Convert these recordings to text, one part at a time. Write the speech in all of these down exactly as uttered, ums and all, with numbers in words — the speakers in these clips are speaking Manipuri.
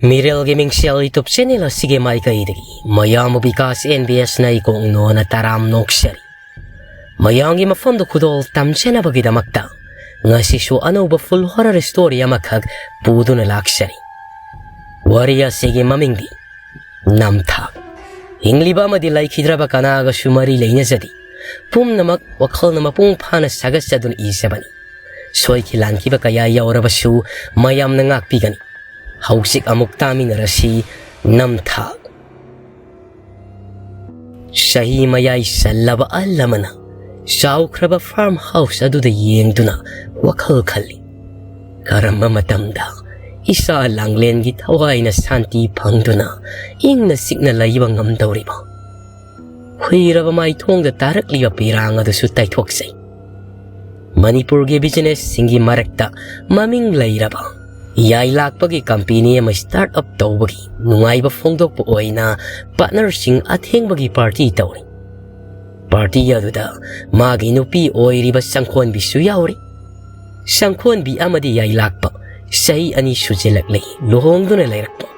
ꯃꯤꯔꯦꯜꯒꯤ ꯃꯤꯡꯁꯦꯜ YouTube ꯆꯦꯅꯦꯜ ꯑꯁꯤꯒꯤ ꯃꯥꯏꯀꯩꯗꯒꯤ ꯃꯌꯥꯝꯕꯨ ꯕꯤꯀꯥꯁ ꯑꯦꯟ ꯕꯤ ꯑꯦꯁꯅ ꯏꯀꯣꯛ ꯅꯣꯟꯅ ꯇꯔꯥꯝ ꯅꯣꯛꯆꯔꯤ꯫ ꯃꯌꯥꯝꯒꯤ ꯃꯐꯝꯗ ꯈꯨꯗꯣꯜ ꯇꯝꯖꯅꯕꯒꯤꯗꯃꯛꯇ ꯉꯁꯤꯁꯨ ꯑꯅꯧꯕ ꯐꯨꯜ ꯍꯣꯔꯔ ꯁ꯭ꯇꯣꯔꯤ ꯑꯃꯈꯛ ꯄꯨꯗꯨꯅ ꯂꯥꯛꯆꯔꯤ꯫ ꯋꯥꯔꯤ ꯑꯁꯤꯒꯤ ꯃꯃꯤꯡꯗꯤ ꯅꯝꯊꯥꯛ꯫ ꯍꯤꯡꯂꯤꯕ ꯑꯃꯗꯤ ꯂꯩꯈꯤꯗ꯭ꯔꯕ ꯀꯅꯥꯒꯁꯨ ꯃꯔꯤ ꯂꯩꯅꯖꯗꯦ꯫ ꯄꯨꯝꯅꯃꯛ ꯋꯥꯈꯜꯅ ꯃꯄꯨꯡ ꯐꯥꯅ ꯁꯥꯒꯠꯆꯗꯨꯅ ꯏꯖꯕꯅꯤ꯫ ꯁꯣꯏꯈꯤ ꯂꯥꯟꯈꯤꯕ ꯀꯌꯥ ꯌꯥꯎꯔꯕꯁꯨ ꯃꯌꯥꯝꯅ ꯉꯥꯛꯄꯤꯒꯅꯤ꯫ ꯍꯧꯖꯤꯛ ꯑꯃꯨꯛ ꯇꯥꯃꯤꯟꯅꯔꯁꯤ ꯅꯝꯊꯥꯛ꯫ ꯆꯍꯤ ꯃꯌꯥꯏ ꯆꯜꯂꯕ ꯑꯍꯜ ꯑꯃꯅ ꯆꯥꯎꯈ꯭ꯔꯕ ꯐꯥꯔꯝ ꯍꯥꯎꯁ ꯑꯗꯨꯗ ꯌꯦꯡꯗꯨꯅ ꯋꯥꯈꯜ ꯈꯜꯂꯤ꯫ ꯀꯔꯝꯕ ꯃꯇꯝꯗ ꯏꯆꯥ ꯂꯥꯡꯂꯦꯟꯒꯤ ꯊꯋꯥꯏꯅ ꯁꯥꯟꯇꯤ ꯐꯪꯗꯨꯅ ꯏꯪꯅ ꯆꯤꯛꯅ ꯂꯩꯕ ꯉꯝꯗꯧꯔꯤꯕ? ꯍꯨꯏꯔꯕ ꯃꯥꯏꯊꯣꯡꯗ ꯇꯥꯔꯛꯂꯤꯕ ꯄꯤꯔꯥꯡ ꯑꯗꯨꯁꯨ ꯇꯩꯊꯣꯛꯆꯩ꯫ ꯃꯅꯤꯄꯨꯔꯒꯤ ꯕꯤꯖꯤꯅꯦꯁꯁꯤꯡꯒꯤ ꯃꯔꯛꯇ ꯃꯃꯤꯡ ꯂꯩꯔꯕ ꯌꯥꯏꯂꯥꯛꯄꯒꯤ ꯀꯝꯄꯦꯅꯤ ꯑꯃ ꯁ꯭ꯇꯥꯔꯠ ꯑꯞ ꯇꯧꯕꯒꯤ ꯅꯨꯡꯉꯥꯏꯕ ꯐꯣꯡꯗꯣꯛꯄ ꯑꯣꯏꯅ ꯄꯥꯔꯠꯅꯔꯁꯤꯡ ꯑꯊꯦꯡꯕꯒꯤ ꯄꯥꯔꯇꯤ ꯇꯧꯔꯤ꯫ ꯄꯥꯔꯇꯤ ꯑꯗꯨꯗ ꯃꯥꯒꯤ ꯅꯨꯄꯤ ꯑꯣꯏꯔꯤꯕ ꯆꯪꯈꯣꯟꯕꯤꯁꯨ ꯌꯥꯎꯔꯤ꯫ ꯆꯪꯈꯣꯟꯕꯤ ꯑꯃꯗꯤ ꯌꯥꯏꯂꯥꯛꯄ ꯆꯍꯤ ꯑꯅꯤ ꯁꯨꯖꯤꯜꯂꯛꯂꯦ ꯂꯨꯍꯣꯡꯗꯨꯅ ꯂꯩꯔꯛꯄ꯫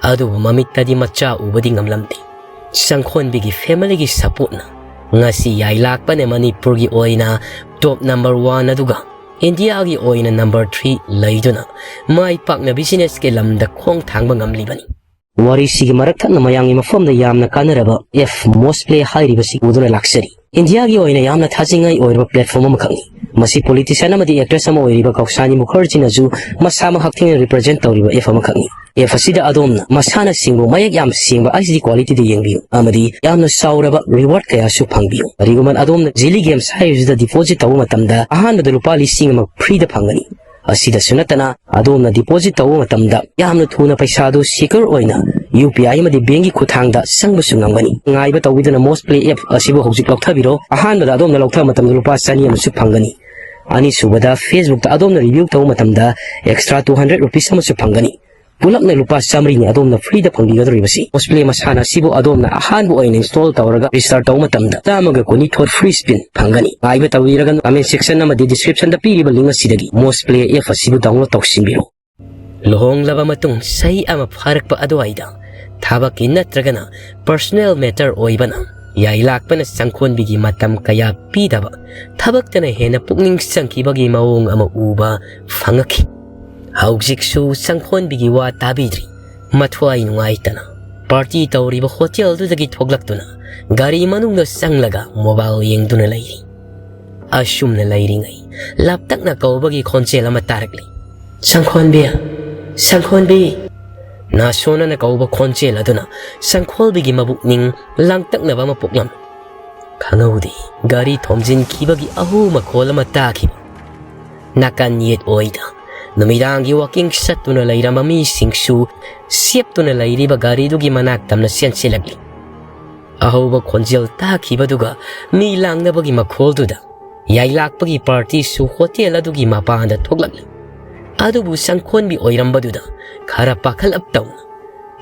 ꯑꯗꯨꯕꯨ ꯃꯃꯤꯠꯇꯗꯤ ꯃꯆꯥ ꯎꯕꯗꯤ ꯉꯝꯂꯝꯗꯦ꯫ ꯆꯪꯈꯣꯟꯕꯤꯒꯤ ꯐꯦꯃꯤꯂꯤꯒꯤ ꯁꯄꯣꯔꯠꯅ ꯉꯁꯤ ꯌꯥꯏꯂꯥꯛꯄꯅ ꯃꯅꯤꯄꯨꯔꯒꯤ ꯑꯣꯏꯅ ꯇꯣꯞ ꯅꯝꯕꯔ ꯋꯥꯟ ꯑꯗꯨꯒ ꯏꯟꯗꯤꯌꯥꯒꯤ ꯑꯣꯏꯅ ꯅꯝꯕꯔ ꯊ꯭ꯔꯤ ꯂꯩꯗꯨꯅ ꯃꯥꯏ ꯄꯥꯛꯅ ꯕꯤꯖꯤꯅꯦꯁꯀꯤ ꯂꯝꯗ ꯈꯣꯡ ꯊꯥꯡꯕ ꯉꯝꯂꯤꯕꯅꯤ꯫ ꯋꯥꯔꯤꯁꯤꯒꯤ ꯃꯔꯛ ꯊꯠꯅ ꯃꯌꯥꯝꯒꯤ ꯃꯐꯝꯗ ꯌꯥꯝꯅ ꯀꯥꯟꯅꯔꯕ ꯑꯦꯞ ꯃꯣꯁꯄ꯭ꯂꯦ ꯍꯥꯏꯔꯤꯕꯁꯤ ꯎꯗꯨꯅ ꯂꯥꯛꯆꯔꯤ꯫ ꯏꯟꯗꯤꯌꯥꯒꯤ ꯑꯣꯏꯅ ꯌꯥꯝꯅ ꯊꯥꯖꯅꯤꯡꯉꯥꯏ ꯑꯣꯏꯔꯕ ꯄ꯭ꯂꯦꯠꯐꯣꯝ ꯑꯃꯈꯛꯅꯤ꯫ ꯃꯁꯤ ꯄꯣꯂꯤꯇꯤꯁꯤꯌꯥꯟ ꯑꯃꯗꯤ ꯑꯦꯛꯇ꯭ꯔꯦꯁ ꯑꯃ ꯑꯣꯏꯔꯤꯕ ꯀꯧꯁꯥꯅꯤ ꯃꯨꯈꯔꯖꯤꯅꯁꯨ ꯃꯁꯥꯃꯛ ꯍꯛꯊꯦꯡꯅꯅ ꯔꯤꯄ꯭ꯔꯖꯦꯟꯠ ꯇꯧꯔꯤꯕ ꯑꯦꯞ ꯑꯃꯈꯛꯅꯤ꯫ ꯑꯦꯞ ꯑꯁꯤꯗ ꯑꯗꯣꯝꯅ ꯃꯁꯥꯟꯅꯁꯤꯡꯕꯨ ꯃꯌꯦꯛ ꯌꯥꯝ ꯁꯦꯡꯕ ꯑꯩꯆ ꯗꯤ ꯀ꯭ꯋꯥꯂꯤꯇꯤꯗ ꯌꯦꯡꯕꯤꯌꯨ ꯑꯃꯗꯤ ꯌꯥꯝꯅ ꯆꯥꯎꯔꯕ ꯔꯤꯋꯥꯔꯗ ꯀꯌꯥꯁꯨ ꯐꯪꯕꯤꯌꯨ꯫ ꯀꯔꯤꯒꯨꯝꯕ ꯑꯗꯣꯝꯅ ꯖꯤꯂꯤ ꯒꯦꯝꯁ ꯍꯥꯏꯔꯤꯕꯁꯤꯗ ꯗꯤꯄꯣꯖꯤꯠ ꯇꯧꯕ ꯃꯇꯝꯗ ꯑꯍꯥꯟꯕꯗ ꯂꯨꯄꯥ ꯂꯤꯁꯤꯡ ꯑꯃ ꯐ꯭ꯔꯤꯗ ꯐꯪꯒꯅꯤ꯫ ꯑꯁꯤꯗꯁꯨ ꯅꯠꯇꯅ ꯑꯗꯣꯝꯅ ꯗꯤꯄꯣꯖꯤꯠ ꯇꯧꯕ ꯃꯇꯝꯗ ꯌꯥꯝꯅ ꯊꯨꯅ ꯄꯩꯁꯥꯗꯨ ꯁꯦꯀ꯭ꯌꯣꯔ ꯑꯣꯏꯅ ꯌꯨ ꯄꯤ ꯑꯥꯏ ꯑꯃꯗꯤ ꯕꯦꯡꯒꯤ ꯈꯨꯠꯊꯥꯡꯗ ꯆꯪꯕꯁꯨ ꯉꯝꯒꯅꯤ꯫ ꯉꯥꯏꯕ ꯇꯧꯕꯤꯗꯨꯅ ꯃꯣꯁꯄ꯭ꯂꯦ ꯑꯦꯞ ꯑꯁꯤꯕꯨ ꯍꯧꯖꯤꯛ ꯂꯧꯊꯕꯤꯔꯣ꯫ ꯑꯍꯥꯟꯕꯗ ꯑꯗꯣꯝꯅ ꯂꯧꯊꯕ ꯃꯇꯝꯗ ꯂꯨꯄꯥ ꯆꯅꯤ ꯑꯃꯁꯨ ꯐꯪꯒꯅꯤ꯫ ꯑꯅꯤꯁꯨꯕꯗ, ꯐꯦꯁꯕꯨꯛꯇ ꯑꯗꯣꯝꯅ ꯔꯤꯚ꯭ꯌꯨ ꯇꯧꯕ ꯃꯇꯝꯗ ꯑꯦꯛꯁꯇ꯭ꯔꯥ ꯇꯨ ꯍꯟꯗ꯭ꯔꯦꯠ ꯔꯨꯄꯤꯁ ꯑꯃꯁꯨ ꯐꯪꯒꯅꯤ꯫ ꯄꯨꯂꯞꯅ ꯂꯨꯄꯥ ꯆꯥꯃꯔꯤꯅꯤ ꯑꯗꯣꯝꯅ ꯐ꯭ꯔꯤꯗ ꯐꯪꯕꯤꯒꯗꯧꯔꯤꯕꯁꯤ꯫ ꯃꯣꯁꯄ꯭ꯂꯦ ꯃꯁꯥꯟꯅ ꯑꯁꯤꯕꯨ ꯑꯗꯣꯝꯅ ꯑꯍꯥꯟꯕ ꯑꯣꯏꯅ ꯏꯟꯁꯇꯣꯜ ꯇꯧꯔꯒ ꯔꯦꯖꯤꯁꯇꯔ ꯇꯧꯕ ꯃꯇꯝꯗ ꯆꯥꯝꯃꯒ ꯀꯨꯟꯅꯤꯊꯣꯏ ꯐ꯭ꯔꯤ ꯁ꯭ꯄꯤꯟ ꯐꯪꯒꯅꯤ꯫ ꯉꯥꯏꯕ ꯇꯧꯕꯤꯔꯒꯅꯨ, ꯀꯃꯦꯟ ꯁꯦꯛꯁꯟ ꯑꯃꯗꯤ ꯗꯤꯁꯀ꯭ꯔꯤꯞꯁꯟꯗ ꯄꯤꯔꯤꯕ ꯂꯤꯡꯛ ꯑꯁꯤꯗꯒꯤ ꯃꯣꯁꯄ꯭ꯂꯦ ꯑꯦꯞ ꯑꯁꯤꯕꯨ ꯗꯥꯎꯟꯂꯣꯗ ꯇꯧꯁꯤꯟꯕꯤꯔꯣ꯫ ꯂꯨꯍꯣꯡꯂꯕ ꯃꯇꯨꯡ ꯆꯍꯤ ꯑꯃ ꯐꯥꯔꯛꯄ ꯑꯗꯨꯋꯥꯏꯗ ꯊꯕꯛꯀꯤ ꯅꯠꯇ꯭ꯔꯒꯅ personal matter ꯑꯣꯏꯕꯅ ꯌꯥꯏꯂꯥꯛꯄꯅ ꯁꯪꯈꯣꯟꯕꯤꯒꯤ ꯃꯇꯝ ꯀꯌꯥ ꯄꯤꯗꯕ, ꯊꯕꯛꯇꯅ ꯍꯦꯟꯅ ꯄꯨꯛꯅꯤꯡ ꯆꯪꯈꯤꯕꯒꯤ ꯃꯑꯣꯡ ꯑꯃ ꯎꯕ ꯐꯪꯉꯛꯈꯤ꯫ ꯍꯧꯖꯤꯛꯁꯨ ꯁꯪꯈꯣꯟꯕꯤꯒꯤ ꯋꯥ ꯇꯥꯕꯤꯗ꯭ꯔꯤ꯫ ꯃꯊ꯭ꯋꯥꯏ ꯅꯨꯡꯉꯥꯏꯇꯅ party ꯇꯧꯔꯤꯕ hotelꯗꯨꯗꯒꯤ ꯊꯣꯛꯂꯛꯇꯨꯅ ꯒꯥꯔꯤ ꯃꯅꯨꯡꯗ ꯆꯪꯂꯒ mobile ꯌꯦꯡꯗꯨꯅ ꯂꯩꯔꯤ꯫ ꯑꯁꯨꯝꯅ ꯂꯩꯔꯤꯉꯩ ꯂꯥꯞꯇꯛꯅ ꯀꯧꯕꯒꯤ ꯈꯣꯟꯖꯦꯜ ꯑꯃ ꯇꯥꯔꯛꯂꯤ꯫ "ꯁꯪꯈꯣꯟꯕꯤ! ꯁꯪꯈꯣꯟꯕꯤ!" ꯅꯥꯁꯣꯟꯅꯅ ꯀꯧꯕ ꯈꯣꯟꯖꯦꯜ ꯑꯗꯨꯅ ꯁꯪꯈꯣꯟꯕꯤꯒꯤ ꯃꯕꯨꯛꯅꯤꯡ ꯂꯥꯡꯇꯛꯅꯕ ꯑꯃ ꯄꯣꯛꯂꯝꯃꯤ꯫ ꯈꯪꯍꯧꯗꯦ, ꯒꯥꯔꯤ ꯊꯣꯝꯖꯤꯟꯈꯤꯕꯒꯤ ꯑꯍꯨ ꯃꯈꯣꯜ ꯑꯃ ꯇꯥꯈꯤꯕ꯫ ꯅꯥꯀꯟ ꯌꯦꯠ ꯑꯣꯏꯗ ꯅꯨꯃꯤꯗꯥꯡꯒꯤ walking ꯆꯠꯇꯨꯅ ꯂꯩꯔꯝꯕ ꯃꯤꯁꯤꯡꯁꯨ ꯁꯦꯞꯇꯨꯅ ꯂꯩꯔꯤꯕ ꯒꯥꯔꯤꯗꯨꯒꯤ ꯃꯅꯥꯛ ꯇꯝꯅ ꯆꯦꯟꯁꯤꯜꯂꯛꯂꯤ꯫ ꯑꯍꯧꯕ ꯈꯣꯟꯖꯦꯜ ꯇꯥꯈꯤꯕꯗꯨꯒ ꯃꯤ ꯂꯥꯡꯅꯕꯒꯤ ꯃꯈꯣꯜꯗꯨꯗ ꯌꯥꯏꯂꯥꯛꯄꯒꯤ partyꯁꯨ hotel ꯑꯗꯨꯒꯤ ꯃꯄꯥꯟꯗ ꯊꯣꯛꯂꯛꯂꯤ꯫ ꯑꯗꯨꯕꯨ ꯁꯪꯈꯣꯟꯕꯤ ꯑꯣꯏꯔꯝꯕꯗꯨꯗ ꯈꯔ ꯄꯥꯈꯠꯂꯞ ꯇꯧꯅ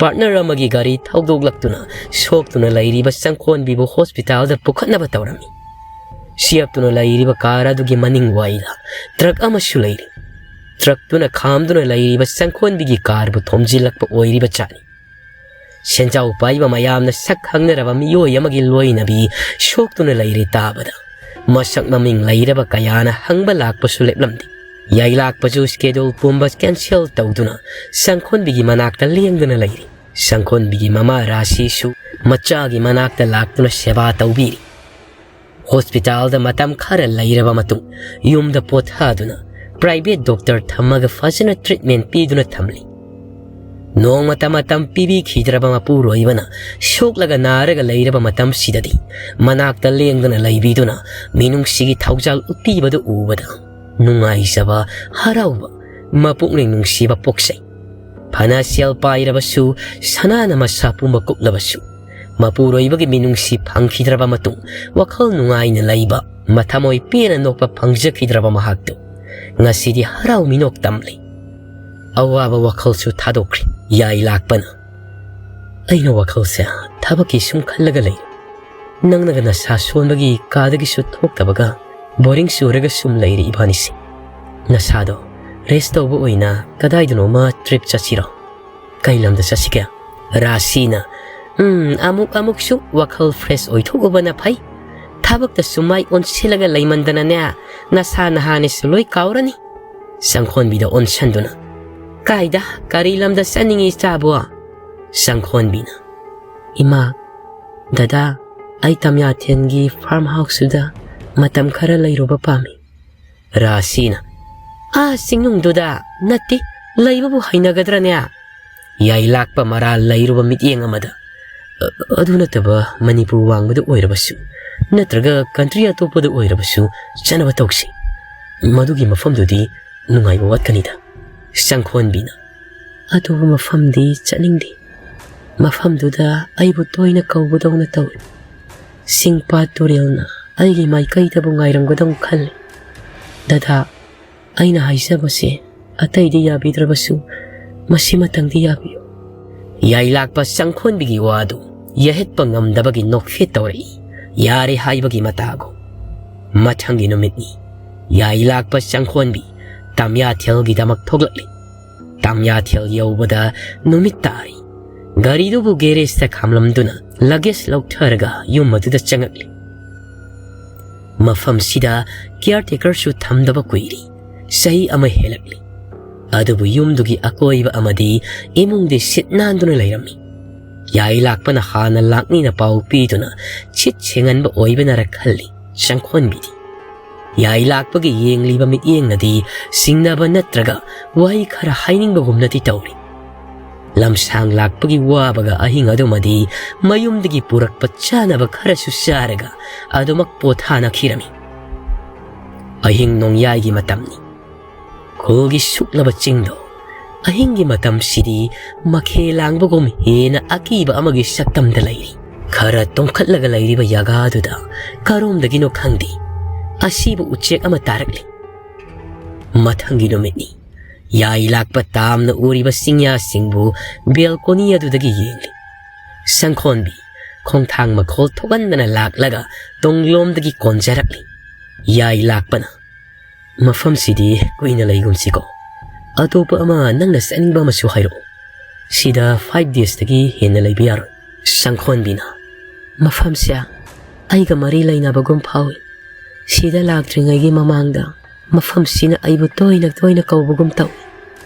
partner ꯑꯃꯒꯤ ꯒꯥꯔꯤ ꯊꯧꯗꯣꯛꯂꯛꯇꯨꯅ ꯁꯣꯛꯇꯨꯅ ꯂꯩꯔꯤꯕ ꯁꯪꯈꯣꯟꯕꯤꯕꯨ hospitalꯗ ꯄꯨꯈꯠꯅꯕ ꯇꯧꯔꯝꯃꯤ꯫ ꯁꯦꯞꯇꯨꯅ ꯂꯩꯔꯤꯕ car ꯑꯗꯨꯒꯤ ꯃꯅꯤꯡ ꯋꯥꯏꯗ truck ꯑꯃꯁꯨ ꯂꯩꯔꯤ꯫ Truckꯇꯨꯅ ꯈꯥꯝꯗꯨꯅ ꯂꯩꯔꯤꯕ ꯁꯪꯈꯣꯟꯕꯤꯒꯤ carꯕꯨ ꯊꯣꯝꯖꯤꯜꯂꯛꯄ ꯑꯣꯏꯔꯤꯕ ꯖꯥꯠꯅꯤ꯫ ꯁꯦꯟꯖꯥꯎ ꯄꯥꯏꯕ ꯃꯌꯥꯝꯅ ꯁꯛ ꯈꯪꯅꯔꯕ ꯃꯤꯑꯣꯏ ꯑꯃꯒꯤ ꯂꯣꯏꯅꯕꯤ ꯁꯣꯛꯇꯨꯅ ꯂꯩꯔꯦ ꯇꯥꯕꯗ ꯃꯁꯛ ꯃꯃꯤꯡ ꯂꯩꯔꯕ ꯀꯌꯥꯅ ꯍꯪꯕ ꯂꯥꯛꯄꯁꯨ ꯂꯦꯞꯂꯝꯗꯦ꯫ ꯌꯥꯏꯂꯥꯛꯄꯁꯨ scheduleꯄꯨꯝꯕ cancel ꯇꯧꯗꯨꯅ ꯁꯪꯈꯣꯟꯕꯤꯒꯤ ꯃꯅꯥꯛꯇ ꯂꯦꯡꯗꯨꯅ ꯂꯩꯔꯤ꯫ ꯁꯪꯈꯣꯟꯕꯤꯒꯤ ꯃꯃꯥ ꯔꯥꯁꯤꯁꯨ ꯃꯆꯥꯒꯤ ꯃꯅꯥꯛꯇ ꯂꯥꯛꯇꯨꯅ ꯁꯦꯕꯥ ꯇꯧꯕꯤꯔꯤ꯫ Hospitalꯗ ꯃꯇꯝ ꯈꯔ ꯂꯩꯔꯕ ꯃꯇꯨꯡ ꯌꯨꯝꯗ ꯄꯣꯊꯥꯗꯨꯅ private doctor ꯊꯝꯃꯒ ꯐꯖꯅ treatment ꯄꯤꯗꯨꯅ ꯊꯝꯂꯤ꯫ ꯅꯣꯡꯃꯇ ꯃꯇꯝ ꯄꯤꯕꯤꯈꯤꯗ꯭ꯔꯕ ꯃꯄꯨꯔꯣꯏꯕꯅ ꯁꯣꯛꯂꯒ ꯅꯥꯔꯒ ꯂꯩꯔꯕ ꯃꯇꯝꯁꯤꯗꯗꯤ ꯃꯅꯥꯛꯇ ꯂꯦꯡꯗꯅ ꯂꯩꯕꯤꯗꯨꯅ ꯃꯤꯅꯨꯡꯁꯤꯒꯤ ꯊꯧꯖꯥꯜ ꯎꯠꯄꯤꯕꯗꯨ ꯎꯕꯗ ꯅꯨꯡꯉꯥꯏꯖꯕ, ꯍꯔꯥꯎꯕ, ꯃꯄꯨꯛꯅꯤꯡ ꯅꯨꯡꯁꯤꯕ ꯄꯣꯛꯆꯩ꯫ ꯐꯅ ꯁꯦꯜ ꯄꯥꯏꯔꯕꯁꯨ, ꯁꯅꯥꯅ ꯃꯁꯥ ꯄꯨꯝꯕ ꯀꯨꯞꯂꯕꯁꯨ, ꯃꯄꯨꯔꯣꯏꯕꯒꯤ ꯃꯤꯅꯨꯡꯁꯤ ꯐꯪꯈꯤꯗ꯭ꯔꯕ ꯃꯇꯨꯡ ꯋꯥꯈꯜ ꯅꯨꯡꯉꯥꯏꯅ ꯂꯩꯕ, ꯃꯊꯃꯣꯏ ꯄꯦꯟꯅ ꯅꯣꯛꯄ ꯐꯪꯖꯈꯤꯗ꯭ꯔꯕ ꯃꯍꯥꯛꯇꯨ ꯉꯁꯤꯗꯤ ꯍꯔꯥꯎ ꯃꯤꯅꯣꯛ ꯇꯝꯂꯤ꯫ ꯑꯋꯥꯕ ꯋꯥꯈꯜꯁꯨ ꯊꯥꯗꯣꯛꯈ꯭ꯔꯦ꯫ ꯌꯥꯏ ꯂꯥꯛꯄꯅ, "ꯑꯩꯅ ꯋꯥꯈꯜꯁꯦ ꯊꯕꯛꯀꯤ ꯁꯨꯝ ꯈꯜꯂꯒ ꯂꯩ꯫ ꯅꯪꯅꯒ ꯅꯁꯥ ꯁꯣꯟꯕꯒꯤ ꯀꯥꯗꯒꯤꯁꯨ ꯊꯣꯛꯇꯕꯒ boring ꯆꯨꯔꯒ ꯁꯨꯝ ꯂꯩꯔꯤ ꯏꯕꯥꯅꯤꯁꯦ꯫ ꯅꯁꯥꯗꯣ ꯔꯦꯁ ꯇꯧꯕ ꯑꯣꯏꯅ ꯀꯗꯥꯏꯗꯅꯣꯃ ꯇ꯭ꯔꯤꯞ ꯆꯠꯁꯤꯔꯣ? ꯀꯩ ꯂꯝꯗ ꯆꯠꯁꯤꯒꯦ? ꯔꯥꯁꯤꯅ, "ꯎꯝ, ꯑꯃꯨꯛ ꯑꯃꯨꯛꯁꯨ ꯋꯥꯈꯜ ꯐ꯭ꯔꯦꯁ ꯑꯣꯏꯊꯣꯛꯎꯕꯅ ꯐꯩ꯫ ꯊꯕꯛꯇꯁꯨ ꯃꯥꯏ ꯑꯣꯟꯁꯤꯜꯂꯒ ꯂꯩꯃꯟꯗꯅꯅꯦ, ꯅꯁꯥ ꯅꯍꯥꯅꯤꯁꯨ ꯂꯣꯏ ꯀꯥꯎꯔꯅꯤ꯫" ꯁꯪꯈꯣꯟꯕꯤꯗ ꯑꯣꯟꯁꯟꯗꯨꯅ, "ꯀꯥꯏꯗ? ꯀꯔꯤ ꯂꯝꯗ ꯆꯠꯅꯤꯡꯉꯤ ꯏꯆꯥꯕꯣ?" ꯁꯪꯈꯣꯟꯕꯤꯅ, "ꯏꯃꯥ, ꯗꯗꯥ, ꯑꯩ ꯇꯝꯌꯥꯊꯦꯟꯒꯤ ꯐꯥꯔꯝ ꯍꯥꯎꯁꯇꯨꯗ ꯃꯇꯝ ꯈꯔ ꯂꯩꯔꯨꯕ ꯄꯥꯝꯃꯤ꯫" ꯔꯥꯁꯤꯅ, "ꯑꯥ ꯆꯤꯡꯅꯨꯡꯗꯨꯗ? ꯅꯠꯇꯦ, ꯂꯩꯕꯕꯨ ꯍꯩꯅꯒꯗ꯭ꯔꯅꯦ?" ꯌꯥꯏꯂꯥꯛꯄ ꯃꯔꯥꯜ ꯂꯩꯔꯨꯕ ꯃꯤꯠꯌꯦꯡ ꯑꯃꯗ, "ꯑ-, ꯑꯗꯨ ꯅꯠꯇꯕ ꯃꯅꯤꯄꯨꯔ ꯋꯥꯡꯃꯗ ꯑꯣꯏꯔꯕꯁꯨ, ꯅꯠꯇ꯭ꯔꯒ ꯀꯟꯇ꯭ꯔꯤ ꯑꯇꯣꯞꯄꯗ ꯑꯣꯏꯔꯕꯁꯨ ꯆꯠꯅꯕ ꯇꯧꯁꯤ꯫ ꯃꯗꯨꯒꯤ ꯃꯐꯝꯗꯨꯗꯤ ꯅꯨꯡꯉꯥꯏꯕ ꯋꯥꯠꯀꯅꯤꯗ꯫" ꯁꯪꯈꯣꯟꯕꯤꯅ, "ꯑꯗꯨꯕꯨ ꯃꯐꯝꯗꯤ ꯆꯠꯅꯤꯡꯗꯦ꯫ ꯃꯐꯝꯗꯨꯗ ꯑꯩꯕꯨ ꯇꯣꯏꯅ ꯀꯧꯕꯗꯧꯅ ꯇꯧꯏ꯫ ꯆꯤꯡ ꯄꯥꯠ ꯇꯨꯔꯦꯜꯅ ꯑꯩꯒꯤ ꯃꯥꯏꯀꯩꯗꯕꯨ ꯉꯥꯏꯔꯝꯒꯗꯧꯅ ꯈꯜꯂꯤ꯫ ꯗꯗꯥ, ꯑꯩꯅ ꯍꯥꯏꯖꯕꯁꯦ ꯑꯇꯩꯗꯤ ꯌꯥꯕꯤꯗ꯭ꯔꯕꯁꯨ ꯃꯁꯤꯃꯇꯪꯗꯤ ꯌꯥꯕꯤꯌꯨ꯫" ꯌꯥꯏꯂꯥꯛꯄ ꯁꯪꯈꯣꯟꯕꯤꯒꯤ ꯋꯥꯗꯨ ꯌꯥꯍꯠꯄ ꯉꯝꯗꯕꯒꯤ ꯅꯣꯛꯐꯦꯠ ꯇꯧꯔꯛꯏ꯫ ꯌꯥꯔꯦ ꯍꯥꯏꯕꯒꯤ ꯃꯇꯥꯒꯨꯝ꯫ ꯃꯊꯪꯒꯤ ꯅꯨꯃꯤꯠꯅꯤ꯫ ꯌꯥꯏꯂꯥꯛꯄ ꯁꯪꯈꯣꯟꯕꯤ ꯇꯥꯃꯤꯌꯥꯊꯦꯜꯒꯤꯗꯃꯛ ꯊꯣꯛꯂꯛꯂꯤ꯫ ꯇꯥꯃꯤꯌꯥꯊꯦꯜ ꯌꯧꯕꯗ ꯅꯨꯃꯤꯠ ꯇꯥꯔꯤ꯫ ꯒꯥꯔꯤꯗꯨꯕꯨ ꯒꯦꯔꯦꯖꯇ ꯈꯥꯝꯂꯝꯗꯨꯅ ꯂꯒꯦꯖ ꯂꯧꯊꯔꯒ ꯌꯨꯝ ꯑꯗꯨꯗ ꯆꯪꯉꯛꯂꯤ꯫ ꯃꯐꯝꯁꯤꯗ ꯀꯤꯌꯥꯔꯇꯦꯀꯔꯁꯨ ꯊꯝꯗꯕ ꯀꯨꯏꯔꯦ꯫ ꯆꯍꯤ ꯑꯃ ꯍꯦꯜꯂꯛꯂꯤ꯫ ꯑꯗꯨꯕꯨ ꯌꯨꯝꯗꯨꯒꯤ ꯑꯀꯣꯏꯕ ꯑꯃꯗꯤ ꯏꯃꯨꯡꯗꯤ ꯁꯤꯠ ꯅꯥꯟꯗꯨꯅ ꯂꯩꯔꯝꯃꯤ꯫ ꯌꯥꯏꯂꯥꯛꯄꯅ ꯍꯥꯟꯅ ꯂꯥꯛꯅꯤꯅ ꯄꯥꯎ ꯄꯤꯗꯨꯅ ꯁꯤꯠ ꯁꯦꯡꯍꯟꯕ ꯑꯣꯏꯕꯅꯔ ꯈꯜꯂꯤ ꯁꯪꯈꯣꯟꯕꯤꯗꯤ꯫ ꯌꯥꯏꯂꯥꯛꯄꯒꯤ ꯌꯦꯡꯂꯤꯕ ꯃꯤꯠꯌꯦꯡꯅꯗꯤ ꯁꯤꯡꯅꯕ ꯅꯠꯇ꯭ꯔꯒ ꯋꯥꯍꯩ ꯈꯔ ꯍꯥꯏꯅꯤꯡꯕꯒꯨꯝꯅꯗꯤ ꯇꯧꯔꯤ꯫ ꯂꯝꯁꯥꯡ ꯂꯥꯛꯄꯒꯤ ꯋꯥꯕꯒ ꯑꯍꯤꯡ ꯑꯗꯨꯃꯗꯤ ꯃꯌꯨꯝꯗꯒꯤ ꯄꯨꯔꯛꯄ ꯆꯥꯅꯕ ꯈꯔꯁꯨ ꯆꯥꯔꯒ ꯑꯗꯨꯃꯛ ꯄꯣꯊꯥꯅꯈꯤꯔꯝꯃꯤ꯫ ꯑꯍꯤꯡ ꯅꯣꯡꯌꯥꯏꯒꯤ ꯃꯇꯝꯅꯤ꯫ ꯈꯨꯜꯒꯤ ꯁꯨꯛꯂꯕ ꯆꯤꯡꯗꯣ ꯑꯍꯤꯡꯒꯤ ꯃꯇꯝꯁꯤꯗꯤ ꯃꯈꯦ ꯂꯥꯡꯕꯒꯨꯝ ꯍꯦꯟꯅ ꯑꯀꯤꯕ ꯑꯃꯒꯤ ꯁꯛꯇꯝꯗ ꯂꯩꯔꯤ꯫ ꯈꯔ ꯇꯣꯡꯈꯠꯂꯒ ꯂꯩꯔꯤꯕ ꯌꯥꯒꯥꯗꯨꯗ ꯀꯔꯣꯝꯗꯒꯤꯅꯣ ꯈꯪꯗꯦ, ꯑꯁꯤꯕ ꯎꯆꯦꯛ ꯑꯃ ꯇꯥꯔꯛꯂꯤ꯫ ꯃꯊꯪꯒꯤ ꯅꯨꯃꯤꯠꯅꯤ꯫ ꯌꯥꯏ ꯂꯥꯛꯄ ꯇꯥꯝꯅ ꯎꯔꯤꯕ ꯆꯤꯡꯌꯥꯁꯤꯡꯕꯨ ꯕꯦꯜꯀꯣꯅꯤ ꯑꯗꯨꯗꯒꯤ ꯌꯦꯡꯂꯤ꯫ ꯁꯪꯈꯣꯟꯕꯤ ꯈꯣꯡꯊꯥꯡ ꯃꯈꯣꯜ ꯊꯣꯛꯍꯟꯗꯅ ꯂꯥꯛꯂꯒ ꯇꯨꯡꯂꯣꯝꯗꯒꯤ ꯀꯣꯟꯖꯔꯛꯂꯤ꯫ ꯌꯥꯏ ꯂꯥꯛꯄꯅ, "ꯃꯐꯝꯁꯤꯗꯤ ꯀꯨꯏꯅ ꯂꯩꯒꯨꯝꯁꯤꯀꯣ, ꯑꯇꯣꯞꯄ ꯑꯃ ꯅꯪꯅ ꯆꯠꯅꯤꯡꯕ ꯑꯃꯁꯨ ꯍꯥꯏꯔꯛꯑꯣ꯫ ꯁꯤꯗ five daysꯇꯒꯤ ꯍꯦꯟꯅ ꯂꯩꯕ ꯌꯥꯔꯣꯏ꯫ ꯁꯪꯈꯣꯟꯕꯤꯅ, ꯃꯐꯝꯁꯦ ꯑꯩꯒ ꯃꯔꯤ ꯂꯩꯅꯕꯒꯨꯝ ꯐꯥꯎꯏ꯫ ꯁꯤꯗ ꯂꯥꯛꯇ꯭ꯔꯤꯉꯩꯒꯤ ꯃꯃꯥꯡꯗ ꯃꯐꯝꯁꯤꯅ ꯑꯩꯕꯨ ꯇꯣꯏꯅ ꯇꯣꯏꯅ ꯀꯧꯕꯒꯨꯝ ꯇꯧꯏ꯫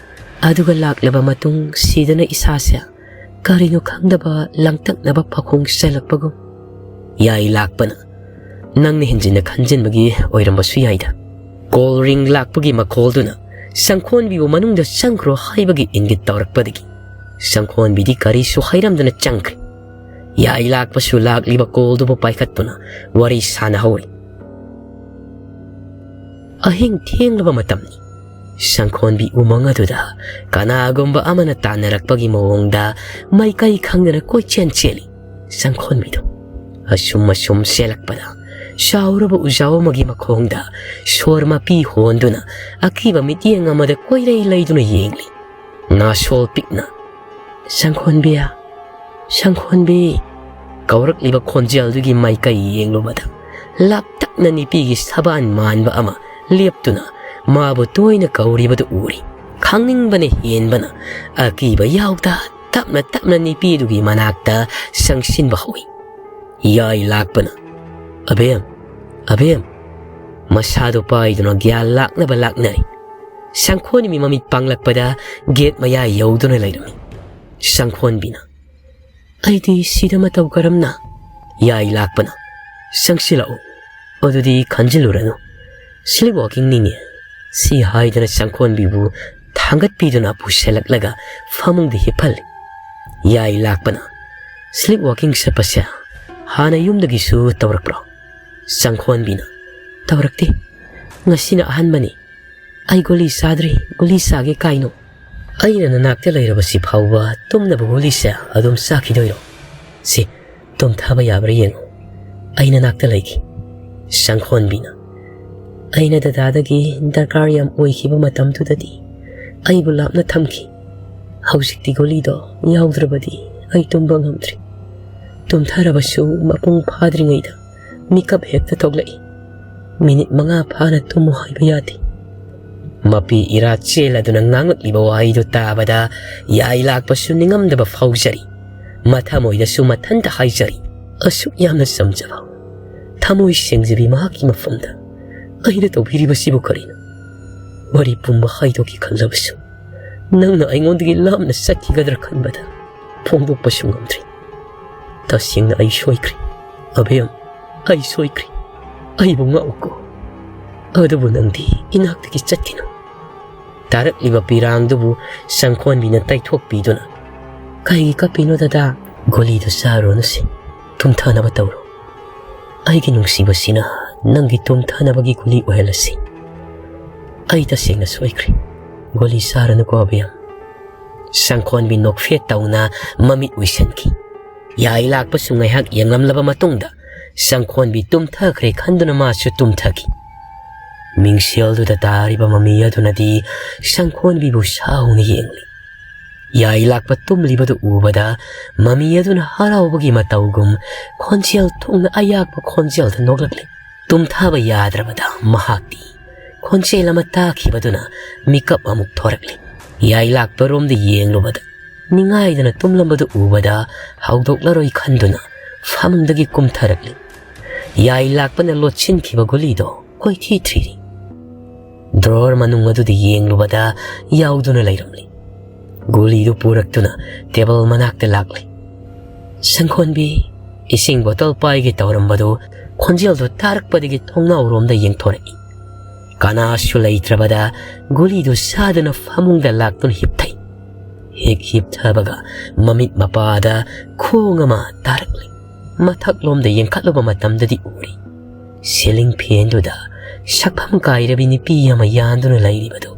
ꯑꯗꯨꯒ ꯂꯥꯛꯂꯕ ꯃꯇꯨꯡ ꯁꯤꯗꯅ ꯏꯁꯥꯁꯦ ꯀꯔꯤꯅꯣ ꯈꯪꯗꯕ ꯂꯥꯡꯇꯛꯅꯕ ꯐꯥꯈꯣꯡ ꯆꯦꯜꯂꯛꯄꯒꯨꯝ꯫ ꯌꯥꯏ ꯂꯥꯛꯄꯅ, ꯅꯪꯅ ꯍꯦꯟꯖꯤꯟꯅ ꯈꯟꯖꯤꯟꯕꯒꯤ ꯑꯣꯏꯔꯝꯕꯁꯨ ꯌꯥꯏꯗ꯫ ꯀꯣꯜ ꯔꯤꯡ ꯂꯥꯛꯄꯒꯤ ꯃꯈꯣꯜꯗꯨꯅ ꯁꯪꯈꯣꯟꯕꯤꯕꯨ ꯃꯅꯨꯡꯗ ꯆꯪꯈ꯭ꯔꯣ ꯍꯥꯏꯕꯒꯤ ꯏꯪꯒꯤꯠ ꯇꯧꯔꯛꯄꯗꯒꯤ ꯁꯪꯈꯣꯟꯕꯤꯗꯤ ꯀꯔꯤꯁꯨ ꯍꯥꯏꯔꯝꯗꯅ ꯆꯪꯈ꯭ꯔꯦ꯫ ꯌꯥꯏ ꯂꯥꯛꯄꯁꯨ ꯂꯥꯛꯂꯤꯕ ꯀꯣꯜꯗꯨꯕꯨ ꯄꯥꯏꯈꯠꯇꯨꯅ ꯋꯥꯔꯤ ꯁꯥꯟꯅꯍꯧꯔꯤ꯫ ꯑꯍꯤꯡ ꯊꯦꯡꯂꯕ ꯃꯇꯝꯅꯤ꯫ ꯁꯪꯈꯣꯟꯕꯤ ꯎꯃꯪ ꯑꯗꯨꯗ ꯀꯅꯥꯒꯨꯝꯕ ꯑꯃꯅ ꯇꯥꯟꯅꯔꯛꯄꯒꯤ ꯃꯑꯣꯡꯗ ꯃꯥꯏꯀꯩ ꯈꯪꯗꯅ ꯀꯣꯏꯆꯦꯟ ꯆꯦꯜꯂꯤ꯫ ꯁꯪꯈꯣꯟꯕꯤꯗꯨ ꯑꯁꯨꯝ ꯑꯁꯨꯝ ꯆꯦꯜꯂꯛꯄꯗ ꯆꯥꯎꯔꯕ ꯎꯖꯥꯎ ꯑꯃꯒꯤ ꯃꯈꯣꯡꯗ ꯁꯣꯔ ꯃꯄꯤ ꯍꯣꯟꯗꯨꯅ ꯑꯀꯤꯕ ꯃꯤꯠꯌꯦꯡ ꯑꯃꯗ ꯀꯣꯏꯔꯩ ꯂꯩꯗꯨꯅ ꯌꯦꯡꯂꯤ꯫ ꯅꯥꯁꯣꯜ ꯄꯤꯛꯅ, "ꯁꯪꯈꯣꯟꯕꯤ, ꯁꯪꯈꯣꯟꯕꯤ" ꯀꯧꯔꯛꯂꯤꯕ ꯈꯣꯟꯖꯦꯜꯗꯨꯒꯤ ꯃꯥꯏꯀꯩ ꯌꯦꯡꯂꯨꯕꯗ ꯂꯥꯞꯇꯛꯅ ꯅꯤꯄꯤꯒꯤ ꯁꯕꯥꯟ ꯃꯥꯟꯕ ꯑꯃ ꯂꯦꯞꯇꯨꯅ ꯃꯥꯕꯨ ꯇꯣꯏꯅ ꯀꯧꯔꯤꯕꯗꯨ ꯎꯔꯤ꯫ ꯈꯪꯅꯤꯡꯕꯅ ꯍꯦꯟꯕꯅ ꯑꯀꯤꯕ ꯌꯥꯎꯗ ꯇꯞꯅ ꯇꯞꯅ ꯅꯤꯄꯤꯗꯨꯒꯤ ꯃꯅꯥꯛꯇ ꯆꯪꯁꯤꯟꯕ ꯍꯧꯏ꯫ ꯌꯥꯏ ꯂꯥꯛꯄꯅ, "ꯑꯕꯦꯝ, ꯑꯕꯦꯝ!" ꯃꯁꯥꯗꯨ ꯄꯥꯏꯗꯨꯅ ꯒ꯭ꯌꯥꯟ ꯂꯥꯛꯅꯕ ꯂꯥꯛꯅꯔꯤ꯫ ꯁꯪꯈꯣꯟꯕꯤ ꯃꯃꯤꯠ ꯄꯥꯡꯂꯛꯄꯗ ꯒꯦꯠ ꯃꯌꯥ ꯌꯧꯗꯨꯅ ꯂꯩꯔꯝꯃꯤ꯫ ꯁꯪꯈꯣꯟꯕꯤꯅ, "ꯑꯩꯗꯤ ꯁꯤꯗ ꯃꯇꯧ ꯀꯔꯝꯅ?" ꯌꯥꯏ ꯂꯥꯛꯄꯅ, "ꯆꯪꯁꯤꯜꯂꯛꯎ, ꯑꯗꯨꯗꯤ ꯈꯟꯖꯤꯜꯂꯨꯔꯅꯨ꯫ Sleep walkingꯅꯤꯅꯦ꯫" ꯁꯤ ꯍꯥꯏꯗꯨꯅ ꯁꯪꯈꯣꯟꯕꯤꯕꯨ ꯊꯥꯡꯒꯠꯄꯤꯗꯨꯅ ꯄꯨꯁꯤꯜꯂꯛꯂꯒ ꯐꯃꯨꯡꯗ ꯍꯤꯞꯍꯜꯂꯤ꯫ ꯌꯥꯏ ꯂꯥꯛꯄꯅ, "Sleep walking ꯆꯠꯄꯁꯦ ꯍꯥꯟꯅ ꯌꯨꯝꯗꯒꯤꯁꯨ ꯇꯧꯔꯛꯄ꯭ꯔꯣ?" ꯁꯪꯈꯣꯟꯕꯤꯅ, "ꯇꯧꯔꯛꯇꯦ꯫ ꯉꯁꯤꯅ ꯑꯍꯥꯟꯕꯅꯤ꯫ ꯑꯩ ꯒꯨꯂꯤ ꯆꯥꯗ꯭ꯔꯤ, ꯒꯨꯂꯤ ꯆꯥꯒꯦ ꯀꯥꯏꯅꯣ?" "ꯑꯩꯅ ꯅꯅꯥꯛꯇ ꯂꯩꯔꯕꯁꯤ ꯐꯥꯎꯕ ꯇꯨꯝꯅꯕ ꯒꯨꯂꯤꯁꯦ ꯑꯗꯨꯝ ꯆꯥꯈꯤꯗꯣꯏꯔꯣ? ꯁꯤ, ꯇꯨꯝꯊꯕ ꯌꯥꯕ꯭ꯔꯥ ꯌꯦꯡꯉꯨ꯫ ꯑꯩ ꯅꯅꯥꯛꯇ ꯂꯩꯒꯦ꯫" ꯁꯪꯈꯣꯟꯕꯤꯅ, "ꯑꯩꯅ ꯗꯗꯥꯗꯒꯤ ꯗꯔꯀꯥꯔ ꯌꯥꯝ ꯑꯣꯏꯈꯤꯕ ꯃꯇꯝꯗꯨꯗꯗꯤ ꯑꯩꯕꯨ ꯂꯥꯞꯅ ꯊꯝꯈꯤ꯫ ꯍꯧꯖꯤꯛꯇꯤ ꯒꯨꯂꯤꯗꯣ ꯌꯥꯎꯗ꯭ꯔꯕꯗꯤ ꯑꯩ ꯇꯨꯝꯕ ꯉꯝꯗ꯭ꯔꯤ꯫ ꯇꯨꯝꯊꯔꯕꯁꯨ ꯃꯄꯨꯡ ꯐꯥꯗ꯭ꯔꯤꯉꯩꯗ ꯃꯤꯀꯞ ꯍꯦꯛꯇ ꯊꯣꯛꯂꯛꯏ꯫ ꯃꯤꯅꯤꯠ ꯃꯉꯥ ꯐꯥꯅ ꯇꯨꯝꯃꯨ ꯍꯥꯏꯕ ꯌꯥꯗꯦ꯫" ꯃꯄꯤ ꯏꯔꯥ ꯆꯦꯜꯂꯗꯨꯅ ꯉꯥꯡꯂꯛꯂꯤꯕ ꯋꯥꯍꯩꯗꯨ ꯇꯥꯕꯗ ꯌꯥꯏ ꯂꯥꯛꯄꯁꯨ ꯅꯤꯡꯉꯝꯗꯕ ꯐꯥꯎꯖꯔꯤ꯫ ꯃꯊꯃꯣꯏꯗꯁꯨ ꯃꯊꯟꯇ ꯍꯥꯏꯖꯔꯤ, "ꯑꯁꯨꯛ ꯌꯥꯝꯅ ꯆꯝꯖꯕ, ꯊꯃꯣꯏ ꯁꯦꯡꯖꯕꯤ ꯃꯍꯥꯛꯀꯤ ꯃꯐꯝꯗ ꯑꯩꯅ ꯇꯧꯕꯤꯔꯤꯕꯁꯤꯕꯨ ꯀꯔꯤꯅꯣ? ꯋꯥꯔꯤ ꯄꯨꯝꯕ ꯍꯥꯏꯗꯣꯛꯀꯦ ꯈꯜꯂꯕꯁꯨ ꯅꯪꯅ ꯑꯩꯉꯣꯟꯗꯒꯤ ꯂꯥꯞꯅ ꯆꯠꯈꯤꯒꯗ꯭ꯔꯥ ꯈꯟꯕꯗ ꯐꯣꯡꯗꯣꯛꯄꯁꯨ ꯉꯝꯗ꯭ꯔꯤ꯫ ꯇꯁꯦꯡꯅ ꯑꯩ ꯁꯣꯏꯈ꯭ꯔꯦ꯫ ꯑꯕꯦꯝ, ꯑꯩ ꯁꯣꯏꯈ꯭ꯔꯦ꯫ ꯑꯩꯕꯨ ꯉꯥꯛꯎꯀꯣ꯫ ꯑꯗꯨꯕꯨ ꯅꯪꯗꯤ ꯏꯅꯥꯛꯇꯒꯤ ꯆꯠꯈꯤꯅꯨ꯫" ꯇꯥꯔꯛꯂꯤꯕ ꯄꯤꯔꯥꯡꯗꯨꯕꯨ ꯁꯪꯈꯣꯟꯕꯤꯅ ꯇꯩꯊꯣꯛꯄꯤꯗꯨꯅ, "ꯀꯩꯒꯤ ꯀꯞꯄꯤꯅꯣ ꯗꯗꯥ? ꯒꯨꯂꯤꯗꯨ ꯆꯥꯔꯨꯔꯅꯨꯁꯦ꯫ ꯇꯨꯝꯊꯅꯕ ꯇꯧꯔꯣ꯫ ꯑꯩꯒꯤ ꯅꯨꯡꯁꯤꯕꯁꯤꯅ ꯅꯪꯒꯤ ꯇꯨꯝꯊꯅꯕꯒꯤ ꯒꯨꯂꯤ ꯑꯣꯏꯍꯜꯂꯁꯤ꯫ ꯑꯩ ꯇꯁꯦꯡꯅ ꯁꯣꯏꯈ꯭ꯔꯦ꯫ ꯒꯨꯂꯤ ꯆꯥꯔꯅꯨꯀꯣ ꯑꯕꯦꯝ꯫" ꯁꯪꯈꯣꯟꯕꯤ ꯅꯣꯛꯐꯦꯠ ꯇꯧꯅ ꯃꯃꯤꯠ ꯎꯏꯁꯟꯈꯤ꯫ ꯌꯥꯏ ꯂꯥꯛꯄꯁꯨ ꯉꯥꯏꯍꯥꯛ ꯌꯦꯡꯂꯝꯂꯕ ꯃꯇꯨꯡꯗ ꯁꯪꯈꯣꯟꯕꯤ ꯇꯨꯝꯊꯈ꯭ꯔꯦ ꯈꯟꯗꯨꯅ ꯃꯥꯁꯨ ꯇꯨꯝꯊꯈꯤ꯫ ꯃꯤꯡꯁꯦꯜꯗꯨꯗ ꯇꯥꯔꯤꯕ ꯃꯃꯤ ꯑꯗꯨꯅꯗꯤ ꯁꯪꯈꯣꯟꯕꯤꯕꯨ ꯁꯥꯎꯅ ꯌꯦꯡꯂꯤ꯫ ꯌꯥꯏ ꯂꯥꯛꯄ ꯇꯨꯝꯂꯤꯕꯗꯨ ꯎꯕꯗ ꯃꯃꯤ ꯑꯗꯨꯅ ꯍꯔꯥꯎꯕꯒꯤ ꯃꯇꯧꯒꯨꯝ ꯈꯣꯟꯖꯦꯜ ꯊꯣꯛꯅ ꯑꯌꯥꯛꯄ ꯈꯣꯟꯖꯦꯜꯗ ꯅꯣꯛꯂꯛꯂꯤ꯫ ꯇꯨꯝꯊꯕ ꯌꯥꯗ꯭ꯔꯕꯗ ꯃꯍꯥꯛꯇꯤ ꯈꯣꯟꯖꯦꯜ ꯑꯃ ꯇꯥꯈꯤꯕꯗꯨꯅ ꯃꯤꯀꯞ ꯑꯃꯨꯛ ꯊꯣꯔꯛꯂꯤ꯫ ꯌꯥꯏ ꯂꯥꯛꯄꯔꯣꯝꯗ ꯌꯦꯡꯂꯨꯕꯗ ꯅꯤꯡꯉꯥꯏꯗꯅ ꯇꯨꯝꯂꯝꯕꯗꯨ ꯎꯕꯗ ꯍꯧꯗꯣꯛꯂꯔꯣꯏ ꯈꯟꯗꯨꯅ ꯐꯃꯨꯡꯗꯒꯤ ꯀꯨꯝꯊꯔꯛꯂꯤ꯫ ꯌꯥꯏ ꯂꯥꯛꯄꯅ ꯂꯣꯠꯁꯤꯟꯈꯤꯕ ꯒꯨꯂꯤꯗꯣ ꯀꯣꯏꯊꯤ ꯊꯤꯔꯤ꯫ ꯗ꯭ꯔꯣꯋꯔ ꯃꯅꯨꯡ ꯑꯗꯨꯗ ꯌꯦꯡꯂꯨꯕꯗ ꯌꯥꯎꯗꯨꯅ ꯂꯩꯔꯝꯂꯤ꯫ ꯒꯨꯂꯤꯗꯨ ꯄꯨꯔꯛꯇꯨꯅ ꯇꯦꯕꯜ ꯃꯅꯥꯛꯇ ꯂꯥꯛꯂꯤ꯫ ꯁꯪꯈꯣꯟꯕꯤ ꯏꯁꯤꯡ ꯕꯣꯇꯜ ꯄꯥꯏꯒꯦ ꯇꯧꯔꯝꯕꯗꯨ ꯈꯣꯟꯖꯦꯜꯗꯨ ꯇꯥꯔꯛꯄꯗꯒꯤ ꯊꯣꯡꯅꯥꯎꯔꯣꯝꯗ ꯌꯦꯡꯊꯣꯔꯛꯏ꯫ ꯀꯅꯥꯁꯨ ꯂꯩꯇ꯭ꯔꯕꯗ ꯒꯨꯂꯤꯗꯨ ꯆꯥꯗꯨꯅ ꯐꯃꯨꯡꯗ ꯂꯥꯛꯇꯨꯅ ꯍꯤꯞꯊꯩ꯫ ꯍꯦꯛ ꯍꯤꯞꯊꯕꯒ ꯃꯃꯤꯠ ꯃꯄꯥꯗ ꯈꯣꯡ ꯑꯃ ꯇꯥꯔꯛꯂꯤ꯫ ꯃꯊꯛꯂꯣꯝꯗ ꯌꯦꯡꯈꯠꯂꯨꯕ ꯃꯇꯝꯗꯗꯤ ꯎꯔꯤ꯫ ꯁꯤꯂꯤꯡ ꯐꯦꯟꯗꯨꯗ ꯁꯛꯐꯝ ꯀꯥꯏꯔꯕꯤ ꯅꯨꯄꯤ ꯑꯃ ꯌꯥꯟꯗꯨꯅ ꯂꯩꯔꯤꯕꯗꯨ꯫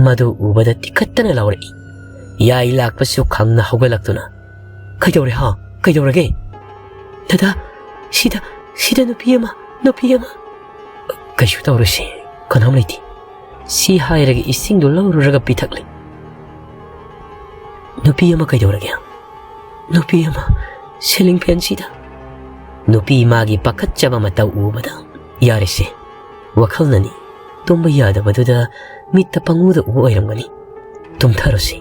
ꯃꯗꯨ ꯎꯕꯗ ꯇꯤꯈꯠꯇꯅ ꯂꯥꯎꯔꯛꯏ꯫ ꯌꯥꯏ ꯂꯥꯛꯄꯁꯨ ꯈꯪꯅ ꯍꯧꯒꯠꯂꯛꯇꯨꯅ, "ꯀꯩꯗꯧꯔꯦ ꯍꯥ? ꯀꯩꯗꯧꯔꯒꯦ?" "ꯗꯗꯥ, ꯁꯤꯗ, ꯁꯤꯗ ꯅꯨꯄꯤ ꯑꯃ, ꯅꯨꯄꯤ ꯑꯃ꯫" "ꯀꯩꯁꯨ ꯇꯧꯔꯣꯏꯁꯦ, ꯀꯅꯥꯝ ꯂꯩꯇꯦ꯫" ꯁꯤ ꯍꯥꯏꯔꯒ ꯏꯁꯤꯡꯗꯨ ꯂꯧꯔꯨꯔꯒ ꯄꯤꯊꯛꯂꯦ꯫ "ꯅꯨꯄꯤ ꯑꯃ ꯀꯩꯗꯧꯔꯒꯦ?" "ꯅꯨꯄꯤ ꯑꯃ ꯁꯤꯂꯤꯡ ꯐꯦꯟꯁꯤꯗ꯫" ꯅꯨꯄꯤ ꯃꯥꯒꯤ ꯄꯥꯈꯠꯆꯕ ꯃꯇꯧ ꯎꯕꯗ, "ꯌꯥꯔꯦꯁꯦ, ꯋꯥꯈꯜꯅꯅꯤ꯫" ꯇꯨꯝꯕ ꯌꯥꯗꯕꯗꯨꯗ ꯃꯤꯠꯇ ꯄꯪꯎꯗ ꯎꯕ ꯑꯣꯏꯔꯝꯒꯅꯤ꯫ ꯇꯨꯝꯊꯔꯣꯁꯤ꯫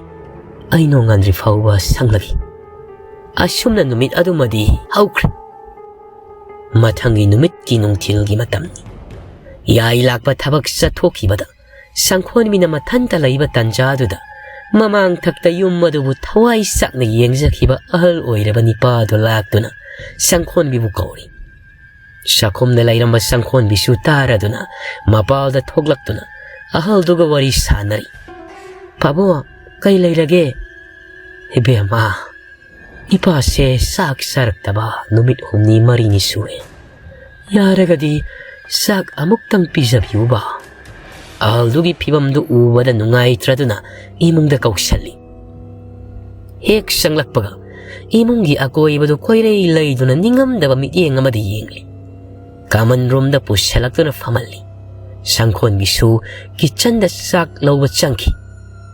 ꯑꯩ ꯅꯣꯡꯉꯥꯟꯗ꯭ꯔꯤ ꯐꯥꯎꯕ ꯁꯪꯂꯒꯦ꯫ ꯑꯁꯨꯝꯅ ꯅꯨꯃꯤꯠ ꯑꯗꯨꯃꯗꯤ ꯍꯧꯈ꯭ꯔꯦ꯫ ꯃꯊꯪꯒꯤ ꯅꯨꯃꯤꯠꯀꯤ ꯅꯨꯡꯊꯤꯜꯒꯤ ꯃꯇꯝꯅꯤ꯫ ꯌꯥꯏ ꯂꯥꯛꯄ ꯊꯕꯛ ꯆꯠꯊꯣꯛꯈꯤꯕꯗ ꯁꯪꯈꯣꯟꯕꯤꯅ ꯃꯊꯟꯇ ꯂꯩꯕ ꯇꯟꯖꯥꯗꯨꯗ ꯃꯃꯥꯡ ꯊꯛꯇ ꯌꯨꯝ ꯑꯗꯨꯕꯨ ꯊꯋꯥꯏ ꯆꯥꯛꯅ ꯌꯦꯡꯖꯈꯤꯕ ꯑꯍꯜ ꯑꯣꯏꯔꯕ ꯅꯤꯄꯥꯗꯨ ꯂꯥꯛꯇꯨꯅ ꯁꯪꯈꯣꯟꯕꯤꯕꯨ ꯀꯧꯔꯤ꯫ ꯆꯥꯛꯈꯨꯝꯗ ꯂꯩꯔꯝꯕ ꯁꯪꯈꯣꯟꯕꯤꯁꯨ ꯇꯥꯔꯗꯨꯅ ꯃꯄꯥꯜꯗ ꯊꯣꯛꯂꯛꯇꯨꯅ ꯑꯍꯜꯗꯨꯒ ꯋꯥꯔꯤ ꯁꯥꯟꯅꯔꯤ꯫ "ꯄꯥꯕꯨꯡ, ꯀꯩ ꯂꯩꯔꯒꯦ?" "ꯏꯕꯦꯝꯃ, ꯏꯄꯥꯁꯦ ꯆꯥꯛ ꯆꯥꯔꯛꯇꯕ ꯅꯨꯃꯤꯠ ꯍꯨꯝꯅꯤ ꯃꯔꯤꯅꯤ ꯁꯨꯔꯦ꯫ ꯌꯥꯔꯒꯗꯤ ꯆꯥꯛ ꯑꯃꯨꯛꯇꯪ ꯄꯤꯖꯕꯤꯌꯨꯕ꯫" ꯑꯍꯜꯗꯨꯒꯤ ꯐꯤꯕꯝꯗꯨ ꯎꯕꯗ ꯅꯨꯡꯉꯥꯏꯇ꯭ꯔꯗꯨꯅ ꯏꯃꯨꯡꯗ ꯀꯧꯁꯜꯂꯤ꯫ ꯍꯦꯛ ꯆꯪꯂꯛꯄꯒ ꯏꯃꯨꯡꯒꯤ ꯑꯀꯣꯏꯕꯗꯨ ꯀꯣꯏꯔꯩ ꯂꯩꯗꯨꯅ ꯅꯤꯡꯉꯝꯗꯕ ꯃꯤꯠꯌꯦꯡ ꯑꯃꯗ ꯌꯦꯡꯂꯤ꯫ ꯀꯃꯟ ꯔꯨꯝꯗ ꯄꯨꯁꯤꯜꯂꯛꯇꯨꯅ ꯐꯝꯍꯜꯂꯤ꯫ ꯁꯪꯈꯣꯟꯕꯤꯁꯨ ꯀꯤꯆꯟꯗ ꯆꯥꯛ ꯂꯧꯕ ꯆꯪꯈꯤ꯫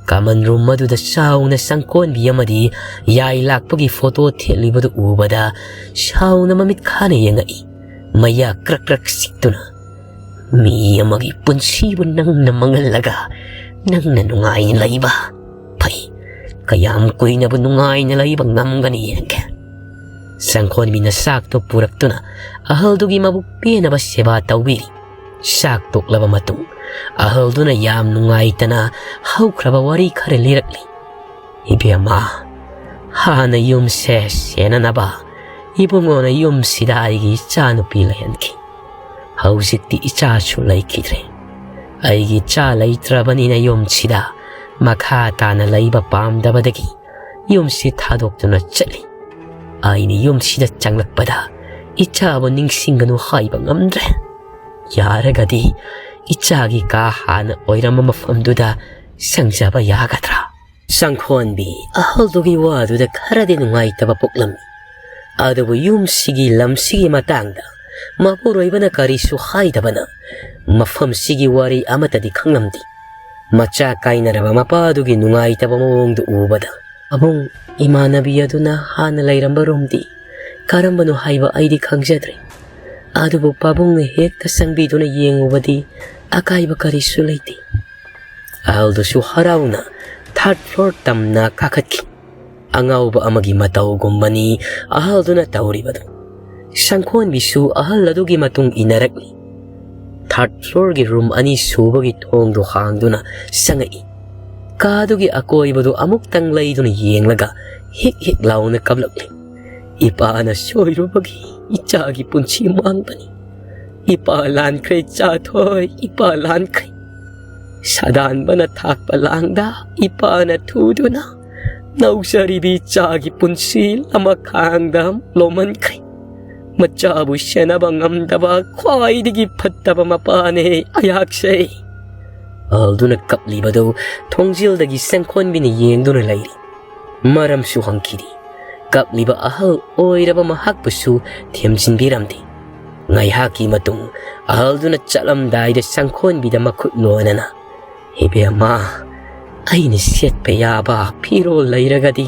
ꯀꯃꯟ ꯔꯨꯝ ꯑꯗꯨꯗ ꯆꯥꯎꯅ ꯁꯪꯈꯣꯟꯕꯤ ꯑꯃꯗꯤ ꯌꯥꯏ ꯂꯥꯛꯄꯒꯤ ꯐꯣꯇꯣ ꯊꯦꯠꯂꯤꯕꯗꯨ ꯎꯕꯗ ꯁꯥꯎꯅ ꯃꯃꯤꯠ ꯈꯥꯅ ꯌꯦꯡꯉꯛꯏ꯫ ꯃꯌꯥ ꯀ꯭ꯔꯛ ꯀ꯭ꯔꯛ ꯆꯤꯛꯇꯨꯅ, "ꯃꯤ ꯑꯃꯒꯤ ꯄꯨꯟꯁꯤꯕꯨ ꯅꯪꯅ ꯃꯥꯡꯍꯜꯂꯒ ꯅꯪꯅ ꯅꯨꯡꯉꯥꯏꯅ ꯂꯩꯕ? ꯐꯩ, ꯀꯌꯥꯝ ꯀꯨꯏꯅꯕꯨ ꯅꯨꯡꯉꯥꯏꯅ ꯂꯩꯕ ꯉꯝꯒꯅꯤ ꯌꯦꯡꯒꯦ꯫" ꯁꯪꯈꯣꯟꯕꯤꯅ ꯆꯥꯛꯇꯨ ꯄꯨꯔꯛꯇꯨꯅ ꯑꯍꯜꯗꯨꯒꯤ ꯃꯕꯨꯛ ꯄꯦꯟꯅꯕ ꯁꯦꯕꯥ ꯇꯧꯕꯤꯔꯤ꯫ ꯆꯥꯛ ꯇꯣꯛꯂꯕ ꯃꯇꯨꯡ ꯑꯍꯜꯗꯨꯅ ꯌꯥꯝ ꯅꯨꯡꯉꯥꯏꯇꯅ ꯍꯧꯈ꯭ꯔꯕ ꯋꯥꯔꯤ ꯈꯔ ꯂꯤꯔꯛꯂꯤ꯫ "ꯏꯕꯦꯝꯃ, ꯍꯥꯟꯅ ꯌꯨꯝꯁꯦ ꯁꯦꯟꯅꯅꯕ ꯏꯕꯨꯡꯉꯣꯅ ꯌꯨꯝꯁꯤꯗ ꯑꯩꯒꯤ ꯏꯆꯥꯅꯨꯄꯤ ꯂꯩꯍꯟꯈꯤ꯫ ꯍꯧꯖꯤꯛꯇꯤ ꯏꯆꯥꯁꯨ ꯂꯩꯈꯤꯗ꯭ꯔꯦ꯫ ꯑꯩꯒꯤ ꯏꯆꯥ ꯂꯩꯇ꯭ꯔꯕꯅꯤꯅ ꯌꯨꯝꯁꯤꯗ ꯃꯈꯥ ꯇꯥꯅ ꯂꯩꯕ ꯄꯥꯝꯗꯕꯗꯒꯤ ꯌꯨꯝꯁꯤ ꯊꯥꯗꯣꯛꯇꯨꯅ ꯆꯠꯂꯤ꯫ ꯑꯩꯅ ꯌꯨꯝꯁꯤꯗ ꯆꯪꯂꯛꯄꯗ ꯏꯆꯥꯕꯨ ꯅꯤꯡꯁꯤꯡꯒꯅꯨ ꯍꯥꯏꯕ ꯉꯝꯗ꯭ꯔꯦ꯫ ꯌꯥꯔꯒꯗꯤ ꯏꯆꯥꯒꯤ ꯀꯥ ꯍꯥꯟꯅ ꯑꯣꯏꯔꯝꯕ ꯃꯐꯝꯗꯨꯗ ꯆꯪꯖꯕ ꯌꯥꯒꯗ꯭ꯔꯥ?" ꯁꯪꯈꯣꯟꯕꯤ ꯑꯍꯜꯗꯨꯒꯤ ꯋꯥꯗꯨꯗ ꯈꯔꯗꯤ ꯅꯨꯡꯉꯥꯏꯇꯕ ꯄꯣꯛꯂꯝꯃꯤ꯫ ꯑꯗꯨꯕꯨ ꯌꯨꯝꯁꯤꯒꯤ ꯂꯝꯁꯤꯒꯤ ꯃꯇꯥꯡꯗ ꯃꯄꯨꯔꯣꯏꯕꯅ ꯀꯔꯤꯁꯨ ꯍꯥꯏꯗꯕꯅ ꯃꯐꯝꯁꯤꯒꯤ ꯋꯥꯔꯤ ꯑꯃꯠꯇꯗꯤ ꯈꯪꯂꯝꯗꯦ꯫ ꯃꯆꯥ ꯀꯥꯏꯅꯔꯕ ꯃꯄꯥꯗꯨꯒꯤ ꯅꯨꯡꯉꯥꯏꯇꯕ ꯃꯑꯣꯡꯗꯨ ꯎꯕꯗ, "ꯄꯥꯕꯨꯡ, ꯏꯃꯥꯟꯅꯕꯤ ꯑꯗꯨꯅ ꯍꯥꯟꯅ ꯂꯩꯔꯝꯕ ꯔꯨꯝꯗꯤ ꯀꯔꯝꯕꯅꯣ ꯍꯥꯏꯕ ꯑꯩꯗꯤ ꯈꯪꯖꯗ꯭ꯔꯦ꯫ ꯑꯗꯨꯕꯨ ꯄꯥꯕꯨꯡꯅ ꯍꯦꯛꯇ ꯆꯪꯕꯤꯗꯨꯅ ꯌꯦꯡꯉꯨꯕꯗꯤ ꯑꯀꯥꯏꯕ ꯀꯔꯤꯁꯨ ꯂꯩꯇꯦ꯫ ꯑꯍꯜꯗꯨꯁꯨ ꯍꯔꯥꯎꯅ third floor ꯇꯝꯅ ꯀꯥꯈꯠꯈꯤ꯫ ꯑꯉꯥꯎꯕ ꯑꯃꯒꯤ ꯃꯇꯧꯒꯨꯝꯕꯅꯤ ꯑꯍꯜꯗꯨꯅ ꯇꯧꯔꯤꯕꯗꯨ꯫ ꯁꯪꯈꯣꯟꯕꯤꯁꯨ ꯑꯍꯜ ꯑꯗꯨꯒꯤ ꯃꯇꯨꯡ ꯏꯟꯅꯔꯛꯂꯤ꯫ Third floorꯒꯤ room ꯑꯅꯤ ꯁꯨꯕꯒꯤ ꯊꯣꯡꯗꯨ ꯍꯥꯡꯗꯨꯅ ꯆꯪꯉꯛꯏ꯫ ꯀꯥꯗꯨꯒꯤ ꯑꯀꯣꯏꯕꯗꯨ ꯑꯃꯨꯛꯇꯪ ꯂꯩꯗꯨꯅ ꯌꯦꯡꯂꯒ ꯍꯤꯛ ꯍꯤꯛ ꯂꯥꯎꯅ ꯀꯞꯂꯛꯂꯤ꯫ "ꯏꯄꯥꯅ ꯁꯣꯏꯔꯨꯕꯒꯤ ꯏꯆꯥꯒꯤ ꯄꯨꯟꯁꯤ ꯃꯥꯡꯕꯅꯤ꯫ ꯏꯄꯥ ꯂꯥꯟꯈ꯭ꯔꯦ ꯆꯥꯊꯣꯏ, ꯏꯄꯥ ꯂꯥꯟꯈ꯭ꯔꯦ꯫ ꯁꯥꯗꯥꯟꯕꯅ ꯊꯥꯛꯄ ꯂꯥꯡꯗ ꯏꯄꯥꯅ ꯊꯨꯗꯨꯅ ꯅꯧꯖꯔꯤꯕꯤ ꯏꯆꯥꯒꯤ ꯄꯨꯟꯁꯤ ꯂꯃꯈꯥꯡꯗ ꯂꯣꯝꯍꯟꯈ꯭ꯔꯦ꯫ ꯃꯆꯥꯕꯨ ꯁꯦꯟꯅꯕ ꯉꯝꯗꯕ ꯈ꯭ꯋꯥꯏꯗꯒꯤ ꯐꯠꯇꯕ ꯃꯄꯥꯅꯦ ꯑꯩꯍꯥꯛꯁꯦ"꯫ ꯑꯍꯜꯗꯨꯅ ꯀꯞꯂꯤꯕꯗꯨ ꯊꯣꯡꯖꯤꯜꯗꯒꯤ ꯁꯪꯈꯣꯟꯕꯤꯅ ꯌꯦꯡꯗꯨꯅ ꯂꯩꯔꯤ꯫ ꯃꯔꯝꯁꯨ ꯍꯪꯈꯤꯗꯦ꯫ ꯀꯞꯂꯤꯕ ꯑꯍꯜ ꯑꯣꯏꯔꯕ ꯃꯍꯥꯛꯄꯨꯁꯨ ꯊꯦꯝꯖꯤꯟꯕꯤꯔꯝꯗꯦ꯫ ꯉꯥꯏꯍꯥꯛꯀꯤ ꯃꯇꯨꯡ ꯑꯍꯜꯗꯨꯅ ꯆꯠꯂꯝꯗꯥꯏꯗ ꯁꯪꯈꯣꯟꯕꯤꯗ ꯃꯈꯨꯠ ꯂꯣꯟꯅꯅ, "ꯏꯕꯦꯝꯃ, ꯑꯩꯅ ꯁꯦꯠꯄ ꯌꯥꯕ ꯐꯤꯔꯣꯜ ꯂꯩꯔꯒꯗꯤ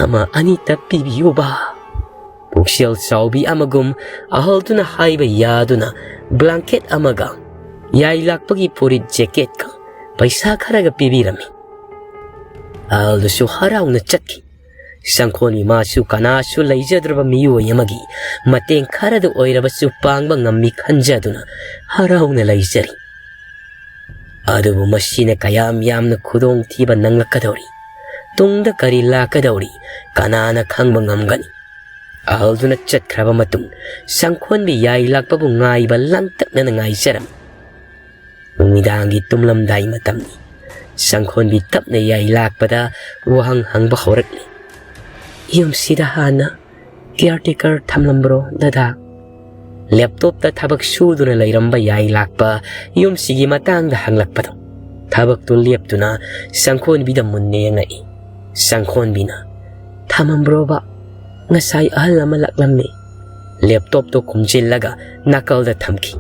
ꯑꯃ ꯑꯅꯤꯇ ꯄꯤꯕꯤꯌꯨꯕ"꯫ ꯄꯨꯛꯆꯦꯜ ꯆꯥꯎꯕꯤ ꯑꯃꯒꯨꯝ ꯑꯍꯜꯗꯨꯅ ꯍꯥꯏꯕ ꯌꯥꯗꯨꯅ blanket ꯑꯃꯒ ꯌꯥꯏ ꯂꯥꯛꯄꯒꯤ ꯐꯨꯔꯤꯠ jacketꯀ ꯄꯩꯁꯥ ꯈꯔꯒ ꯄꯤꯕꯤꯔꯝꯃꯤ꯫ ꯑꯍꯜꯗꯨꯁꯨ ꯍꯔꯥꯎꯅ ꯆꯠꯈꯤ꯫ ꯁꯪꯈꯣꯟꯕꯤ ꯃꯥꯁꯨ ꯀꯅꯥꯁꯨ ꯂꯩꯖꯗ꯭ꯔꯕ ꯃꯤꯑꯣꯏ ꯑꯃꯒꯤ ꯃꯇꯦꯡ ꯈꯔꯗ ꯑꯣꯏꯔꯕꯁꯨ ꯄꯥꯡꯕ ꯉꯝꯃꯤ ꯈꯟꯖꯗꯨꯅ ꯍꯔꯥꯎꯅ ꯂꯩꯖꯔꯤ꯫ ꯑꯗꯨꯕꯨ ꯃꯁꯤꯅ ꯀꯌꯥꯝ ꯌꯥꯝꯅ ꯈꯨꯗꯣꯡꯊꯤꯕ ꯅꯪꯂꯛꯀꯗꯧꯔꯤ? ꯇꯨꯡꯗ ꯀꯔꯤ ꯂꯥꯛꯀꯗꯧꯔꯤ? ꯀꯅꯥꯅ ꯈꯪꯕ ꯉꯝꯒꯅꯤ? ꯑꯍꯜꯗꯨꯅ ꯆꯠꯈ꯭ꯔꯕ ꯃꯇꯨꯡ ꯁꯪꯈꯣꯟꯕꯤ ꯌꯥꯏ ꯂꯥꯛꯄꯕꯨ ꯉꯥꯏꯕ ꯂꯥꯡꯇꯛꯅꯅ ꯉꯥꯏꯖꯔꯝꯃꯤ꯫ ꯅꯨꯃꯤꯗꯥꯡꯒꯤ ꯇꯨꯝꯂꯝꯗꯥꯏ ꯃꯇꯝꯅꯤ꯫ ꯁꯪꯈꯣꯟꯕꯤ ꯇꯞꯅ ꯌꯥꯏ ꯂꯥꯛꯄꯗ ꯋꯥꯍꯪ ꯍꯪꯕ ꯍꯧꯔꯛꯂꯤ꯫ "ꯌꯨꯝꯁꯤꯗ ꯍꯥꯟꯅ caretaker ꯊꯝꯂꯝꯕ꯭ꯔꯣ, ꯗꯗꯥ?" Laptopꯇ ꯊꯕꯛ ꯁꯨꯗꯨꯅ ꯂꯩꯔꯝꯕ ꯌꯥꯏ ꯂꯥꯛꯄ ꯌꯨꯝꯁꯤꯒꯤ ꯃꯇꯥꯡꯗ ꯍꯪꯂꯛꯄꯗꯣ꯫ ꯊꯕꯛꯇꯨ ꯂꯦꯞꯇꯨꯅ ꯁꯪꯈꯣꯟꯕꯤꯗ ꯃꯨꯟꯅ ꯌꯦꯡꯉꯛꯏ꯫ ꯁꯪꯈꯣꯟꯕꯤꯅ, "ꯊꯝꯃꯝꯕ꯭ꯔꯣꯕ? ꯉꯁꯥꯏ ꯑꯍꯜ ꯑꯃ ꯂꯥꯛꯂꯝꯃꯤ"꯫ Laptopꯇꯣ ꯈꯨꯝꯖꯤꯜꯂꯒ ꯅꯥꯀꯜꯗ ꯊꯝꯈꯤ꯫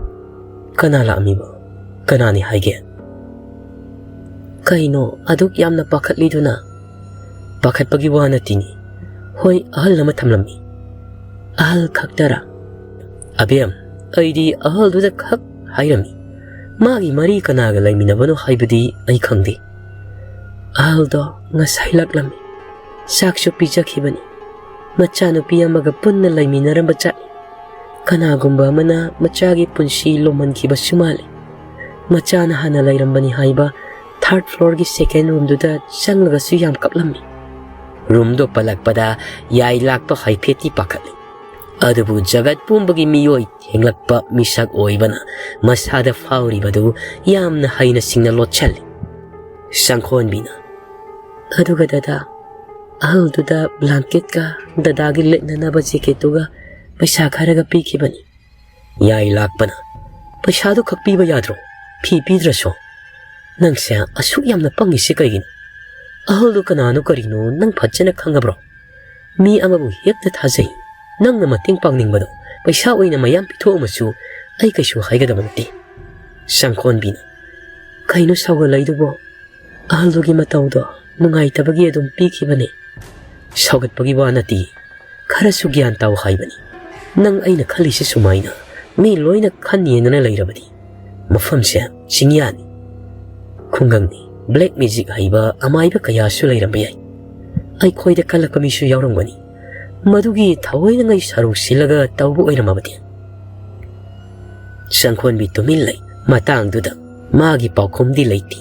"ꯀꯅꯥ ꯂꯥꯛꯑꯝꯃꯤꯕ? ꯀꯅꯥꯅꯤ ꯍꯥꯏꯒꯦ?" "ꯀꯩꯅꯣ ꯑꯗꯨꯛ ꯌꯥꯝꯅ ꯄꯥꯈꯠꯂꯤꯗꯨꯅ?" "ꯄꯥꯈꯠꯄꯒꯤ ꯋꯥ ꯅꯠꯇꯤꯅꯤ꯫ ꯍꯣꯏ, ꯑꯍꯜ ꯑꯃ ꯊꯝꯂꯝꯃꯤ"꯫ "ꯑꯍꯜ ꯈꯛꯇꯔꯥ?" "ꯑꯕꯦꯝ, ꯑꯩꯗꯤ ꯑꯍꯜꯗꯨꯗ ꯈꯛ ꯍꯥꯏꯔꯝꯃꯤ꯫ ꯃꯥꯒꯤ ꯃꯔꯤ ꯀꯅꯥꯒ ꯂꯩꯃꯤꯟꯅꯕꯅꯣ ꯍꯥꯏꯕꯗꯤ ꯑꯩ ꯈꯪꯗꯦ꯫ ꯑꯍꯜꯗꯣ ꯉꯁꯥꯏ ꯂꯥꯛꯂꯝꯃꯤ꯫ ꯆꯥꯛꯁꯨ ꯄꯤꯖꯈꯤꯕꯅꯤ꯫ ꯃꯆꯥꯅꯨꯄꯤ ꯑꯃꯒ ꯄꯨꯟꯅ ꯂꯩꯃꯤꯟꯅꯔꯝꯕ ꯖꯥꯠꯅꯤ꯫ ꯀꯅꯥꯒꯨꯝꯕ ꯑꯃꯅ ꯃꯆꯥꯒꯤ ꯄꯨꯟꯁꯤ ꯂꯣꯝꯍꯟꯈꯤꯕꯁꯨ ꯃꯥꯜꯂꯤ꯫ ꯃꯆꯥꯅ ꯍꯥꯟꯅ ꯂꯩꯔꯝꯕꯅꯤ ꯍꯥꯏꯕ third floorꯒꯤ second roomꯗꯨꯗ ꯆꯪꯂꯒꯁꯨ ꯌꯥꯝ ꯀꯞꯂꯝꯃꯤ꯫ ꯔꯨꯝꯗꯣ ꯄꯜꯂꯛꯄꯗ ꯌꯥꯏ ꯂꯥꯛꯄ ꯍꯥꯏꯐꯦꯠꯇꯤ ꯄꯥꯈꯠꯂꯤ꯫ ꯑꯗꯨꯕꯨ ꯖꯒꯠ ꯄꯨꯝꯕꯒꯤ ꯃꯤꯑꯣꯏ ꯊꯦꯡꯂꯛꯄ ꯃꯤꯁꯛ ꯑꯣꯏꯕꯅ ꯃꯁꯥꯗ ꯐꯥꯎꯔꯤꯕꯗꯨ ꯌꯥꯝꯅ ꯍꯩꯅ ꯁꯤꯡꯅ ꯂꯣꯠꯁꯤꯜꯂꯤ꯫ ꯁꯪꯈꯣꯟꯕꯤꯅ, "ꯑꯗꯨꯒ ꯗꯗꯥ, ꯑꯍꯜꯗꯨꯗ blanketꯀ ꯗꯗꯥꯒꯤ ꯂꯤꯠꯅꯅꯕ jacketꯇꯨꯒ ꯄꯩꯁꯥ ꯈꯔꯒ ꯄꯤꯈꯤꯕꯅꯤ꯫" ꯌꯥꯏ ꯂꯥꯛꯄꯅ, "ꯄꯩꯁꯥꯗꯨ ꯈꯛ ꯄꯤꯕ ꯌꯥꯗ꯭ꯔꯣ? ꯐꯤ ꯄꯤꯗ꯭ꯔꯁꯨ? ꯅꯪꯁꯦ ꯑꯁꯨꯛ ꯌꯥꯝꯅ ꯄꯪꯉꯤꯁꯤ ꯀꯩꯒꯤꯅꯣ? ꯑꯍꯜꯗꯨ ꯀꯅꯥꯅꯣ ꯀꯔꯤꯅꯣ ꯅꯪ ꯐꯖꯅ ꯈꯪꯉꯕ꯭ꯔꯣ? ꯃꯤ ꯑꯃꯕꯨ ꯍꯦꯛꯇ ꯊꯥꯖꯩ꯫ ꯅꯪꯅ ꯃꯇꯦꯡ ꯄꯥꯡꯅꯤꯡꯕꯗꯣ ꯄꯩꯁꯥ ꯑꯣꯏꯅ ꯃꯌꯥꯝ ꯄꯤꯊꯣꯛꯑꯝꯃꯁꯨ ꯑꯩ ꯀꯩꯁꯨ ꯍꯥꯏꯒꯗꯕ ꯅꯠꯇꯦ꯫" ꯁꯪꯈꯣꯟꯕꯤꯅ, "ꯀꯩꯅꯣ ꯁꯥꯎꯒꯠꯂꯛꯏꯗꯨꯕꯣ? ꯑꯍꯜꯗꯨꯒꯤ ꯃꯇꯧꯗꯣ ꯅꯨꯡꯉꯥꯏꯇꯕꯒꯤ ꯑꯗꯨꯝ ꯄꯤꯈꯤꯕꯅꯦ꯫ ꯁꯥꯎꯒꯠꯄꯒꯤ ꯋꯥ ꯅꯠꯇꯦ, ꯈꯔꯁꯨ ꯒ꯭ꯌꯥꯟ ꯇꯥꯎ ꯍꯥꯏꯕꯅꯤ꯫ ꯅꯪ ꯑꯩꯅ ꯈꯜꯂꯤꯁꯦ ꯁꯨꯃꯥꯏꯅ ꯃꯤ ꯂꯣꯏꯅ ꯈꯟ ꯌꯦꯡꯗꯅ ꯂꯩꯔꯕꯗꯤ ꯃꯐꯝꯁꯦ ꯆꯤꯡꯌꯥꯅꯤ꯫ ꯈꯨꯡꯒꯪꯅꯤ, black magic ꯍꯩꯕ ꯑꯃꯥꯏꯕ ꯀꯌꯥꯁꯨ ꯂꯩꯔꯝꯕ ꯌꯥꯏ꯫ ꯑꯩꯈꯣꯏꯗ ꯀꯜꯂꯛꯄ ꯃꯤꯁꯨ ꯌꯥꯎꯔꯝꯒꯅꯤ꯫ ꯃꯗꯨꯒꯤ ꯊꯑꯣꯏꯅꯉꯩ ꯁꯔꯨꯛ ꯁꯤꯜꯂꯒ ꯇꯧꯕ ꯑꯣꯏꯔꯝꯃꯕꯗꯤ?" ꯁꯪꯈꯣꯟꯕꯤ ꯇꯨꯃꯤꯟ ꯂꯩ꯫ ꯃꯇꯥꯡꯗꯨꯗ ꯃꯥꯒꯤ ꯄꯥꯎꯈꯨꯝꯗꯤ ꯂꯩꯇꯦ꯫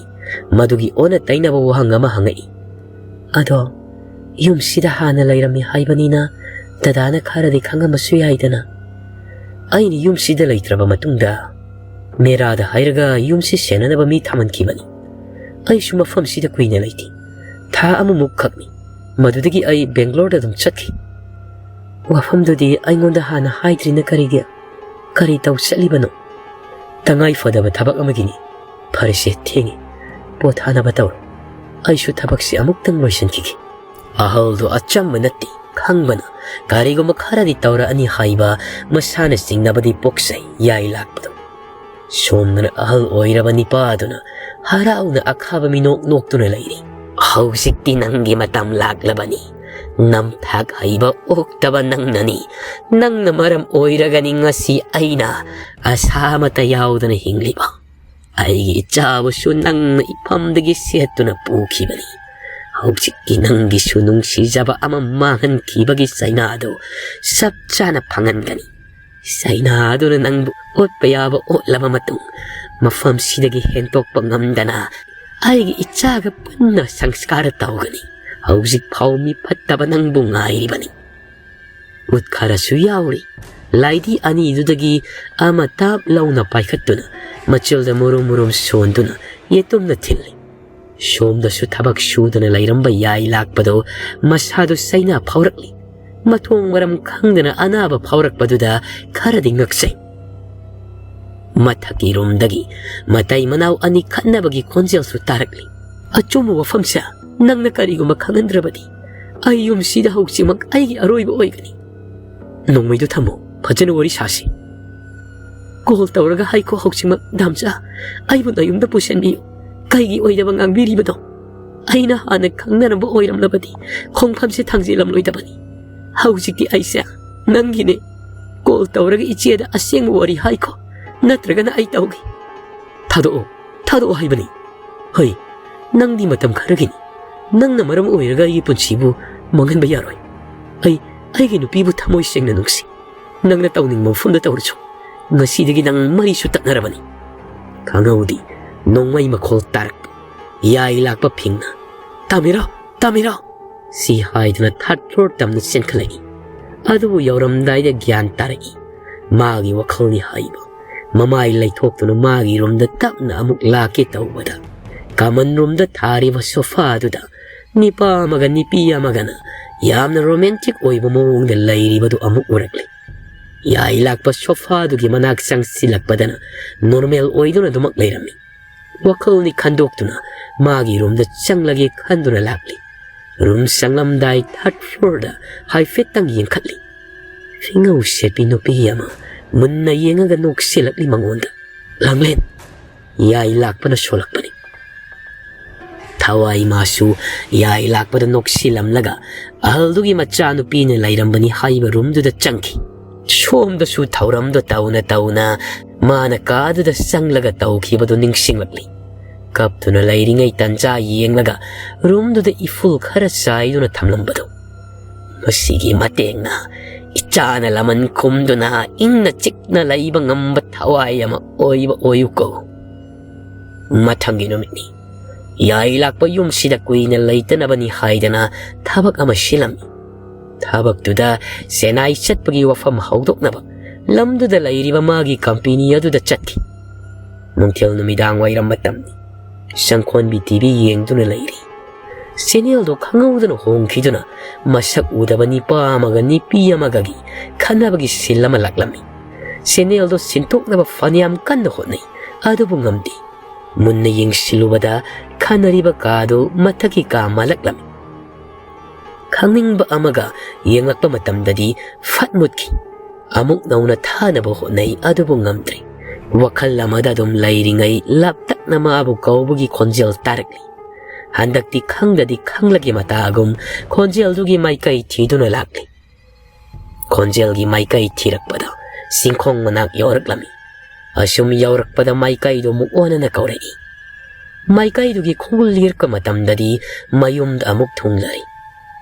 ꯃꯗꯨꯒꯤ ꯑꯣꯟꯅ ꯇꯩꯅꯕ ꯋꯥꯍꯪ ꯑꯃ ꯍꯪꯉꯛꯏ꯫ "ꯑꯗꯣ ꯌꯨꯝꯁꯤꯗ ꯍꯥꯟꯅ ꯂꯩꯔꯝꯃꯤ ꯍꯥꯏꯕꯅꯤꯅ ꯗꯗꯥꯅ ꯈꯔꯗꯤ ꯈꯪꯉꯝꯕꯁꯨ ꯌꯥꯏꯗꯅ꯫ ꯑꯩꯅ ꯌꯨꯝꯁꯤꯗ ꯂꯩꯇ꯭ꯔꯕ ꯃꯇꯨꯡꯗ ꯃꯦꯔꯥꯗ ꯍꯥꯏꯔꯒ ꯌꯨꯝꯁꯤ ꯁꯦꯟꯅꯅꯕ ꯃꯤ ꯊꯝꯍꯟꯈꯤꯕꯅꯤ꯫ ꯑꯩꯁꯨ ꯃꯐꯝꯁꯤꯗ ꯀꯨꯏꯅ ꯂꯩꯇꯦ꯫ ꯊꯥ ꯑꯃꯃꯨꯛ ꯈꯛꯅꯤ꯫ ꯃꯗꯨꯗꯒꯤ ꯑꯩ ꯕꯦꯡꯒ꯭ꯂꯣꯔꯗ ꯑꯗꯨꯝ ꯆꯠꯈꯤ꯫" "ꯋꯥꯐꯝꯗꯨꯗꯤ ꯑꯩꯉꯣꯟꯗ ꯍꯥꯟꯅ ꯍꯥꯏꯗ꯭ꯔꯤꯅ ꯀꯔꯤꯒꯤ? ꯀꯔꯤ ꯇꯧ ꯆꯠꯂꯤꯕꯅꯣ? ꯇꯉꯥꯏ ꯐꯗꯕ ꯊꯕꯛ ꯑꯃꯒꯤꯅꯤ꯫ ꯐꯔꯦꯁꯦ, ꯊꯦꯡꯉꯤ꯫ ꯄꯣꯊꯥꯅꯕ ꯇꯧꯔꯣ꯫ ꯑꯩꯁꯨ ꯊꯕꯛꯁꯤ ꯑꯃꯨꯛꯇꯪ ꯂꯣꯏꯁꯤꯟꯈꯤꯒꯦ꯫" ꯑꯍꯜꯗꯨ ꯑꯆꯝꯕ ꯅꯠꯇꯦ ꯈꯪꯕꯅ ꯀꯔꯤꯒꯨꯝꯕ ꯈꯔꯗꯤ ꯇꯧꯔꯛꯑꯅꯤ ꯍꯥꯏꯕ ꯃꯁꯥꯅ ꯆꯤꯡꯅꯕꯗꯤ ꯄꯣꯛꯆꯩ꯫ ꯌꯥꯏ ꯂꯥꯛꯄꯗꯣ ꯁꯣꯝꯗꯅ ꯑꯍꯜ ꯑꯣꯏꯔꯕ ꯅꯤꯄꯥꯗꯨꯅ ꯍꯔꯥꯎꯅ ꯑꯈꯥꯕ ꯃꯤꯅꯣꯛ ꯅꯣꯛꯇꯨꯅ ꯂꯩꯔꯤ꯫ "ꯍꯧꯖꯤꯛꯇꯤ ꯅꯪꯒꯤ ꯃꯇꯝ ꯂꯥꯛꯂꯕꯅꯤ꯫ ꯅꯝꯊꯥꯛ ꯍꯩꯕ ꯑꯣꯛꯇꯕ ꯅꯪꯅꯅꯤ꯫ ꯅꯪꯅ ꯃꯔꯝ ꯑꯣꯏꯔꯒꯅꯤ ꯉꯁꯤ ꯑꯩꯅ ꯑꯁꯥ ꯑꯃꯠꯇ ꯌꯥꯎꯗꯅ ꯍꯤꯡꯂꯤꯕ꯫" ꯑꯩꯒꯤ ꯏꯆꯥꯕꯨꯁꯨ ꯅꯪꯅ ꯏꯐꯝꯗꯒꯤ ꯁꯦꯠꯇꯨꯅ ꯄꯨꯈꯤꯕꯅꯤ꯫ ꯍꯧꯖꯤꯛꯇꯤ ꯅꯪꯒꯤꯁꯨ ꯅꯨꯡꯁꯤꯖꯕ ꯑꯃ ꯃꯥꯡꯍꯟꯈꯤꯕꯒꯤ ꯆꯩꯅꯥꯗꯨ ꯆꯞ ꯆꯥꯅ ꯐꯪꯍꯟꯒꯅꯤ꯫ ꯆꯩꯅꯥꯗꯨꯅ ꯅꯪꯕꯨ ꯑꯣꯠꯄ ꯌꯥꯕ ꯑꯣꯠꯂꯕ ꯃꯇꯨꯡ, ꯃꯐꯝꯁꯤꯗꯒꯤ ꯍꯦꯟꯇꯣꯛꯄ ꯉꯝꯗꯅ ꯑꯩꯒꯤ ꯏꯆꯥꯒ ꯄꯨꯟꯅ ꯁꯪꯁꯀꯥꯔ ꯇꯧꯒꯅꯤ꯫ ꯍꯧꯖꯤꯛ ꯐꯥꯎ ꯃꯤ ꯐꯠꯇꯕ ꯅꯪꯕꯨ ꯉꯥꯏꯔꯤꯕꯅꯤ꯫ ꯎꯠ ꯈꯔꯁꯨ ꯌꯥꯎꯔꯤ꯫ ꯂꯥꯏꯙꯤ ꯑꯅꯤꯗꯨꯗꯒꯤ ꯑꯃ ꯇꯥꯞ ꯂꯥꯎꯅ ꯄꯥꯏꯈꯠꯇꯨꯅ ꯃꯆꯤꯜꯗ ꯃꯨꯔꯨꯝ ꯃꯨꯔꯨꯝ ꯁꯣꯟꯗꯨꯅ ꯌꯦꯇꯨꯝꯅ ꯊꯤꯜꯂꯤ꯫ ꯁꯣꯝꯗꯁꯨ ꯊꯕꯛ ꯁꯨꯗꯅ ꯂꯩꯔꯝꯕ ꯌꯥꯏ ꯂꯥꯛꯄꯗꯣ ꯃꯁꯥꯗꯨ ꯆꯩꯅꯥ ꯐꯥꯎꯔꯛꯂꯤ꯫ ꯃꯊꯣꯡ ꯃꯔꯝ ꯈꯪꯗꯅ ꯑꯅꯥꯕ ꯐꯥꯎꯔꯛꯄꯗꯨꯗ ꯈꯔꯗꯤ ꯉꯛꯆꯩ꯫ ꯃꯊꯛꯀꯤ ꯔꯨꯝꯗꯒꯤ ꯃꯇꯩ ꯃꯅꯥꯎ ꯑꯅꯤ ꯈꯠꯅꯕꯒꯤ ꯈꯣꯟꯖꯦꯜꯁꯨ ꯇꯥꯔꯛꯂꯤ꯫ "ꯑꯆꯨꯝꯕ ꯋꯥꯐꯝꯁꯦ ꯅꯪꯅ ꯀꯔꯤꯒꯨꯝꯕ ꯈꯪꯍꯟꯗ꯭ꯔꯕꯗꯤ, ꯑꯩ ꯌꯨꯝꯁꯤꯗ ꯍꯧꯖꯤꯛꯃꯛ ꯑꯩꯒꯤ ꯑꯔꯣꯏꯕ ꯑꯣꯏꯒꯅꯤ꯫ ꯅꯣꯡꯃꯩꯗꯨ ꯊꯝꯃꯨ, ꯐꯖꯅ ꯋꯥꯔꯤ ꯁꯥꯁꯤ꯫ ꯀꯣꯜ ꯇꯧꯔꯒ ꯍꯥꯏꯈꯣ ꯍꯧꯖꯤꯛꯃꯛ, ꯗꯥꯝꯆꯥ꯫ ꯑꯩꯕꯨ ꯅꯌꯨꯝꯗ ꯄꯨꯁꯤꯟꯕꯤꯌꯨ꯫ ꯀꯩꯒꯤ ꯑꯣꯏꯗꯕ ꯉꯥꯡꯕꯤꯔꯤꯕꯅꯣ? ꯑꯩꯅ ꯍꯥꯟꯅ ꯈꯪꯅꯔꯝꯕ ꯑꯣꯏꯔꯝꯂꯕꯗꯤ ꯈꯣꯡꯐꯝꯁꯦ ꯊꯥꯡꯖꯤꯜꯂꯝꯂꯣꯏꯗꯕꯅꯤ꯫ ꯍꯧꯖꯤꯛꯇꯤ ꯑꯩꯁꯦ ꯅꯪꯒꯤꯅꯦ꯫ ꯀꯣꯜ ꯇꯧꯔꯒ ꯏꯆꯦꯗ ꯑꯁꯦꯡꯕ ꯋꯥꯔꯤ ꯍꯥꯏꯈꯣ, ꯅꯠꯇ꯭ꯔꯒꯅ ꯑꯩ ꯇꯧꯒꯦ꯫ ꯊꯥꯗꯣꯛꯑꯣ, ꯊꯥꯗꯣꯛꯑꯣ ꯍꯥꯏꯕꯅꯤ꯫ ꯍꯣꯏ, ꯅꯪꯗꯤ ꯃꯇꯝ ꯈꯔꯒꯤꯅꯤ꯫ ꯅꯪꯅ ꯃꯔꯝ ꯑꯣꯏꯔꯒ ꯑꯩꯒꯤ ꯄꯨꯟꯁꯤꯕꯨ ꯃꯥꯡꯍꯟꯕ ꯌꯥꯔꯣꯏ꯫ ꯑꯩ ꯑꯩꯒꯤ ꯅꯨꯄꯤꯕꯨ ꯊꯃꯣꯏ ꯁꯦꯡꯅ ꯅꯨꯡꯁꯤ꯫ ꯅꯪꯅ ꯇꯧꯅꯤꯡꯕ ꯃꯐꯝꯗ ꯇꯧꯔꯁꯨ, ꯉꯁꯤꯗꯒꯤ ꯅꯪ ꯃꯔꯤꯁꯨ ꯇꯠꯅꯔꯕꯅꯤ꯫ ꯈꯪꯍꯧꯗꯦ, ꯅꯣꯡꯃꯩ ꯃꯈꯣꯜ ꯇꯥꯔꯛꯄ꯫ ꯌꯥꯏ ꯂꯥꯛꯄ ꯐꯤꯡꯅ, "ꯇꯥꯃꯤꯔꯣ, ꯇꯥꯃꯤꯔꯣ!" ꯁꯤ ꯍꯥꯏꯗꯨꯅ ꯊꯥꯔꯠ ꯐ꯭ꯂꯣꯔ ꯇꯝꯅ ꯆꯦꯟꯈꯠꯂꯛꯏ꯫ ꯑꯗꯨꯕꯨ ꯌꯧꯔꯝꯗꯥꯏꯗ ꯒ꯭ꯌꯥꯟ ꯇꯥꯔꯛꯏ꯫ ꯃꯥꯒꯤ ꯋꯥꯈꯜꯅꯤ ꯍꯥꯏꯕ꯫ ꯃꯃꯥꯏ ꯂꯩꯊꯣꯛꯇꯨꯅ ꯃꯥꯒꯤ ꯔꯨꯝꯗ ꯇꯞꯅ ꯑꯃꯨꯛ ꯂꯥꯛꯀꯦ ꯇꯧꯕꯗ, ꯀꯃꯟ ꯔꯨꯝꯗ ꯊꯥꯔꯤꯕ ꯁꯣꯐꯥꯗꯨꯗ ꯅꯤꯄꯥ ꯑꯃꯒ ꯅꯤꯄꯤ ꯑꯃꯒꯅ ꯌꯥꯝꯅ ꯔꯣꯃꯦꯟꯇꯤꯛ ꯑꯣꯏꯕ ꯃꯑꯣꯡꯗ ꯂꯩꯔꯤꯕꯗꯨ ꯑꯃꯨꯛ ꯎꯔꯛꯂꯦ꯫ ꯌꯥꯏ ꯂꯥꯛꯄ ꯁꯣꯐꯥꯗꯨꯒꯤ ꯃꯅꯥꯛ ꯆꯪꯁꯤꯜꯂꯛꯄꯗꯅ ꯅꯣꯔꯃꯦꯜ ꯑꯣꯏꯗꯨꯅ ꯑꯗꯨꯃꯛ ꯂꯩꯔꯝꯃꯤ꯫ ꯋꯥꯈꯜꯅꯤ ꯈꯟꯗꯣꯛꯇꯨꯅ ꯃꯥꯒꯤ ꯔꯨꯝꯗ ꯆꯪꯂꯒꯦ ꯈꯟꯗꯨꯅ ꯂꯥꯛꯂꯤ꯫ ꯔꯨꯝ ꯆꯪꯂꯝꯗꯥꯏ ꯊꯥꯔꯠ ꯐ꯭ꯂꯣꯔꯗ ꯍꯥꯏꯐꯦꯠꯇꯪ ꯌꯦꯡꯈꯠꯂꯤ꯫ ꯐꯤꯉꯧ ꯁꯦꯠꯄꯤ ꯅꯨꯄꯤ ꯑꯃ ꯃꯨꯟꯅ ꯌꯦꯡꯉꯒ ꯅꯣꯛꯁꯤꯜꯂꯛꯂꯤ ꯃꯉꯣꯟꯗ꯫ "ꯂꯥꯡꯂꯦꯟ!" ꯌꯥꯏ ꯂꯥꯛꯄꯅ ꯁꯣꯜꯂꯛꯄꯅꯤ꯫ ꯊꯋꯥꯏ ꯃꯥꯁꯨ ꯌꯥꯏ ꯂꯥꯛꯄꯗ ꯅꯣꯛꯁꯤꯜꯂꯝꯂꯒ ꯑꯍꯜꯗꯨꯒꯤ ꯃꯆꯥꯅꯨꯄꯤꯅ ꯂꯩꯔꯝꯕꯅꯤ ꯍꯥꯏꯕ ꯔꯨꯝꯗꯨꯗ ꯆꯪꯈꯤ꯫ ꯁꯣꯝꯗꯁꯨ ꯊꯧꯔꯝꯗꯣ ꯇꯧꯅ ꯇꯧꯅ ꯃꯥꯅ ꯀꯥꯗꯨꯗ ꯆꯪꯂꯒ ꯇꯧꯈꯤꯕꯗꯨ ꯅꯤꯡꯁꯤꯡꯂꯛꯂꯤ꯫ ꯀꯞꯇꯨꯅ ꯂꯩꯔꯤꯉꯩ ꯇꯟꯖꯥ ꯌꯦꯡꯂꯒ ꯔꯨꯝꯗꯨꯗ ꯏꯐꯨꯜ ꯈꯔ ꯆꯥꯏꯗꯨꯅ ꯊꯝꯂꯝꯕꯗꯨ꯫ ꯃꯁꯤꯒꯤ ꯃꯇꯦꯡꯅ ꯏꯆꯥꯅ ꯂꯃꯟ ꯈꯨꯝꯗꯨꯅ ꯏꯪꯅ ꯆꯤꯛꯅ ꯂꯩꯕ ꯉꯝꯕ ꯊꯋꯥꯏ ꯑꯃ ꯑꯣꯏꯕ ꯑꯣꯏꯌꯨꯀꯣ꯫ ꯃꯊꯪꯒꯤ ꯅꯨꯃꯤꯠꯅꯤ꯫ ꯌꯥꯏ ꯂꯥꯛꯄ ꯌꯨꯝꯁꯤꯗ ꯀꯨꯏꯅ ꯂꯩꯇꯅꯕꯅꯤ ꯍꯥꯏꯗꯅ ꯊꯕꯛ ꯑꯃ ꯁꯤꯜꯂꯝꯃꯤ꯫ ꯊꯕꯛꯇꯨꯗ ꯆꯦꯟꯅꯥꯏ ꯆꯠꯄꯒꯤ ꯋꯥꯐꯝ ꯍꯧꯗꯣꯛꯅꯕ ꯂꯝꯗꯨꯗ ꯂꯩꯔꯤꯕ ꯃꯥꯒꯤ ꯀꯝꯄꯦꯅꯤ ꯑꯗꯨꯗ ꯆꯠꯈꯤ꯫ ꯅꯨꯡꯊꯤꯜ ꯅꯨꯃꯤꯗꯥꯡ ꯋꯥꯏꯔꯝ ꯃꯇꯝꯅꯤ꯫ ꯁꯪꯈꯣꯟꯕꯤ ꯇꯤ ꯚꯤ ꯌꯦꯡꯗꯨꯅ ꯂꯩꯔꯤ꯫ ꯆꯦꯅꯦꯜꯗꯣ ꯈꯪꯍꯧꯗꯅ ꯍꯣꯡꯈꯤꯗꯨꯅ ꯃꯁꯛ ꯎꯗꯕ ꯅꯤꯄꯥ ꯑꯃꯒ ꯅꯨꯄꯤ ꯑꯃꯒꯒꯤ ꯈꯠꯅꯕꯒꯤ ꯁꯤꯟ ꯑꯃ ꯂꯥꯛꯂꯝꯃꯤ꯫ ꯆꯦꯅꯦꯜꯗꯣ ꯁꯤꯟꯊꯣꯛꯅꯕ ꯐꯅꯌꯥꯝ ꯀꯟꯅ ꯍꯣꯠꯅꯩ, ꯑꯗꯨꯕꯨ ꯉꯝꯗꯦ꯫ ꯃꯨꯟꯅ ꯌꯦꯡꯁꯤꯜꯂꯨꯕꯗ ꯈꯠꯅꯔꯤꯕ ꯀꯥꯗꯨ ꯃꯊꯛꯀꯤ ꯀꯥ ꯃꯥꯜꯂꯛꯂꯝꯃꯤ꯫ ꯈꯪꯅꯤꯡꯕ ꯑꯃꯒ ꯌꯦꯡꯂꯛꯄ ꯃꯇꯝꯗꯗꯤ ꯐꯠ ꯃꯨꯠꯈꯤ꯫ ꯑꯃꯨꯛ ꯅꯧꯅ ꯊꯥꯅꯕ ꯍꯣꯠꯅꯩ, ꯑꯗꯨꯕꯨ ꯉꯝꯗ꯭ꯔꯦ꯫ ꯋꯥꯈꯜ ꯑꯃꯗ ꯑꯗꯨꯝ ꯂꯩꯔꯤꯉꯩ ꯂꯥꯞꯇꯛꯅ ꯃꯥꯕꯨ ꯀꯧꯕꯒꯤ ꯈꯣꯟꯖꯦꯜ ꯇꯥꯔꯛꯂꯤ꯫ ꯍꯟꯗꯛꯇꯤ ꯈꯪꯗꯗꯤ ꯈꯪꯂꯒꯦ ꯃꯇꯥꯒꯨꯝ ꯈꯣꯟꯖꯦꯜꯗꯨꯒꯤ ꯃꯥꯏꯀꯩ ꯊꯤꯗꯨꯅ ꯂꯥꯛꯂꯤ꯫ ꯈꯣꯟꯖꯦꯜꯒꯤ ꯃꯥꯏꯀꯩ ꯊꯤꯔꯛꯄꯗ ꯆꯤꯡꯈꯣꯡ ꯃꯅꯥꯛ ꯌꯧꯔꯛꯂꯝꯃꯤ꯫ ꯑꯁꯨꯝ ꯌꯧꯔꯛꯄꯗ ꯃꯥꯏꯀꯩꯗꯨ ꯑꯃꯨꯛ ꯑꯣꯟꯅꯅ ꯀꯧꯔꯛꯏ꯫ ꯃꯥꯏꯀꯩꯗꯨꯒꯤ ꯈꯣꯡꯒꯨꯜ ꯂꯤꯔꯛꯄ ꯃꯇꯝꯗꯗꯤ ꯃꯌꯨꯝꯗ ꯑꯃꯨꯛ ꯊꯨꯡꯂꯔꯤ꯫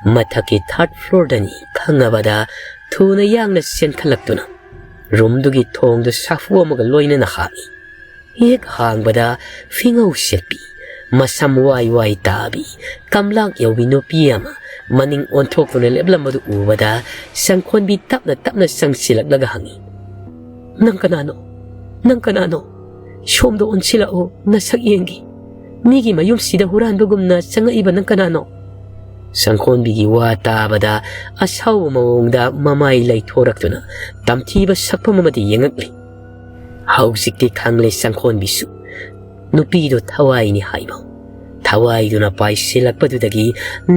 ꯃꯊꯛꯀꯤ ꯊꯥꯔꯠ ꯐ꯭ꯂꯣꯔꯗꯅꯤ ꯈꯪꯉꯕꯗ ꯊꯨꯅ ꯌꯥꯡꯅ ꯆꯦꯟꯈꯠꯂꯛꯇꯨꯅ ꯔꯨꯝꯗꯨꯒꯤ ꯊꯣꯡꯗꯨ ꯁꯥꯐꯨ ꯑꯃꯒ ꯂꯣꯏꯅꯅ ꯍꯥꯡꯏ꯫ ꯍꯦꯛ ꯍꯥꯡꯕꯗ ꯐꯤꯉꯧ ꯁꯦꯠꯄꯤ, ꯃꯁꯝ ꯋꯥꯏ ꯋꯥꯏ ꯇꯥꯕꯤ, ꯀꯝꯂꯥꯛ ꯌꯧꯕꯤ ꯅꯨꯄꯤ ꯑꯃ ꯃꯅꯤꯡ ꯑꯣꯟꯊꯣꯛꯇꯨꯅ ꯂꯦꯞꯂꯝꯕꯗꯨ ꯎꯕꯗ ꯁꯪꯈꯣꯟꯕꯤ ꯇꯞꯅ ꯇꯞꯅ ꯆꯪꯁꯤꯜꯂꯛꯂꯒ ꯍꯪꯏ, "ꯅꯪ ꯀꯅꯥꯅꯣ? ꯅꯪ ꯀꯅꯥꯅꯣ? ꯁꯣꯝꯗ ꯑꯣꯟꯁꯤꯜꯂꯛꯑꯣ, ꯅꯁꯛ ꯌꯦꯡꯒꯦ꯫ ꯃꯤꯒꯤ ꯃꯌꯨꯝꯁꯤꯗ ꯍꯨꯔꯥꯟꯕꯒꯨꯝꯅ ꯆꯪꯉꯛꯏꯕ ꯅꯪ ꯀꯅꯥꯅꯣ?" ꯁꯪꯈꯣꯟꯕꯤꯒꯤ ꯋꯥ ꯇꯥꯕꯗ ꯑꯁꯥꯎꯕ ꯃꯑꯣꯡꯗ ꯃꯃꯥꯏ ꯂꯩꯊꯣꯔꯛꯇꯨꯅ ꯇꯝꯊꯤꯕ ꯁꯛꯐꯝ ꯑꯃꯗ ꯌꯦꯡꯉꯛꯂꯤ꯫ ꯍꯧꯖꯤꯛꯇꯤ ꯈꯪꯂꯦ ꯁꯪꯈꯣꯟꯕꯤꯁꯨ ꯅꯨꯄꯤꯗꯨ ꯊꯋꯥꯏꯅꯤ ꯍꯥꯏꯕ꯫ ꯊꯋꯥꯏꯗꯨꯅ ꯄꯥꯏꯁꯤꯜꯂꯛꯄꯗꯨꯗꯒꯤ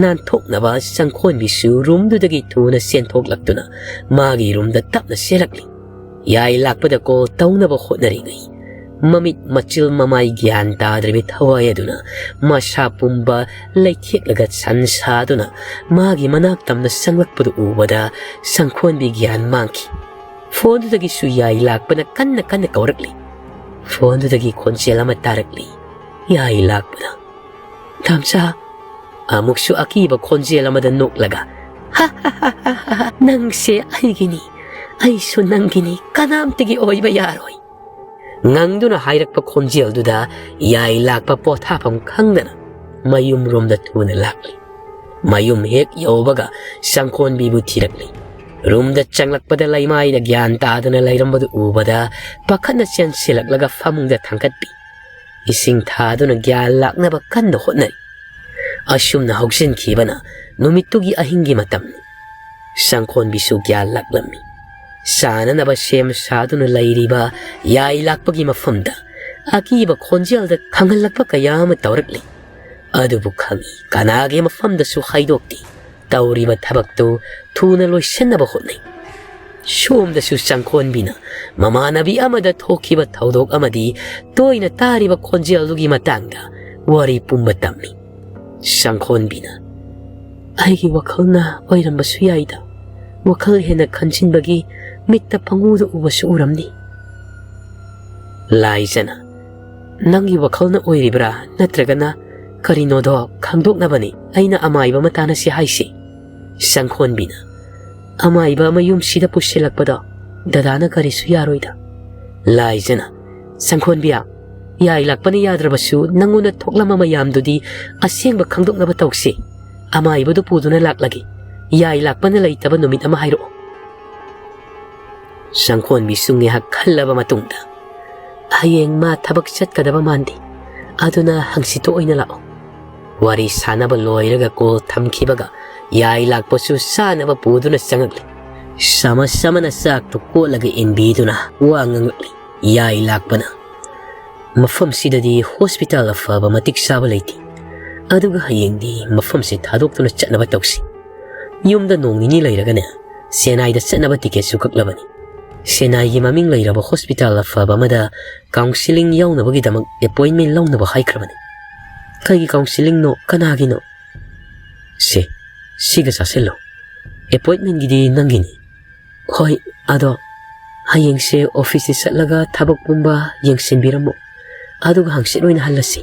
ꯅꯥꯟꯊꯣꯛꯅꯕ ꯁꯪꯈꯣꯟꯕꯤꯁꯨ ꯔꯨꯝꯗꯨꯗꯒꯤ ꯊꯨꯅ ꯆꯦꯟꯊꯣꯛꯂꯛꯇꯨꯅ ꯃꯥꯒꯤ ꯔꯨꯝꯗ ꯇꯞꯅ ꯆꯦꯜꯂꯛꯂꯤ꯫ ꯌꯥꯏ ꯂꯥꯛꯄꯗ ꯀꯣꯜ ꯇꯧꯅꯕ ꯍꯣꯠꯅꯔꯤꯉꯩ ꯃꯃꯤꯠ ꯃꯆꯤꯜ ꯃꯃꯥꯏ ꯒ꯭ꯌꯥꯟ ꯇꯥꯗ꯭ꯔꯕꯤ ꯊꯋꯥꯏ ꯑꯗꯨꯅ ꯃꯁꯥ ꯄꯨꯝꯕ ꯂꯩꯊꯦꯛꯂꯒ ꯁꯟ ꯁꯥꯗꯨꯅ ꯃꯥꯒꯤ ꯃꯅꯥꯛ ꯇꯝꯅ ꯆꯪꯂꯛꯄꯗꯨ ꯎꯕꯗ ꯁꯪꯈꯣꯟꯕꯤ ꯒ꯭ꯌꯥꯟ ꯃꯥꯡꯈꯤ꯫ ꯐꯣꯟꯗꯨꯗꯒꯤꯁꯨ ꯌꯥꯏ ꯂꯥꯛꯄꯅ ꯀꯟꯅ ꯀꯟꯅ ꯀꯧꯔꯛꯂꯤ꯫ ꯐꯣꯟꯗꯨꯗꯒꯤ ꯈꯣꯟꯖꯦꯜ ꯑꯃ ꯇꯥꯔꯛꯂꯤ꯫ ꯌꯥꯏ ꯂꯥꯛꯄꯅ, "ꯇꯥꯝꯆꯥ!" ꯑꯃꯨꯛꯁꯨ ꯑꯀꯤꯕ ꯈꯣꯟꯖꯦꯜ ꯑꯃꯗ ꯅꯣꯛꯂꯒ, "ꯅꯪꯁꯦ ꯑꯩꯒꯤꯅꯤ, ꯑꯩꯁꯨ ꯅꯪꯒꯤꯅꯤ, ꯀꯅꯥꯝꯇꯒꯤ ꯑꯣꯏꯕ ꯌꯥꯔꯣꯏ!" ꯉꯪꯗꯨꯅ ꯍꯥꯏꯔꯛꯄ ꯈꯣꯟꯖꯦꯜꯗꯨꯗ ꯌꯥꯏ ꯂꯥꯛꯄ ꯄꯣꯊꯥꯐꯝ ꯈꯪꯗꯅ ꯃꯌꯨꯝꯔꯣꯝꯗ ꯊꯨꯅ ꯂꯥꯛꯂꯤ꯫ ꯃꯌꯨꯝ ꯍꯦꯛ ꯌꯧꯕꯒ ꯁꯪꯈꯣꯟꯕꯤꯕꯨ ꯊꯤꯔꯛꯂꯤ꯫ ꯔꯨꯝꯗ ꯆꯪꯂꯛꯄꯗ ꯂꯩꯃꯥꯏꯗ ꯒ꯭ꯌꯥꯟ ꯇꯥꯗꯅ ꯂꯩꯔꯝꯕꯗꯨ ꯎꯕꯗ ꯄꯥꯈꯠꯅ ꯆꯦꯟꯁꯤꯜꯂꯛꯂꯒ ꯐꯃꯨꯡꯗ ꯊꯥꯡꯒꯠꯄꯤ꯫ ꯏꯁꯤꯡ ꯊꯥꯗꯨꯅ ꯒ꯭ꯌꯥꯟ ꯂꯥꯛꯅꯕ ꯀꯟꯅ ꯍꯣꯠꯅꯔꯤ꯫ ꯑꯁꯨꯝꯅ ꯍꯧꯖꯤꯟꯈꯤꯕꯅ ꯅꯨꯃꯤꯠꯇꯨꯒꯤ ꯑꯍꯤꯡꯒꯤ ꯃꯇꯝꯅꯤ꯫ ꯁꯪꯈꯣꯟꯕꯤꯁꯨ ꯒ꯭ꯌꯥꯟ ꯂꯥꯛꯂꯝꯃꯤ꯫ ꯆꯥꯅꯅꯕ ꯁꯦꯝ ꯁꯥꯗꯨꯅ ꯂꯩꯔꯤꯕ ꯌꯥꯏ ꯂꯥꯛꯄꯒꯤ ꯃꯐꯝꯗ ꯑꯀꯤꯕ ꯈꯣꯟꯖꯦꯜꯗ ꯈꯪꯍꯜꯂꯛꯄ ꯀꯌꯥ ꯑꯃ ꯇꯧꯔꯛꯂꯤ꯫ ꯑꯗꯨꯕꯨ ꯈꯪꯏ, ꯀꯅꯥꯒꯤ ꯃꯐꯝꯗꯁꯨ ꯍꯥꯏꯗꯣꯛꯇꯦ꯫ ꯇꯧꯔꯤꯕ ꯊꯕꯛꯇꯨ ꯊꯨꯅ ꯂꯣꯏꯁꯤꯟꯅꯕ ꯍꯣꯠꯅꯩ꯫ ꯁꯣꯝꯗꯁꯨ ꯁꯪꯈꯣꯟꯕꯤꯅ ꯃꯃꯥꯟꯅꯕꯤ ꯑꯃꯗ ꯊꯣꯛꯈꯤꯕ ꯊꯧꯗꯣꯛ ꯑꯃꯗꯤ ꯇꯣꯏꯅ ꯇꯥꯔꯤꯕ ꯈꯣꯟꯖꯦꯜꯗꯨꯒꯤ ꯃꯇꯥꯡꯗ ꯋꯥꯔꯤ ꯄꯨꯝꯕ ꯇꯝꯃꯤ꯫ ꯁꯪꯈꯣꯟꯕꯤꯅ, "ꯑꯩꯒꯤ ꯋꯥꯈꯜꯅ ꯑꯣꯏꯔꯝꯕꯁꯨ ꯌꯥꯏꯗ꯫ ꯋꯥꯈꯜ ꯍꯦꯟꯅ ꯈꯟꯖꯤꯟꯕꯒꯤ ꯃꯤꯠꯇ ꯄꯪꯎꯗ ꯎꯕꯁꯨ ꯎꯔꯝꯅꯤ꯫" ꯂꯥꯏꯖꯅ, "ꯅꯪꯒꯤ ꯋꯥꯈꯜꯅ ꯑꯣꯏꯔꯤꯕ꯭ꯔꯥ, ꯅꯠꯇ꯭ꯔꯒꯅ ꯀꯔꯤꯅꯣꯗꯣ ꯈꯪꯗꯣꯛꯅꯕꯅꯤ ꯑꯩꯅ ꯑꯃꯥꯏꯕ ꯑꯃ ꯇꯥꯟꯅꯁꯤ ꯍꯥꯏꯁꯤ꯫" ꯁꯪꯈꯣꯟꯕꯤꯅ, "ꯑꯃꯥꯏꯕ ꯑꯃ ꯌꯨꯝꯁꯤꯗ ꯄꯨꯁꯤꯜꯂꯛꯄꯗꯣ ꯗꯗꯥꯅ ꯀꯔꯤꯁꯨ ꯌꯥꯔꯣꯏꯗ꯫" ꯂꯥꯏꯖꯅ, "ꯁꯪꯈꯣꯟꯕꯤꯌꯥ, ꯌꯥꯏ ꯂꯥꯛꯄꯅ ꯌꯥꯗ꯭ꯔꯕꯁꯨ ꯅꯪꯉꯣꯟꯗ ꯊꯣꯛꯂꯝꯕ ꯃꯌꯥꯝꯗꯨꯗꯤ ꯑꯁꯦꯡꯕ ꯈꯪꯗꯣꯛꯅꯕ ꯇꯧꯁꯤ꯫ ꯑꯃꯥꯏꯕꯗꯨ ꯄꯨꯗꯨꯅ ꯂꯥꯛꯂꯒꯦ꯫ ꯌꯥꯏ ꯂꯥꯛꯄꯅ ꯂꯩꯇꯕ ꯅꯨꯃꯤꯠ ꯑꯃ ꯍꯥꯏꯔꯛꯑꯣ꯫" ꯁꯪꯈꯣꯟꯕꯤꯁꯨ ꯉꯥꯏꯍꯥꯛ ꯈꯜꯂꯕ ꯃꯇꯨꯡꯗ, "ꯍꯌꯦꯡ ꯃꯥ ꯊꯕꯛ ꯆꯠꯀꯗꯕ ꯃꯥꯟꯗꯦ, ꯑꯗꯨꯅ ꯍꯪꯆꯤꯠꯇ ꯑꯣꯏꯅ ꯂꯥꯛꯑꯣ꯫" ꯋꯥꯔꯤ ꯁꯥꯟꯅꯕ ꯂꯣꯏꯔꯒ ꯀꯣꯜ ꯊꯝꯈꯤꯕꯒ ꯌꯥꯏ ꯂꯥꯛꯄꯁꯨ ꯆꯥꯅꯕ ꯄꯨꯗꯨꯅ ꯆꯪꯉꯛꯂꯤ꯫ ꯆꯥꯃꯁ ꯑꯃꯅ ꯆꯥꯛꯇꯨ ꯀꯣꯠꯂꯒ ꯏꯟꯕꯤꯗꯨꯅ ꯋꯥ ꯉꯥꯡꯂꯛꯂꯤ꯫ ꯌꯥꯏ ꯂꯥꯛꯄꯅ, "ꯃꯐꯝꯁꯤꯗꯗꯤ ꯍꯣꯁꯄꯤꯇꯥꯜ ꯑꯐꯕ ꯃꯇꯤꯛ ꯆꯥꯕ ꯂꯩꯇꯦ, ꯑꯗꯨꯒ ꯍꯌꯦꯡꯗꯤ ꯃꯐꯝꯁꯤ ꯊꯥꯗꯣꯛꯇꯨꯅ ꯆꯠꯅꯕ ꯇꯧꯁꯤ꯫ ꯌꯨꯝꯗ ꯅꯣꯡ ꯅꯤꯅꯤ ꯂꯩꯔꯒꯅꯦ, ꯆꯦꯟꯅꯥꯏꯗ ꯆꯠꯅꯕ ꯇꯤꯀꯦꯠꯁꯨ ꯀꯛꯂꯕꯅꯤ꯫ ꯆꯦꯟꯅꯥꯏꯒꯤ ꯃꯃꯤꯡ ꯂꯩꯔꯕ ꯍꯣꯁꯄꯤꯇꯥꯜ ꯑꯐꯕ ꯑꯃꯗ ꯀꯥꯎꯟꯁꯤꯂꯤꯡ ꯌꯥꯎꯅꯕꯒꯤꯗꯃꯛ ꯑꯦꯄꯣꯏꯟꯃꯦꯟ ꯂꯧꯅꯕ ꯍꯥꯏꯈ꯭ꯔꯕꯅꯤ꯫" "ꯀꯩꯒꯤ ꯀꯥꯎꯟꯁꯤꯂꯤꯡꯅꯣ? ꯀꯅꯥꯒꯤꯅꯣ?" "ꯁꯦ, ꯁꯤꯒ ꯆꯥꯁꯤꯜꯂꯣ꯫ ꯑꯦꯄꯣꯏꯟꯃꯦꯟꯒꯤꯗꯤ ꯅꯪꯒꯤꯅꯤ꯫" "ꯍꯣꯏ, ꯑꯗꯣ "ꯍꯌꯦꯡꯁꯦ ꯑꯣꯐꯤꯁꯇ ꯆꯠꯂꯒ ꯊꯕꯛ ꯄꯨꯝꯕ ꯌꯦꯡꯁꯤꯟꯕꯤꯔꯝꯃꯣ, ꯑꯗꯨꯒ ꯍꯪꯆꯤꯠ ꯑꯣꯏꯅ ꯍꯜꯂꯁꯤ꯫"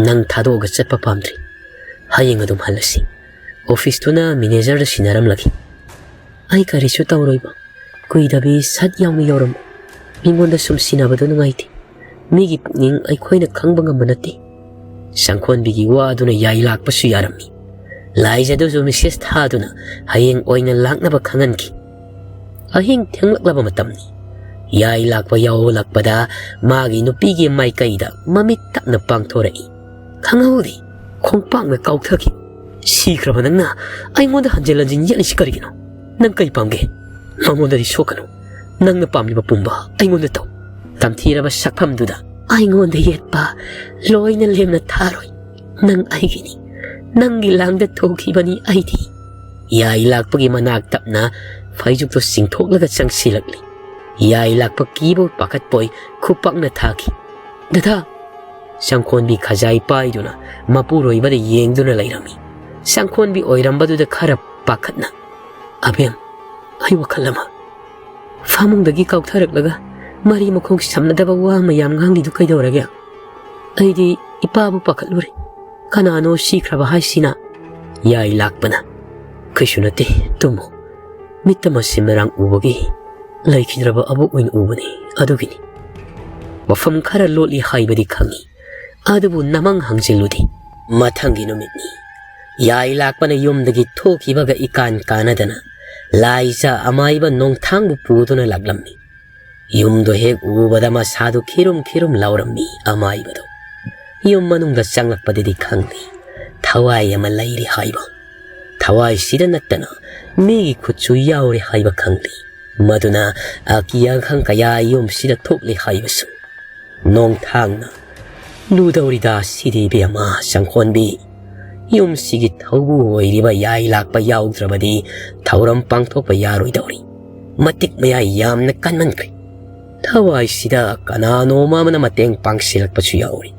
"ꯅꯪ ꯊꯥꯗꯣꯛꯑꯒ ꯆꯠꯄ ꯄꯥꯝꯗ꯭ꯔꯤ꯫ ꯍꯌꯦꯡ ꯑꯗꯨꯝ ꯍꯜꯂꯁꯤ꯫ ꯑꯣꯐꯤꯁꯇꯨꯅ ꯃꯦꯅꯦꯖꯔꯗ ꯁꯤꯟꯅꯔꯝꯂꯒꯦ꯫" "ꯑꯩ ꯀꯔꯤꯁꯨ ꯇꯧꯔꯣꯏꯕ꯫ ꯀꯨꯏꯗꯕꯤ ꯁꯠ ꯌꯥꯎꯅ ꯌꯧꯔꯝꯃꯨ꯫ ꯃꯤꯉꯣꯟꯗ ꯁꯨꯝ ꯁꯤꯟꯅꯕꯗꯣ ꯅꯨꯡꯉꯥꯏꯇꯦ꯫ ꯃꯤꯒꯤ ꯄꯨꯛꯅꯤꯡ ꯑꯩꯈꯣꯏꯅ ꯈꯪꯕ ꯉꯝꯕ ꯅꯠꯇꯦ꯫" ꯁꯪꯈꯣꯟꯕꯤꯒꯤ ꯋꯥ ꯑꯗꯨꯅ ꯌꯥꯏ ꯂꯥꯛꯄꯁꯨ ꯌꯥꯔꯝꯃꯤ꯫ ꯂꯥꯏꯖꯗꯨꯁꯨ ꯃꯦꯁꯦꯖ ꯊꯥꯗꯨꯅ ꯍꯌꯦꯡ ꯑꯣꯏꯅ ꯂꯥꯛꯅꯕ ꯈꯪꯍꯟꯈꯤ꯫ ꯑꯍꯤꯡ ꯊꯦꯡꯂꯛꯂꯕ ꯃꯇꯝꯅꯤ꯫ ꯌꯥꯏ ꯂꯥꯛꯄ ꯌꯥꯎꯂꯛꯄꯗ ꯃꯥꯒꯤ ꯅꯨꯄꯤꯒꯤ ꯃꯥꯏꯀꯩꯗ ꯃꯃꯤꯠ ꯇꯞꯅ ꯄꯥꯡꯊꯣꯔꯛꯏ꯫ ꯈꯪꯍꯧꯗꯦ, ꯈꯣꯡꯄꯥꯛꯅ ꯀꯥꯎꯊꯈꯤ꯫ "ꯁꯤꯈ꯭ꯔꯕ ꯅꯪꯅ ꯑꯩꯉꯣꯟꯗ ꯍꯟꯖꯤꯟ ꯍꯟꯖꯤꯟ ꯌꯦꯠꯂꯤꯁꯤ ꯀꯔꯤꯒꯤꯅꯣ? ꯅꯪ ꯀꯔꯤ ꯄꯥꯝꯒꯦ? ꯃꯉꯣꯟꯗꯗꯤ ꯁꯣꯛꯀꯅꯨ꯫ ꯅꯪꯅ ꯄꯥꯝꯂꯤꯕ ꯄꯨꯝꯕ ꯑꯩꯉꯣꯟꯗ ꯇꯧ꯫" ꯇꯝꯊꯤꯔꯕ ꯁꯛꯐꯝꯗꯨꯗ "ꯑꯩꯉꯣꯟꯗ ꯌꯦꯠꯄ ꯂꯣꯏꯅ ꯂꯦꯝꯅ ꯊꯥꯔꯣꯏ꯫ ꯅꯪ ꯑꯩꯒꯤꯅꯤ꯫ ꯅꯪꯒꯤ ꯂꯥꯡꯗ ꯊꯣꯛꯈꯤꯕꯅꯤ ꯑꯩꯗꯤ꯫" ꯌꯥꯏ ꯂꯥꯛꯄꯒꯤ ꯃꯅꯥꯛ ꯇꯞꯅ ꯐꯩꯖꯨꯞꯇꯨ ꯆꯤꯡꯊꯣꯛꯂꯒ ꯆꯪꯁꯤꯜꯂꯛꯂꯤ꯫ ꯌꯥꯏ ꯂꯥꯛꯄ ꯀꯤꯕꯣꯏ ꯄꯥꯈꯠꯄꯣꯏ ꯈꯨꯄꯥꯛꯅ ꯊꯥꯈꯤ꯫ "ꯗꯗꯥ!" ꯁꯪꯈꯣꯟꯕꯤ ꯈꯖꯥꯏ ꯄꯥꯏꯗꯨꯅ ꯃꯄꯨꯔꯣꯏꯕꯗ ꯌꯦꯡꯗꯨꯅ ꯂꯩꯔꯝꯃꯤ꯫ ꯁꯪꯈꯣꯟꯕꯤ ꯑꯣꯏꯔꯝꯕꯗꯨꯗ ꯈꯔ ꯄꯥꯈꯠꯅ, "ꯑꯕꯦꯝ, ꯑꯩ ꯋꯥꯈꯜ ꯑꯃ꯫" "ꯐꯃꯨꯡꯗꯒꯤ ꯀꯥꯎꯊꯔꯛꯂꯒ ꯃꯔꯤ ꯃꯈꯣꯡ ꯁꯝꯅꯗꯕ ꯋꯥ ꯃꯌꯥꯝ ꯉꯥꯡꯂꯤꯗꯨ ꯀꯩꯗꯧꯔꯒꯦ? ꯑꯩꯗꯤ ꯏꯄꯥꯕꯨ ꯄꯥꯈꯠꯂꯨꯔꯦ꯫ ꯀꯅꯥꯅꯣ ꯁꯤꯈ꯭ꯔꯕ ꯍꯥꯏꯁꯤꯅ?" ꯌꯥꯏ ꯂꯥꯛꯄꯅ, "ꯀꯩꯁꯨ ꯅꯠꯇꯦ, ꯇꯨꯝꯃꯨ꯫ ꯃꯤꯠꯇ ꯃꯁꯤ ꯃꯔꯥꯡ ꯎꯕꯒꯤ ꯂꯩꯈꯤꯗ꯭ꯔꯕ ꯑꯕꯣꯛ ꯑꯣꯏꯅ ꯎꯕꯅꯤ, ꯑꯗꯨꯒꯤꯅꯤ꯫ ꯃꯐꯝ ꯈꯔ ꯂꯣꯠꯂꯤ ꯍꯥꯏꯕꯗꯤ ꯈꯪꯏ, ꯑꯗꯨꯕꯨ ꯅꯃꯪ ꯍꯪꯖꯤꯜꯂꯨꯗꯦ꯫" ꯃꯊꯪꯒꯤ ꯅꯨꯃꯤꯠꯅꯤ꯫ ꯌꯥꯏ ꯂꯥꯛꯄꯅ ꯌꯨꯝꯗꯒꯤ ꯊꯣꯛꯈꯤꯕꯒ ꯏꯀꯥꯟ ꯀꯥꯟꯅꯗꯅ ꯂꯥꯏꯖ ꯑꯃꯥꯏꯕ ꯅꯣꯡꯊꯥꯡꯕꯨ ꯄꯨꯗꯨꯅ ꯂꯥꯛꯂꯝꯃꯤ꯫ ꯌꯨꯝꯗꯣ ꯍꯦꯛ ꯎꯕꯗ ꯃꯁꯥꯗꯨ ꯈꯤꯔꯨꯝ ꯈꯤꯔꯨꯝ ꯂꯥꯎꯔꯝꯃꯤ ꯑꯃꯥꯏꯕꯗꯣ꯫ ꯌꯨꯝ ꯃꯅꯨꯡꯗ ꯆꯪꯂꯛꯄꯗꯗꯤ ꯈꯪꯂꯤ, ꯊꯋꯥꯏ ꯑꯃ ꯂꯩꯔꯤ ꯍꯥꯏꯕ꯫ ꯊꯋꯥꯏꯁꯤꯗ ꯅꯠꯇꯅ ꯃꯤꯒꯤ ꯈꯨꯠꯁꯨ ꯌꯥꯎꯔꯤ ꯍꯥꯏꯕ ꯈꯪꯂꯤ꯫ ꯃꯗꯨꯅ ꯑꯀꯤ ꯑꯈꯪ ꯀꯌꯥ ꯌꯨꯝꯁꯤꯗ ꯊꯣꯛꯂꯤ ꯍꯥꯏꯕꯁꯨ꯫ ꯅꯣꯡꯊꯥꯡꯅ, "ꯂꯨꯗꯧꯔꯤꯗ ꯁꯤꯗꯤ ꯏꯕꯦꯝꯃ ꯁꯪꯈꯣꯟꯕꯤ꯫ ꯌꯨꯝꯁꯤꯒꯤ ꯊꯧꯕꯨ ꯑꯣꯏꯔꯤꯕ ꯌꯥꯏ ꯂꯥꯛꯄ ꯌꯥꯎꯗ꯭ꯔꯕꯗꯤ ꯊꯧꯔꯝ ꯄꯥꯡꯊꯣꯛꯄ ꯌꯥꯔꯣꯏꯗꯧꯔꯤ꯫ ꯃꯇꯤꯛ ꯃꯌꯥꯏ ꯌꯥꯝꯅ ꯀꯟꯃꯟꯈ꯭ꯔꯦ꯫ ꯊꯋꯥꯏꯁꯤꯗ ꯀꯅꯥꯅꯣꯝ ꯑꯃꯅ ꯃꯇꯦꯡ ꯄꯥꯡꯁꯤꯜꯂꯛꯄꯁꯨ ꯌꯥꯎꯔꯤ꯫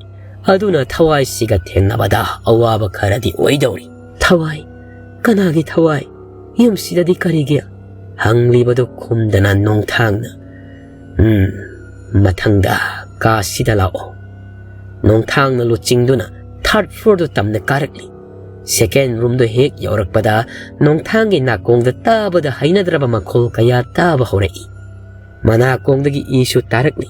ꯑꯗꯨꯅ ꯊꯋꯥꯏꯁꯤꯒ ꯊꯦꯡꯅꯕꯗ ꯑꯋꯥꯕ ꯈꯔꯗꯤ ꯑꯣꯏꯗꯧꯔꯤ꯫" "ꯊꯋꯥꯏ? ꯀꯅꯥꯒꯤ ꯊꯋꯥꯏ? ꯌꯨꯝꯁꯤꯗꯗꯤ ꯀꯔꯤꯒꯤ? ꯍꯪꯂꯤꯕꯗꯨ ꯈꯨꯝꯗꯅ ꯅꯣꯡꯊꯥꯡꯅ, "ꯎꯝ, ꯃꯊꯪꯗ ꯀꯥꯁꯤꯗ ꯂꯥꯛꯑꯣ꯫" ꯅꯣꯡꯊꯥꯡꯅ ꯂꯨꯆꯤꯡꯗꯨꯅ ꯊꯥꯔꯠ ꯐ꯭ꯂꯣꯔꯗꯨ ꯇꯝꯅ ꯀꯥꯔꯛꯂꯤ꯫ ꯁꯦꯀꯦꯟ ꯔꯨꯝꯗꯨ ꯍꯦꯛ ꯌꯧꯔꯛꯄꯗ ꯅꯣꯡꯊꯥꯡꯒꯤ ꯅꯥꯀꯣꯡꯗ ꯇꯥꯕꯗ ꯍꯩꯅꯗ꯭ꯔꯕ ꯃꯈꯣꯜ ꯀꯌꯥ ꯇꯥꯕ ꯍꯧꯔꯛꯏ꯫ ꯃꯅꯥꯀꯣꯡꯗꯒꯤ ꯏꯁꯨ ꯇꯥꯔꯛꯂꯤ꯫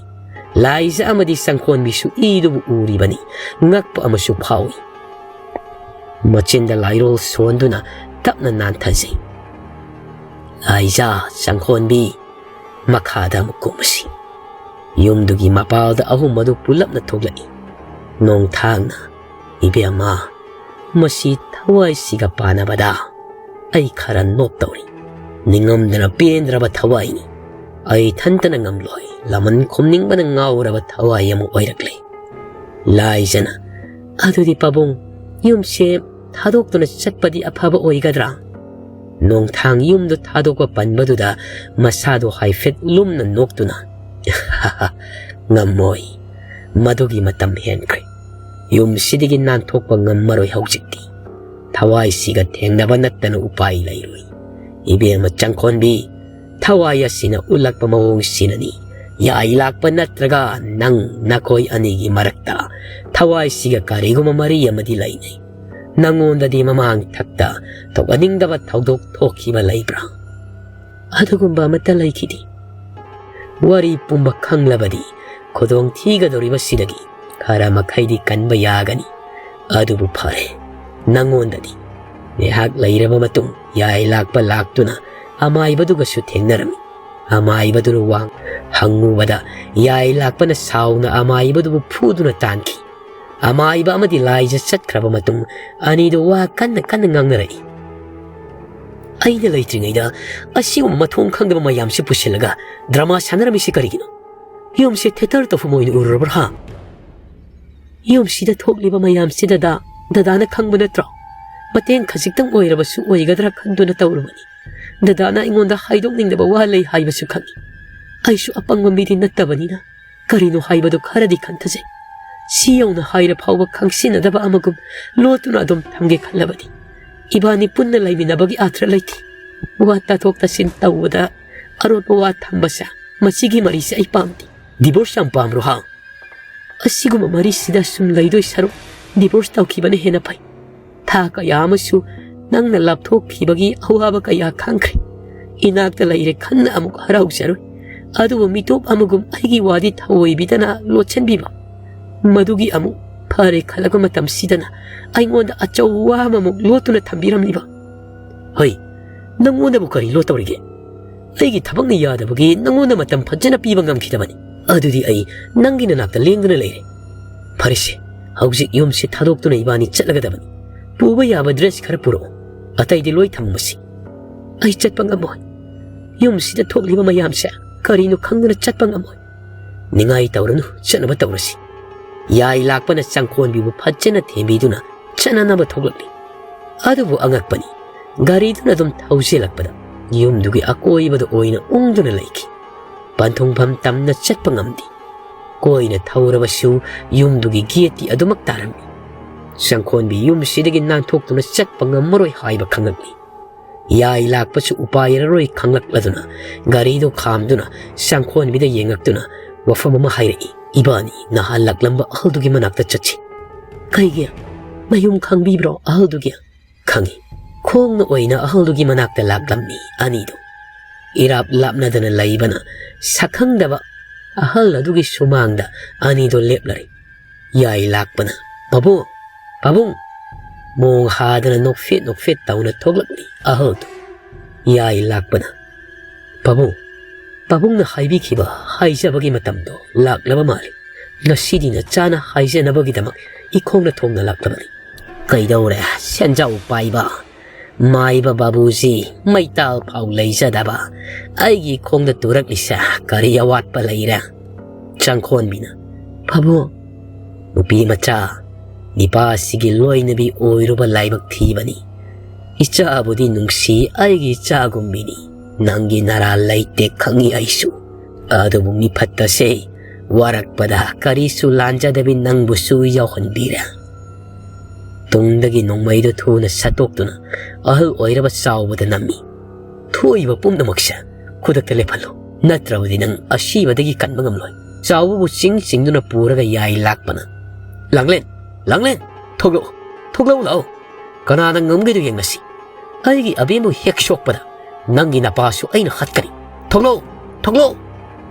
ꯂꯥꯏꯖ ꯑꯃꯗꯤ ꯆꯪꯈꯣꯟꯕꯤꯁꯨ ꯏꯗꯨꯕꯨ ꯎꯔꯤꯕꯅꯤ꯫ ꯉꯛꯄ ꯑꯃꯁꯨ ꯐꯥꯎꯏ꯫ ꯃꯆꯤꯟꯗ ꯂꯥꯏꯔꯣꯜ ꯁꯣꯟꯗꯨꯅ ꯇꯞꯅ ꯅꯥꯟꯊꯖꯩ꯫ "ꯂꯥꯏꯖ, ꯆꯪꯈꯣꯟꯕꯤ, ꯃꯈꯥꯗ ꯑꯃꯨꯛ ꯀꯨꯝꯃꯁꯤ꯫" ꯌꯨꯝꯗꯨꯒꯤ ꯃꯄꯥꯜꯗ ꯑꯍꯨꯝ ꯑꯗꯨ ꯄꯨꯂꯞꯅ ꯊꯣꯛꯂꯛꯏ꯫ ꯅꯣꯡꯊꯥꯡꯅ, "ꯏꯕꯦꯝꯃ, ꯃꯁꯤ ꯊꯋꯥꯏꯁꯤꯒ ꯄꯥꯟꯅꯕꯗ ꯑꯩ ꯈꯔ ꯅꯣꯞ ꯇꯧꯔꯤ꯫ ꯅꯤꯡꯉꯝꯗꯅ ꯄꯦꯟꯗ꯭ꯔꯕ ꯊꯋꯥꯏꯅꯤ꯫ ꯑꯩ ꯏꯊꯟꯇꯅ ꯉꯝꯂꯣꯏ꯫ ꯂꯃꯟ ꯈꯨꯝꯅꯤꯡꯕꯅ ꯉꯥꯎꯔꯕ ꯊꯋꯥꯏ ꯑꯃ ꯑꯣꯏꯔꯛꯂꯦ꯫" ꯂꯥꯏꯖꯅ, "ꯑꯗꯨꯗꯤ ꯄꯥꯕꯨꯡ, ꯌꯨꯝꯁꯦ ꯊꯥꯗꯣꯛꯇꯨꯅ ꯆꯠꯄꯗꯤ ꯑꯐꯕ ꯑꯣꯏꯒꯗ꯭ꯔꯥ?" ꯅꯣꯡꯊꯥꯡ ꯌꯨꯝꯗꯨ ꯊꯥꯗꯣꯛꯄ ꯄꯟꯕꯗꯨꯗ ꯃꯁꯥꯗꯨ ꯍꯥꯏꯐꯦꯠ ꯂꯨꯝꯅ ꯅꯣꯛꯇꯨꯅ, "ꯉꯝꯃꯣꯏ꯫ ꯃꯗꯨꯒꯤ ꯃꯇꯝ ꯍꯦꯟꯈ꯭ꯔꯦ꯫ ꯌꯨꯝꯁꯤꯗꯒꯤ ꯅꯥꯟꯊꯣꯛꯄ ꯉꯝꯃꯔꯣꯏ ꯍꯧꯖꯤꯛꯇꯤ꯫ ꯊꯋꯥꯏꯁꯤꯒ ꯊꯦꯡꯅꯕ ꯅꯠꯇꯅ ꯎꯄꯥꯏ ꯂꯩꯔꯣꯏ꯫ ꯏꯕꯦꯝꯃ ꯆꯪꯈꯣꯟꯕꯤ, ꯊꯋꯥꯏ ꯑꯁꯤꯅ ꯎꯠꯂꯛꯄ ꯃꯑꯣꯡꯁꯤꯅꯅꯤ ꯌꯥꯏ ꯂꯥꯛꯄ ꯅꯠꯇ꯭ꯔꯒ ꯅꯪ, ꯅꯈꯣꯏ ꯑꯅꯤꯒꯤ ꯃꯔꯛꯇ ꯊꯋꯥꯏꯁꯤꯒ ꯀꯔꯤꯒꯨꯝꯕ ꯃꯔꯤ ꯑꯃꯗꯤ ꯂꯩꯅꯩ꯫ ꯅꯪꯉꯣꯟꯗꯗꯤ ꯃꯃꯥꯡ ꯊꯛꯇ ꯇꯧꯍꯟꯅꯤꯡꯗꯕ ꯊꯧꯗꯣꯛ ꯊꯣꯛꯈꯤꯕ ꯂꯩꯕ꯭ꯔꯥ? ꯑꯗꯨꯒꯨꯝꯕ ꯑꯃꯠꯇ ꯂꯩꯈꯤꯗꯦ꯫ ꯋꯥꯔꯤ ꯄꯨꯝꯕ ꯈꯪꯂꯕꯗꯤ ꯈꯨꯗꯣꯡ ꯊꯤꯒꯗꯧꯔꯤꯕꯁꯤꯗꯒꯤ ꯈꯔ ꯃꯈꯩꯗꯤ ꯀꯟꯕ ꯌꯥꯒꯅꯤ꯫ ꯑꯗꯨꯕꯨ ꯐꯔꯦ, ꯅꯪꯉꯣꯟꯗꯗꯤ ꯉꯥꯏꯍꯥꯛ ꯂꯩꯔꯕ ꯃꯇꯨꯡ ꯌꯥꯏ ꯂꯥꯛꯄ ꯂꯥꯛꯇꯨꯅ ꯑꯃꯥꯏꯕꯗꯨꯒꯁꯨ ꯊꯦꯡꯅꯔꯝꯃꯤ꯫ ꯑꯃꯥꯏꯕꯗꯨꯅ ꯋꯥ ꯍꯪꯉꯨꯕꯗ ꯌꯥꯏ ꯂꯥꯛꯄꯅ ꯁꯥꯎꯅ ꯑꯃꯥꯏꯕꯗꯨꯕꯨ ꯐꯨꯗꯨꯅ ꯇꯥꯟꯈꯤ꯫ ꯑꯃꯥꯏꯕ ꯑꯃꯗꯤ ꯂꯥꯏꯖ ꯆꯠꯈ꯭ꯔꯕ ꯃꯇꯨꯡ ꯑꯅꯤꯗꯨ ꯋꯥ ꯀꯟꯅ ꯀꯟꯅ ꯉꯥꯡꯅꯔꯛꯏ꯫ ꯑꯩꯅ ꯂꯩꯇ꯭ꯔꯤꯉꯩꯗ ꯑꯁꯤꯒꯨꯝꯕ ꯃꯊꯣꯡ ꯈꯪꯗꯕ ꯃꯌꯥꯝꯁꯤ ꯄꯨꯁꯤꯜꯂꯒ ꯗ꯭ꯔꯃꯥ ꯁꯥꯟꯅꯔꯝꯃꯤꯁꯤ ꯀꯔꯤꯒꯤꯅꯣ? ꯌꯨꯝꯁꯤ ꯊꯤꯌꯦꯇꯔ ꯇꯧꯐꯝ ꯑꯣꯏꯅ ꯎꯔꯨꯔꯕ꯭ꯔꯥ, ꯍꯥ? ꯌꯨꯝꯁꯤꯗ ꯊꯣꯛꯂꯤꯕ ꯃꯌꯥꯝꯁꯤ ꯗꯗꯥ, ꯗꯗꯥꯅ ꯈꯪꯕ ꯅꯠꯇ꯭ꯔꯣ? ꯃꯇꯦꯡ ꯈꯖꯤꯛꯇꯪ ꯑꯣꯏꯔꯕꯁꯨ ꯑꯣꯏꯒꯗ꯭ꯔꯥ ꯈꯟꯗꯨꯅ ꯇꯧꯔꯨꯕꯅꯤ꯫ ꯗꯗꯥꯅ ꯑꯩꯉꯣꯟꯗ ꯍꯥꯏꯗꯣꯛꯅꯤꯡꯗꯕ ꯋꯥ ꯂꯩ ꯍꯥꯏꯕꯁꯨ ꯈꯪꯏ꯫ ꯑꯩꯁꯨ ꯑꯄꯪꯕ ꯃꯤꯗꯤ ꯅꯠꯇꯕꯅꯤꯅ ꯀꯔꯤꯅꯣ ꯍꯥꯏꯕꯗꯨ ꯈꯔꯗꯤ ꯈꯟꯊꯖꯩ꯫ ꯁꯤ ꯌꯧꯅ ꯍꯥꯏꯔ ꯐꯥꯎꯕ ꯈꯪꯁꯤꯟꯅꯗꯕ ꯑꯃꯒꯨꯝ ꯂꯣꯠꯇꯨꯅ ꯑꯗꯨꯝ ꯊꯝꯒꯦ ꯈꯜꯂꯕꯅꯤ꯫ ꯏꯕꯥꯅꯤ ꯄꯨꯟꯅ ꯂꯩꯃꯤꯟꯅꯕꯒꯤ ꯑꯥꯊ꯭ꯔ ꯂꯩꯇꯦ꯫ ꯋꯥ ꯇꯥꯊꯣꯛ ꯇꯥꯁꯤꯟ ꯇꯧꯕꯗ ꯑꯔꯣꯠꯄ ꯋꯥ ꯊꯝꯕꯁꯦ, ꯃꯁꯤꯒꯤ ꯃꯔꯤꯁꯦ ꯑꯩ ꯄꯥꯝꯗꯦ꯫ Divorce ꯌꯥꯝ ꯄꯥꯝꯕ꯭ꯔꯣ, ꯍꯥ? ꯑꯁꯤꯒꯨꯝꯕ ꯃꯔꯤꯁꯤꯗ ꯁꯨꯝ ꯂꯩꯗꯣꯏ ꯁꯔꯨꯛ divorce ꯇꯧꯈꯤꯕꯅ ꯍꯦꯟꯅ ꯐꯩ꯫ ꯊꯥ ꯀꯌꯥ ꯑꯃꯁꯨ ꯅꯪꯅ ꯂꯥꯞꯊꯣꯛꯈꯤꯕꯒꯤ ꯑꯋꯥꯕ ꯀꯌꯥ ꯈꯪꯈ꯭ꯔꯦ꯫ ꯏꯅꯥꯛꯇ ꯂꯩꯔꯦ ꯈꯟꯅ ꯑꯃꯨꯛ ꯍꯔꯥꯎꯖꯔꯣꯏ꯫ ꯑꯗꯨꯕꯨ ꯃꯤꯇꯣꯞ ꯑꯃꯒꯨꯝ ꯑꯩꯒꯤ ꯋꯥꯗꯤ ꯊꯑꯣꯏꯕꯤꯗꯅ ꯂꯣꯠꯁꯤꯟꯕꯤꯕ, ꯃꯗꯨꯒꯤ ꯑꯃꯨꯛ ꯐꯔꯦ ꯈꯜꯂꯛꯄ ꯃꯇꯝꯁꯤꯗꯅ ꯑꯩꯉꯣꯟꯗ ꯑꯆꯧꯕ ꯋꯥ ꯑꯃꯃꯨꯛ ꯂꯣꯠꯇꯨꯅ ꯊꯝꯕꯤꯔꯝꯂꯤꯕ꯫ ꯍꯣꯏ, ꯅꯪꯉꯣꯟꯗꯕꯨ ꯀꯔꯤ ꯂꯣꯠꯇꯧꯔꯤꯒꯦ? ꯑꯩꯒꯤ ꯊꯕꯛꯅ ꯌꯥꯗꯕꯒꯤ ꯅꯪꯉꯣꯟꯗ ꯃꯇꯝ ꯐꯖꯅ ꯄꯤꯕ ꯉꯝꯈꯤꯗꯕꯅꯤ꯫ ꯑꯗꯨꯗꯤ ꯑꯩ ꯅꯪꯒꯤ ꯅꯅꯥꯛꯇ ꯂꯦꯡꯗꯨꯅ ꯂꯩꯔꯦ꯫ ꯐꯔꯦꯁꯦ, ꯍꯧꯖꯤꯛ ꯌꯨꯝꯁꯤ ꯊꯥꯗꯣꯛꯇꯨꯅ ꯏꯕꯥꯅꯤ ꯆꯠꯂꯒꯗꯕꯅꯤ꯫ ꯄꯨꯕ ꯌꯥꯕ dress ꯈꯔ ꯄꯨꯔꯛꯑꯣ, ꯑꯇꯩꯗꯤ ꯂꯣꯏ ꯊꯝꯃꯁꯤ꯫ ꯑꯩ ꯆꯠꯄ ꯉꯝꯃꯣꯏ꯫ ꯌꯨꯝꯁꯤꯗ ꯊꯣꯛꯂꯤꯕ ꯃꯌꯥꯝꯁꯦ ꯀꯔꯤꯅꯣ ꯈꯪꯗꯅ ꯆꯠꯄ ꯉꯝꯃꯣꯏ꯫ ꯅꯤꯡꯉꯥꯏ ꯇꯧꯔꯅꯨ, ꯆꯠꯅꯕ ꯇꯧꯔꯁꯤ꯫ ꯌꯥꯏ ꯂꯥꯛꯄꯅ ꯆꯪꯈꯣꯟꯕꯤꯕꯨ ꯐꯖꯅ ꯊꯦꯝꯕꯤꯗꯨꯅ ꯆꯠꯅꯅꯕ ꯊꯣꯛꯂꯛꯂꯤ꯫ ꯑꯗꯨꯕꯨ ꯑꯉꯛꯄꯅꯤ, ꯒꯥꯔꯤꯗꯨꯅ ꯑꯗꯨꯝ ꯊꯧꯖꯤꯜꯂꯛꯄꯗ ꯌꯨꯝꯗꯨꯒꯤ ꯑꯀꯣꯏꯕꯗ ꯑꯣꯏꯅ ꯎꯪꯗꯨꯅ ꯂꯩꯈꯤ꯫ ꯄꯟꯊꯨꯡꯐꯝ ꯇꯝꯅ ꯆꯠꯄ ꯉꯝꯗꯦ꯫ ꯀꯣꯏꯅ ꯊꯧꯔꯕꯁꯨ ꯌꯨꯝꯗꯨꯒꯤ gateꯇꯤ ꯑꯗꯨꯃꯛ ꯇꯥꯔꯝꯃꯤ꯫ ꯆꯪꯈꯣꯟꯕꯤ ꯌꯨꯝꯁꯤꯗꯒꯤ ꯅꯥꯟꯊꯣꯛꯇꯨꯅ ꯆꯠꯄ ꯉꯝꯃꯔꯣꯏ ꯍꯥꯏꯕ ꯈꯪꯂꯛꯂꯤ꯫ ꯌꯥꯏ ꯂꯥꯛꯄꯁꯨ ꯎꯄꯥꯏ ꯂꯩꯔꯔꯣꯏ ꯈꯪꯂꯛꯂꯗꯨꯅ ꯒꯥꯔꯤꯗꯨ ꯈꯥꯝꯗꯨꯅ ꯆꯪꯈꯣꯟꯕꯤꯗ ꯌꯦꯡꯉꯛꯇꯨꯅ ꯋꯥꯐꯝ ꯑꯃ ꯍꯥꯏꯔꯛꯏ꯫ ꯏꯕꯥꯅꯤ ꯅꯍꯥꯟ ꯂꯥꯛꯂꯝꯕ ꯑꯍꯜꯗꯨꯒꯤ ꯃꯅꯥꯛꯇ ꯆꯠꯁꯤ꯫ ꯀꯩꯒꯤ? ꯃꯌꯨꯝ ꯈꯪꯕꯤꯕ꯭ꯔꯣ ꯑꯍꯜꯗꯨꯒꯤ? ꯈꯪꯏ꯫ ꯈꯣꯡꯅ ꯑꯣꯏꯅ ꯑꯍꯜꯗꯨꯒꯤ ꯃꯅꯥꯛꯇ ꯂꯥꯛꯂꯝꯃꯤ ꯑꯅꯤꯗꯨ꯫ ꯏꯔꯥꯞ ꯂꯥꯞꯅꯗꯅ ꯂꯩꯕꯅ ꯁꯛꯈꯪꯗꯕ ꯑꯍꯜ ꯑꯗꯨꯒꯤ ꯁꯨꯃꯥꯡꯗ ꯑꯅꯤꯗꯨ ꯂꯦꯞꯂꯔꯦ꯫ ꯌꯥꯏ ꯂꯥꯛꯄꯅ, "ꯄꯥꯕꯨꯡ, ꯄꯥꯕꯨꯡ!" ꯃꯣꯡ ꯍꯥꯗꯅ ꯅꯣꯛꯐꯦꯠ ꯅꯣꯛꯐꯦꯠ ꯇꯧꯅ ꯊꯣꯛꯂꯛꯂꯤ ꯑꯍꯜꯗꯨ꯫ ꯌꯥꯏ ꯂꯥꯛꯄꯅ, "ꯄꯥꯕꯨꯡ, ꯄꯥꯕꯨꯡꯅ ꯍꯥꯏꯕꯤꯈꯤꯕ ꯍꯥꯏꯖꯕꯒꯤ ꯃꯇꯝꯗꯣ ꯂꯥꯛꯂꯕ ꯃꯥꯜꯂꯤ꯫ ꯉꯁꯤꯗꯤ ꯅꯆꯥꯅ ꯍꯥꯏꯖꯅꯕꯒꯤꯗꯃꯛ ꯏꯈꯣꯡꯅ ꯊꯣꯡꯅ ꯂꯥꯛꯂꯕꯅꯤ꯫" "ꯀꯩꯗꯧꯔꯦ, ꯁꯦꯟꯖꯥꯎ ꯄꯥꯏꯕ ꯃꯥꯏꯕ ꯕꯥꯕꯨꯖꯤ, ꯃꯩꯇꯥꯜ ꯐꯥꯎ ꯂꯩꯖꯗꯕ, ꯑꯩꯒꯤ ꯈꯣꯡꯗ ꯇꯨꯔꯛꯂꯤꯁꯦ ꯀꯔꯤ ꯑꯋꯥꯠꯄ ꯂꯩꯔꯦ?" ꯆꯪꯈꯣꯟꯕꯤꯅ, "ꯄꯥꯕꯨꯡ, ꯅꯨꯄꯤ ꯃꯆꯥ, ꯅꯤꯄꯥꯁꯤꯒꯤ ꯂꯣꯏꯅꯕꯤ ꯑꯣꯏꯔꯨꯕ ꯂꯥꯏꯕꯛ ꯊꯤꯕꯅꯤ꯫ ꯏꯆꯥꯕꯨꯗꯤ ꯅꯨꯡꯁꯤ, ꯑꯩꯒꯤ ꯏꯆꯥꯒꯨꯝꯕꯤꯅꯤ꯫ ꯅꯪꯒꯤ ꯅꯔꯥ ꯂꯩꯇꯦ ꯈꯪꯏ ꯑꯩꯁꯨ꯫ ꯑꯗꯨꯕꯨ ꯃꯤꯐꯠꯇꯁꯦ ꯋꯥꯔꯛꯄꯗ ꯀꯔꯤꯁꯨ ꯂꯥꯟꯖꯗꯕꯤ ꯅꯪꯕꯨꯁꯨ ꯌꯥꯎꯍꯟꯕꯤꯔꯦ꯫" ꯇꯨꯡꯗꯒꯤ ꯅꯣꯡꯃꯩꯗꯨ ꯊꯨꯅ ꯁꯠꯇꯣꯛꯇꯨꯅ ꯑꯍꯜ ꯑꯣꯏꯔꯕ ꯆꯥꯎꯕꯗ ꯅꯝꯃꯤ꯫ ꯊꯣꯛꯏꯕ ꯄꯨꯝꯅꯃꯛꯁꯦ ꯈꯨꯗꯛꯇ ꯂꯦꯞꯍꯜꯂꯨ, ꯅꯠꯇ꯭ꯔꯕꯗꯤ ꯅꯪ ꯑꯁꯤꯕꯗꯒꯤ ꯀꯟꯕ ꯉꯝꯂꯣꯏ꯫ ꯆꯥꯎꯕꯕꯨ ꯆꯤꯡ ꯆꯤꯡꯗꯨꯅ ꯄꯨꯔꯒ ꯌꯥꯏ ꯂꯥꯛꯄꯅ, "ꯂꯥꯡꯂꯦꯟ, ꯂꯥꯡꯂꯦꯟ, ꯊꯣꯛꯂꯛꯎ, ꯊꯣꯛꯂꯛꯎ ꯂꯥꯛꯑꯣ꯫ ꯀꯅꯥꯅ ꯉꯝꯒꯗꯒꯦ ꯉꯁꯤ? ꯑꯩꯒꯤ ꯑꯕꯦꯝꯕꯨ ꯍꯦꯛ ꯁꯣꯛꯄꯗ ꯅꯪꯒꯤ ꯅꯄꯥꯁꯨ ꯑꯩꯅ ꯍꯥꯠꯀꯅꯤ꯫ ꯊꯣꯛꯂꯛꯎ, ꯊꯣꯛꯂꯛꯎ!"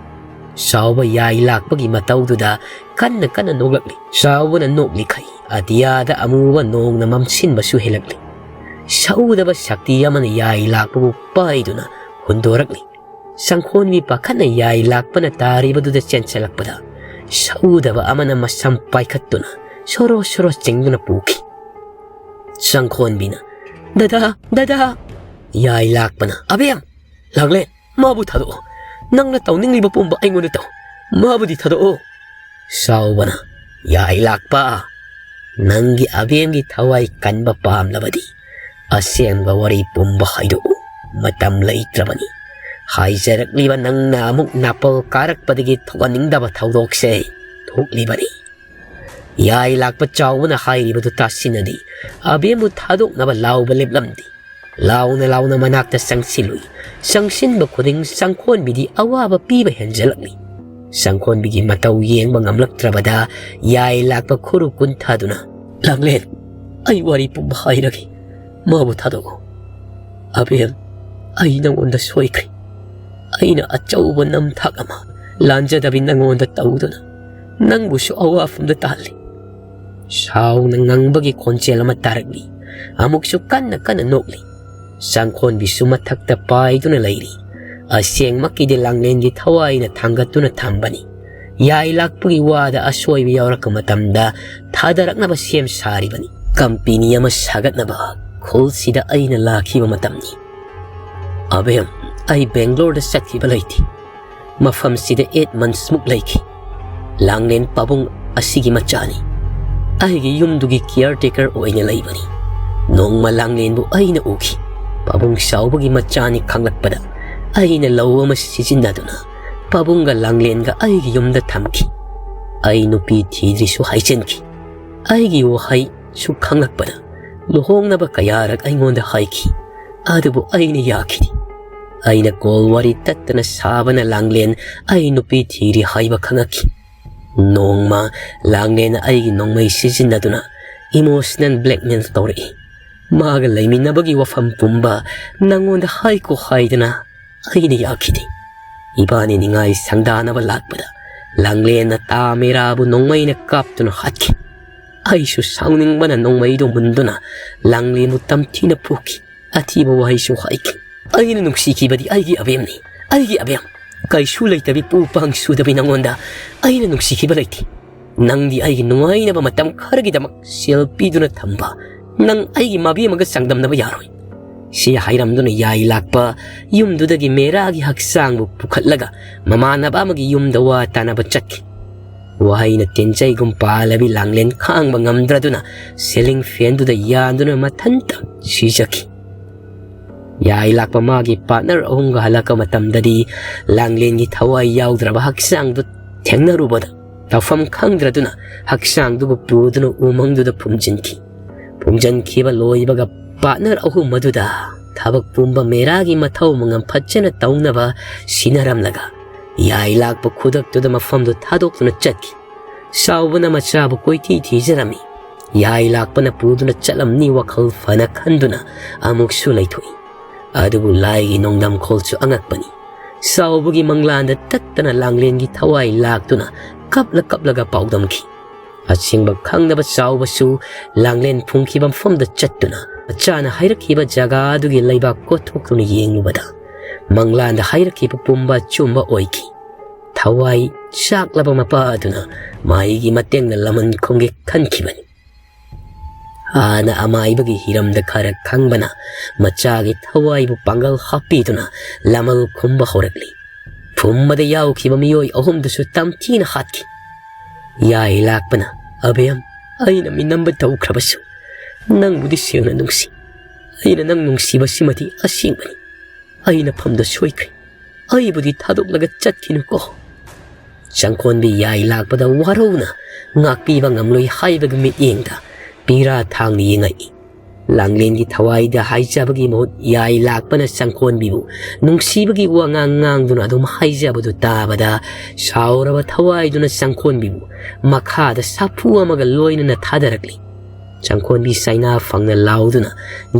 ꯆꯥꯎꯕ ꯌꯥꯏ ꯂꯥꯛꯄꯒꯤ ꯃꯇꯧꯗꯨꯗ ꯀꯟꯅ ꯀꯟꯅ ꯅꯣꯛꯂꯛꯂꯤ꯫ ꯆꯥꯎꯕꯅ ꯅꯣꯛꯂꯤꯈꯩ ꯑꯇꯤꯌꯥꯗ ꯑꯃꯨꯕ ꯅꯣꯡꯅ ꯃꯝꯁꯤꯟꯕꯁꯨ ꯍꯦꯜꯂꯛꯂꯤ꯫ ꯁꯛꯎꯗꯕ ꯁꯛꯇꯤ ꯑꯃꯅ ꯌꯥꯏ ꯂꯥꯛꯄꯕꯨ ꯄꯥꯏꯗꯨꯅ ꯍꯨꯟꯗꯣꯔꯛꯂꯤ꯫ ꯁꯪꯈꯣꯟꯕꯤ ꯄꯥꯈꯠꯅ ꯌꯥꯏ ꯂꯥꯛꯄꯅ ꯇꯥꯔꯤꯕꯗꯨꯗ ꯆꯦꯟꯁꯤꯜꯂꯛꯄꯗ, ꯁꯛꯎꯗꯕ ꯑꯃꯅ ꯃꯁꯝ ꯄꯥꯏꯈꯠꯇꯨꯅ ꯁꯣꯔꯣ ꯁꯣꯔꯣ ꯆꯤꯡꯗꯨꯅ ꯄꯨꯈꯤ꯫ ꯁꯪꯈꯣꯟꯕꯤꯅ, "ꯗꯗꯥ, ꯗꯗꯥ!" ꯌꯥꯏ ꯂꯥꯛꯄꯅ, "ꯑꯕꯦꯝ, ꯂꯥꯡꯂꯦꯟ, ꯃꯥꯕꯨ ꯊꯥꯗꯣꯛꯑꯣ꯫ ꯅꯪꯅ ꯇꯧꯅꯤꯡꯂꯤꯕ ꯄꯨꯝꯕ ꯑꯩꯉꯣꯟꯗ ꯇꯧ꯫ ꯃꯥꯕꯨꯗꯤ ꯊꯥꯗꯣꯛꯑꯣ꯫" ꯆꯥꯎꯕꯅ, "ꯌꯥꯏ ꯂꯥꯛꯄ, ꯅꯪꯒꯤ ꯑꯕꯦꯝꯒꯤ ꯊꯋꯥꯏ ꯀꯟꯕ ꯄꯥꯝꯂꯕꯗꯤ ꯑꯁꯦꯡꯕ ꯋꯥꯔꯤ ꯄꯨꯝꯕ ꯍꯥꯏꯗꯣꯛꯎ꯫ ꯃꯇꯝ ꯂꯩꯇ꯭ꯔꯕꯅꯤ꯫ ꯍꯥꯏꯖꯔꯛꯂꯤꯕ ꯅꯪꯅ ꯑꯃꯨꯛ ꯅꯥꯄꯜ ꯀꯥꯔꯛꯄꯗꯒꯤ ꯊꯣꯛꯍꯟꯅꯤꯡꯗꯕ ꯊꯧꯗꯣꯛꯁꯦ ꯊꯣꯛꯂꯤꯕꯅꯤ꯫" ꯌꯥꯏ ꯂꯥꯛꯄ ꯆꯥꯎꯕꯅ ꯍꯥꯏꯔꯤꯕꯗꯨ ꯇꯥꯁꯤꯟꯅꯗꯦ꯫ ꯑꯕꯦꯝꯕꯨ ꯊꯥꯗꯣꯛꯅꯕ ꯂꯥꯎꯕ ꯂꯦꯞꯂꯝꯗꯦ꯫ ꯂꯥꯎꯅ ꯂꯥꯎꯅ ꯃꯅꯥꯛꯇ ꯆꯪꯁꯤꯜꯂꯨꯏ꯫ ꯆꯪꯁꯤꯟꯕ ꯈꯨꯗꯤꯡ ꯁꯪꯈꯣꯟꯕꯤꯗꯤ ꯑꯋꯥꯕ ꯄꯤꯕ ꯍꯦꯟꯖꯜꯂꯛꯂꯤ꯫ ꯁꯪꯈꯣꯟꯕꯤꯒꯤ ꯃꯇꯧ ꯌꯦꯡꯕ ꯉꯝꯂꯛꯇ꯭ꯔꯕꯗ ꯌꯥꯏ ꯂꯥꯛꯄ ꯈꯨꯔꯨ ꯀꯨꯟꯊꯗꯨꯅ, "ꯂꯥꯡꯂꯦꯟ, ꯑꯩ ꯋꯥꯔꯤ ꯄꯨꯝꯕ ꯍꯥꯏꯔꯒꯦ꯫ ꯃꯥꯕꯨ ꯊꯥꯗꯣꯛꯑꯣ꯫ ꯑꯕꯦꯝ, ꯑꯩ ꯅꯉꯣꯟꯗ ꯁꯣꯏꯈ꯭ꯔꯦ꯫ ꯑꯩꯅ ꯑꯆꯧꯕ ꯅꯝꯊꯥꯛ ꯑꯃ ꯂꯥꯟꯖꯗꯕꯤ ꯅꯉꯣꯟꯗ ꯇꯧꯗꯨꯅ ꯅꯪꯕꯨꯁꯨ ꯑꯋꯥꯐꯝꯗ ꯇꯥꯍꯜꯂꯤ꯫" ꯁꯥꯎꯅ ꯉꯪꯕꯒꯤ ꯈꯣꯟꯖꯦꯜ ꯑꯃ ꯇꯥꯔꯛꯂꯤ꯫ ꯑꯃꯨꯛꯁꯨ ꯀꯟꯅ ꯀꯟꯅ ꯅꯣꯛꯂꯤ꯫ ꯁꯪꯈꯣꯟꯕꯤꯁꯨ ꯃꯊꯛꯇ ꯄꯥꯏꯗꯨꯅ ꯂꯩꯔꯤ꯫ ꯑꯁꯦꯡꯃꯛꯀꯤꯗꯤ ꯂꯥꯡꯂꯦꯟꯒꯤ ꯊꯋꯥꯏꯅ ꯊꯥꯡꯒꯠꯇꯨꯅ ꯊꯝꯕꯅꯤ꯫ ꯌꯥꯏ ꯂꯥꯛꯄꯒꯤ ꯋꯥꯗ ꯑꯁꯣꯏꯕ ꯌꯥꯎꯔꯛꯄ ꯃꯇꯝꯗ ꯊꯥꯗꯔꯛꯅꯕ ꯁꯦꯝ ꯁꯥꯔꯤꯕꯅꯤ꯫ ꯀꯝꯄꯦꯅꯤ ꯑꯃ ꯁꯥꯒꯠꯅꯕ ꯈꯨꯜꯁꯤꯗ ꯑꯩꯅ ꯂꯥꯛꯈꯤꯕ ꯃꯇꯝꯅꯤ꯫ ꯑꯕꯦꯝ, ꯑꯩ ꯕꯦꯡꯒ꯭ꯂꯣꯔꯗ ꯆꯠꯈꯤꯕ ꯂꯩꯇꯦ꯫ ꯃꯐꯝꯁꯤꯗ ꯑꯩꯠ ꯃꯟꯁꯃꯨꯛ ꯂꯩꯈꯤ꯫ ꯂꯥꯡꯂꯦꯟ ꯄꯥꯕꯨꯡ ꯑꯁꯤꯒꯤ ꯃꯆꯥꯅꯤ꯫ ꯑꯩꯒꯤ ꯌꯨꯝꯗꯨꯒꯤ ꯀꯤꯌꯔ ꯇꯦꯀꯔ ꯑꯣꯏꯅ ꯂꯩꯕꯅꯤ꯫ ꯅꯣꯡꯃ ꯂꯥꯡꯂꯦꯟꯕꯨ ꯑꯩꯅ ꯎꯈꯤ꯫ ꯄꯥꯕꯨꯡ ꯆꯥꯎꯕꯒꯤ ꯃꯆꯥꯅꯤ ꯈꯪꯂꯛꯄꯗ ꯑꯩꯅ ꯂꯧ ꯑꯃ ꯁꯤꯖꯤꯟꯅꯗꯨꯅ ꯄꯥꯕꯨꯡꯒ ꯂꯥꯡꯂꯦꯟꯒ ꯑꯩꯒꯤ ꯌꯨꯝꯗ ꯊꯝꯈꯤ꯫ ꯑꯩ ꯅꯨꯄꯤ ꯊꯤꯗ꯭ꯔꯤꯁꯨ ꯍꯥꯏꯖꯤꯟꯈꯤ꯫ ꯑꯩꯒꯤ ꯋꯥꯍꯩꯁꯨ ꯈꯪꯂꯛꯄꯗ ꯂꯨꯍꯣꯡꯅꯕ ꯀꯌꯥꯔꯛ ꯑꯩꯉꯣꯟꯗ ꯍꯥꯏꯈꯤ, ꯑꯗꯨꯕꯨ ꯑꯩꯅ ꯌꯥꯈꯤꯗꯦ꯫ ꯑꯩꯅ ꯀꯣꯜ ꯋꯥꯔꯤ ꯇꯠꯇꯅ ꯁꯥꯕꯅ ꯂꯥꯡꯂꯦꯟ ꯑꯩ ꯅꯨꯄꯤ ꯊꯤꯔꯤ ꯍꯥꯏꯕ ꯈꯪꯉꯛꯈꯤ꯫ ꯅꯣꯡꯃ ꯂꯥꯡꯂꯦꯟ ꯑꯩꯒꯤ ꯅꯣꯡꯃꯩ ꯁꯤꯖꯤꯟꯅꯗꯨꯅ emotional blackmail ꯇꯧꯔꯛꯏ꯫ ꯃꯥꯒ ꯂꯩꯃꯤꯟꯅꯕꯒꯤ ꯋꯥꯐꯝ ꯄꯨꯝꯕ ꯅꯪꯉꯣꯟꯗ ꯍꯥꯏꯀꯣ ꯍꯥꯏꯗꯅ ꯑꯩꯅ ꯌꯥꯈꯤꯗꯦ꯫ ꯏꯕꯥꯅꯤ ꯅꯤꯡꯉꯥꯏ ꯁꯪꯗꯥꯅꯕ ꯂꯥꯛꯄꯗ ꯂꯥꯡꯂꯦꯟꯅ ꯇꯥ ꯃꯦꯔꯥꯕꯨ ꯅꯣꯡꯃꯩꯅ ꯀꯥꯞꯇꯨꯅ ꯍꯥꯠꯈꯤ꯫ ꯑꯩꯁꯨ ꯁꯥꯎꯅꯤꯡꯕꯅ ꯅꯣꯡꯃꯩꯗꯨ ꯃꯨꯟꯗꯨꯅ ꯂꯥꯡꯂꯦꯟꯕꯨ ꯇꯝꯊꯤꯅ ꯐꯨꯈꯤ꯫ ꯑꯊꯤꯕ ꯋꯥꯍꯩꯁꯨ ꯍꯥꯏꯈꯤ꯫ ꯑꯩꯅ ꯅꯨꯡꯁꯤꯈꯤꯕꯗꯤ ꯑꯩꯒꯤ ꯑꯕꯦꯝꯅꯤ, ꯑꯩꯒꯤ ꯑꯕꯦꯝ꯫ ꯀꯩꯁꯨ ꯂꯩꯇꯕꯤ, ꯄꯨ ꯄꯥꯡ ꯁꯨꯗꯕꯤ ꯅꯉꯣꯟꯗ ꯑꯩꯅ ꯅꯨꯡꯁꯤꯈꯤꯕ ꯂꯩꯇꯦ꯫ ꯅꯪꯗꯤ ꯑꯩꯒꯤ ꯅꯨꯡꯉꯥꯏꯅꯕ ꯃꯇꯝ ꯈꯔꯒꯤꯗꯃꯛ ꯁꯦꯜ ꯄꯤꯗꯨꯅ ꯊꯝꯕ ꯅꯪ ꯑꯩꯒꯤ ꯃꯕꯦꯝꯃꯒ ꯆꯥꯡꯗꯝꯅꯕ ꯌꯥꯔꯣꯏ꯫ ꯁꯤ ꯍꯥꯏꯔꯝꯗꯨꯅ ꯌꯥꯏ ꯂꯥꯛꯄ ꯌꯨꯝꯗꯨꯗꯒꯤ ꯃꯦꯔꯥꯒꯤ ꯍꯛꯆꯥꯡꯕꯨ ꯄꯨꯈꯠꯂꯒ ꯃꯃꯥꯟꯅꯕ ꯑꯃꯒꯤ ꯌꯨꯝꯗ ꯋꯥ ꯇꯥꯅꯕ ꯆꯠꯈꯤ꯫ ꯋꯥꯍꯩꯅ ꯇꯤꯟꯖꯩꯒꯨꯝ ꯄꯥꯜꯂꯕꯤ ꯂꯥꯡꯂꯦꯟ ꯈꯥꯡꯕ ꯉꯝꯗ꯭ꯔꯗꯨꯅ ceiling fanꯗꯨꯗ ꯌꯥꯟꯗꯨꯅ ꯃꯊꯟꯇ ꯁꯤꯖꯈꯤ꯫ ꯌꯥꯏ ꯂꯥꯛꯄ ꯃꯥꯒꯤ partner ꯑꯍꯨꯝꯒ ꯍꯜꯂꯛꯄ ꯃꯇꯝꯗꯗꯤ ꯂꯥꯡꯂꯦꯟꯒꯤ ꯊꯋꯥꯏ ꯌꯥꯎꯗ꯭ꯔꯕ ꯍꯛꯆꯥꯡꯗꯨ ꯊꯦꯡꯅꯔꯨꯕꯗ ꯇꯧꯐꯝ ꯈꯪꯗ꯭ꯔꯗꯨꯅ ꯍꯛꯆꯥꯡꯗꯨꯕꯨ ꯄꯨꯗꯨꯅ ꯎꯃꯪꯗꯨꯗ ꯐꯨꯝꯖꯤꯟꯈꯤ꯫ ꯐꯨꯝꯖꯤꯟꯈꯤꯕ ꯂꯣꯏꯕꯒ partner ꯑꯍꯨꯝ ꯑꯗꯨꯗ ꯊꯕꯛ ꯄꯨꯝꯕ ꯃꯦꯔꯥꯒꯤ ꯃꯊꯧ ꯃꯉꯝ ꯐꯖꯅ ꯇꯧꯅꯕ ꯁꯤꯟꯅꯔꯝꯂꯒ ꯌꯥꯏ ꯂꯥꯛꯄ ꯈꯨꯗꯛꯇꯨꯗ ꯃꯐꯝꯗꯨ ꯊꯥꯗꯣꯛꯇꯨꯅ ꯆꯠꯈꯤ꯫ ꯆꯥꯎꯕꯅ ꯃꯆꯥꯕꯨ ꯀꯣꯏꯊꯤ ꯊꯤꯖꯔꯝꯃꯤ꯫ ꯌꯥꯏ ꯂꯥꯛꯄꯅ ꯄꯨꯗꯨꯅ ꯆꯠꯂꯝꯅꯤ ꯋꯥꯈꯜ ꯐꯅ ꯈꯟꯗꯨꯅ ꯑꯃꯨꯛꯁꯨ ꯂꯩꯊꯣꯛꯏ꯫ ꯑꯗꯨꯕꯨ ꯂꯥꯏꯒꯤ ꯅꯣꯡꯗꯝꯈꯣꯜꯁꯨ ꯑꯉꯛꯄꯅꯤ꯫ ꯆꯥꯎꯕꯒꯤ ꯃꯪꯂꯥꯟꯗ ꯇꯠꯇꯅ ꯂꯥꯡꯂꯦꯟꯒꯤ ꯊꯋꯥꯏ ꯂꯥꯛꯇꯨꯅ ꯀꯞꯂ ꯀꯞꯂꯒ ꯄꯥꯎꯗꯝꯈꯤ꯫ ꯑꯁꯦꯡꯕ ꯈꯪꯗꯕ ꯆꯥꯎꯕꯁꯨ ꯂꯥꯡꯂꯦꯟ ꯐꯨꯝꯈꯤꯕ ꯃꯐꯝꯗ ꯆꯠꯇꯨꯅ ꯃꯆꯥꯅ ꯍꯥꯏꯔꯛꯈꯤꯕ ꯖꯒꯥꯗꯨꯒꯤ ꯂꯩꯕꯥꯛ ꯀꯣꯠꯊꯣꯛꯇꯨꯅ ꯌꯦꯡꯂꯨꯕꯗ ꯃꯪꯂꯥꯟꯗ ꯍꯥꯏꯔꯛꯈꯤꯕ ꯄꯨꯝꯕ ꯑꯆꯨꯝꯕ ꯑꯣꯏꯈꯤ꯫ ꯊꯋꯥꯏ ꯆꯥꯛꯂꯕ ꯃꯄꯥ ꯑꯗꯨꯅ ꯃꯍꯩꯒꯤ ꯃꯇꯦꯡꯅ ꯂꯃꯟ ꯈꯨꯝꯒꯦ ꯈꯟꯈꯤꯕꯅꯤ꯫ ꯍꯥꯟꯅ ꯑꯃꯥꯏꯕꯒꯤ ꯍꯤꯔꯝꯗ ꯈꯔ ꯈꯪꯕꯅ ꯃꯆꯥꯒꯤ ꯊꯋꯥꯏꯕꯨ ꯄꯥꯡꯒꯜ ꯍꯥꯞꯄꯤꯗꯨꯅ ꯂꯃꯜ ꯈꯨꯝꯕ ꯍꯧꯔꯛꯂꯤ꯫ ꯐꯨꯝꯕꯗ ꯌꯥꯎꯈꯤꯕ ꯃꯤꯑꯣꯏ ꯑꯍꯨꯝꯗꯨꯁꯨ ꯇꯝꯊꯤꯅ ꯍꯥꯠꯈꯤ꯫ ꯌꯥꯏ ꯂꯥꯛꯄꯅ, "ꯑꯕꯦꯝ, ꯑꯩꯅ ꯃꯤꯅꯝꯕ ꯇꯧꯈ꯭ꯔꯕꯁꯨ ꯅꯪꯕꯨꯗꯤ ꯁꯦꯡꯅ ꯅꯨꯡꯁꯤ꯫ ꯑꯩꯅ ꯅꯪ ꯅꯨꯡꯁꯤꯕꯁꯤꯃꯗꯤ ꯑꯁꯦꯡꯕꯅꯤ꯫ ꯑꯩꯅ ꯐꯝꯗ ꯁꯣꯏꯈ꯭ꯔꯦ꯫ ꯑꯩꯕꯨꯗꯤ ꯊꯥꯗꯣꯛꯂꯒ ꯆꯠꯈꯤꯅꯨꯀꯣ꯫" ꯆꯪꯈꯣꯟꯕꯤ ꯌꯥꯏ ꯂꯥꯛꯄꯗ ꯋꯥꯔꯧꯅ ꯉꯥꯛꯄꯤꯕ ꯉꯝꯂꯣꯏ ꯍꯥꯏꯕꯒꯤ ꯃꯤꯠꯌꯦꯡꯗ ꯄꯤꯔꯥ ꯊꯥꯡꯅ ꯌꯦꯡꯉꯛꯏ꯫ ꯂꯥꯡꯂꯦꯟꯒꯤ ꯊꯋꯥꯏꯗ ꯍꯥꯏꯖꯕꯒꯤ ꯃꯍꯨꯠ ꯌꯥꯏ ꯂꯥꯛꯄꯅ ꯆꯪꯈꯣꯟꯕꯤꯕꯨ ꯅꯨꯡꯁꯤꯕꯒꯤ ꯋꯥꯉꯥꯡ ꯉꯥꯡꯗꯨꯅ ꯑꯗꯨꯝ ꯍꯥꯏꯖꯕꯗꯨ ꯇꯥꯕꯗ ꯁꯥꯎꯔꯕ ꯊꯋꯥꯏꯗꯨꯅ ꯆꯪꯈꯣꯟꯕꯤꯕꯨ ꯃꯈꯥꯗ ꯁꯥꯐꯨ ꯑꯃꯒ ꯂꯣꯏꯅꯅ ꯊꯥꯗꯔꯛꯂꯤ꯫ ꯆꯪꯈꯣꯟꯕꯤ ꯆꯩꯅꯥ ꯐꯪꯅ ꯂꯥꯎꯗꯨꯅ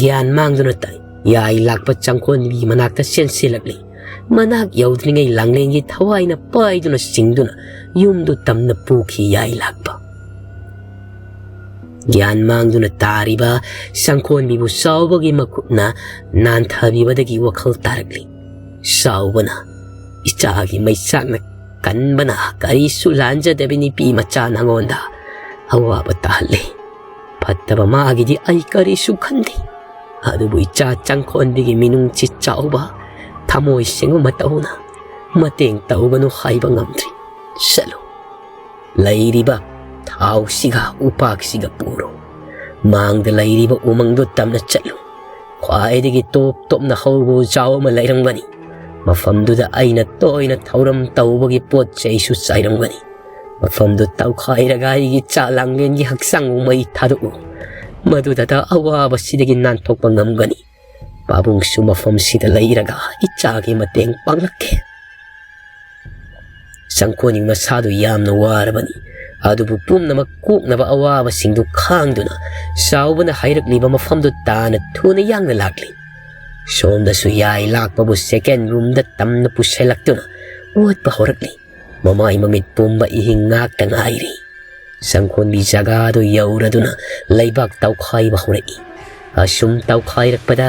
ꯒ꯭ꯌꯥꯟ ꯃꯥꯡꯗꯨꯅ ꯇꯥꯏ꯫ ꯌꯥꯏ ꯂꯥꯛꯄ ꯆꯪꯈꯣꯟꯕꯤꯒꯤ ꯃꯅꯥꯛꯇ ꯆꯦꯟꯁꯤꯜꯂꯛꯂꯤ꯫ ꯃꯅꯥꯛ ꯌꯧꯗ꯭ꯔꯤꯉꯩ ꯂꯥꯡꯂꯦꯟꯒꯤ ꯊꯋꯥꯏꯅ ꯄꯥꯏꯗꯨꯅ ꯆꯤꯡꯗꯨꯅ ꯌꯨꯝꯗꯨ ꯇꯝꯅ ꯄꯨꯈꯤ ꯌꯥꯏ ꯂꯥꯛꯄ꯫ ꯒ꯭ꯌꯥꯟ ꯃꯥꯡꯗꯨꯅ ꯇꯥꯔꯤꯕ ꯆꯪꯈꯣꯟꯕꯤꯕꯨ ꯆꯥꯎꯕꯒꯤ ꯃꯈꯨꯠꯅ ꯅꯥꯟꯊꯕꯤꯕꯗꯒꯤ ꯋꯥꯈꯜ ꯇꯥꯔꯛꯂꯤ꯫ ꯆꯥꯎꯕꯅ, "ꯏꯆꯥꯒꯤ ꯃꯩꯆꯥꯛꯅ ꯀꯟꯕꯅ ꯀꯔꯤꯁꯨ ꯂꯥꯟꯖꯗꯕꯤ ꯅꯨꯄꯤ ꯃꯆꯥ ꯅꯉꯣꯟꯗ ꯑꯋꯥꯕ ꯇꯥꯍꯜꯂꯦ꯫ ꯐꯠꯇꯕ ꯃꯥꯒꯤꯗꯤ ꯑꯩ ꯀꯔꯤꯁꯨ ꯈꯟꯗꯦ꯫ ꯑꯗꯨꯕꯨ ꯏꯆꯥ ꯆꯪꯈꯣꯟꯕꯤꯒꯤ ꯃꯤꯅꯨꯡꯁꯤ ꯆꯥꯎꯕ, ꯊꯃꯣꯏ ꯁꯦꯡꯕ ꯃꯇꯧꯅ ꯃꯇꯦꯡ ꯇꯧꯒꯅꯨ ꯍꯥꯏꯕ ꯉꯝꯗ꯭ꯔꯤ꯫ ꯆꯠꯂꯨ꯫ ꯂꯩꯔꯤꯕ ꯊꯥꯎꯁꯤꯒ ꯎꯄꯥꯛꯁꯤꯒ ꯄꯨꯔꯣ꯫ ꯃꯥꯡꯗ ꯂꯩꯔꯤꯕ ꯎꯃꯪꯗꯨ ꯇꯝꯅ ꯆꯠꯂꯨ꯫ ꯈ꯭ꯋꯥꯏꯗꯒꯤ ꯇꯣꯞ ꯇꯣꯞꯅ ꯍꯧꯕ ꯎꯖꯥꯎ ꯑꯃ ꯂꯩꯔꯝꯒꯅꯤ꯫ ꯃꯐꯝꯗꯨꯗ ꯑꯩꯅ ꯇꯣꯏꯅ ꯊꯧꯔꯝ ꯇꯧꯕꯒꯤ ꯄꯣꯠ ꯆꯩꯁꯨ ꯆꯥꯏꯔꯝꯒꯅꯤ꯫ ꯃꯐꯝꯗꯨ ꯇꯧꯈꯥꯏꯔꯒ ꯑꯩꯒꯤ ꯆꯥ ꯂꯥꯡꯂꯦꯟꯒꯤ ꯍꯛꯆꯥꯡꯕꯨ ꯃꯩ ꯊꯥꯗꯣꯛꯎ꯫ ꯃꯗꯨꯗꯇ ꯑꯋꯥꯕꯁꯤꯗꯒꯤ ꯅꯥꯟꯊꯣꯛꯄ ꯉꯝꯒꯅꯤ꯫ ꯄꯥꯕꯨꯡꯁꯨ ꯃꯐꯝꯁꯤꯗ ꯂꯩꯔꯒ ꯏꯆꯥꯒꯤ ꯃꯇꯦꯡ ꯄꯥꯡꯂꯛꯀꯦ꯫" ꯆꯪꯈꯣꯟꯕꯤ ꯃꯁꯥꯗꯨ ꯌꯥꯝꯅ ꯋꯥꯔꯕꯅꯤ꯫ ꯑꯗꯨꯕꯨ ꯄꯨꯝꯅꯃꯛ ꯀꯣꯛꯅꯕ ꯑꯋꯥꯕꯁꯤꯡꯗꯨ ꯈꯥꯡꯗꯨꯅ ꯆꯥꯎꯕꯅ ꯍꯥꯏꯔꯛꯂꯤꯕ ꯃꯐꯝꯗꯨ ꯇꯥꯅ ꯊꯨꯅ ꯌꯥꯡꯅ ꯂꯥꯛꯂꯤ꯫ ꯁꯣꯝꯗꯁꯨ ꯌꯥꯏ ꯂꯥꯛꯄꯕꯨ ꯁꯦꯀꯦꯟ ꯔꯨꯝꯗ ꯇꯝꯅ ꯄꯨꯁꯤꯜꯂꯛꯇꯨꯅ ꯑꯣꯠꯄ ꯍꯧꯔꯛꯂꯤ꯫ ꯃꯃꯥꯏ ꯃꯃꯤꯠ ꯄꯨꯝꯕ ꯏꯍꯤꯡ ꯉꯥꯛꯇ ꯉꯥꯏꯔꯤ꯫ ꯆꯪꯈꯣꯟꯕꯤ ꯖꯒꯥꯗꯨ ꯌꯧꯔꯗꯨꯅ ꯂꯩꯕꯥꯛ ꯇꯧꯈꯥꯏꯕ ꯍꯧꯔꯛꯏ꯫ ꯑꯁꯨꯝ ꯇꯧꯈꯥꯏꯔꯛꯄꯗ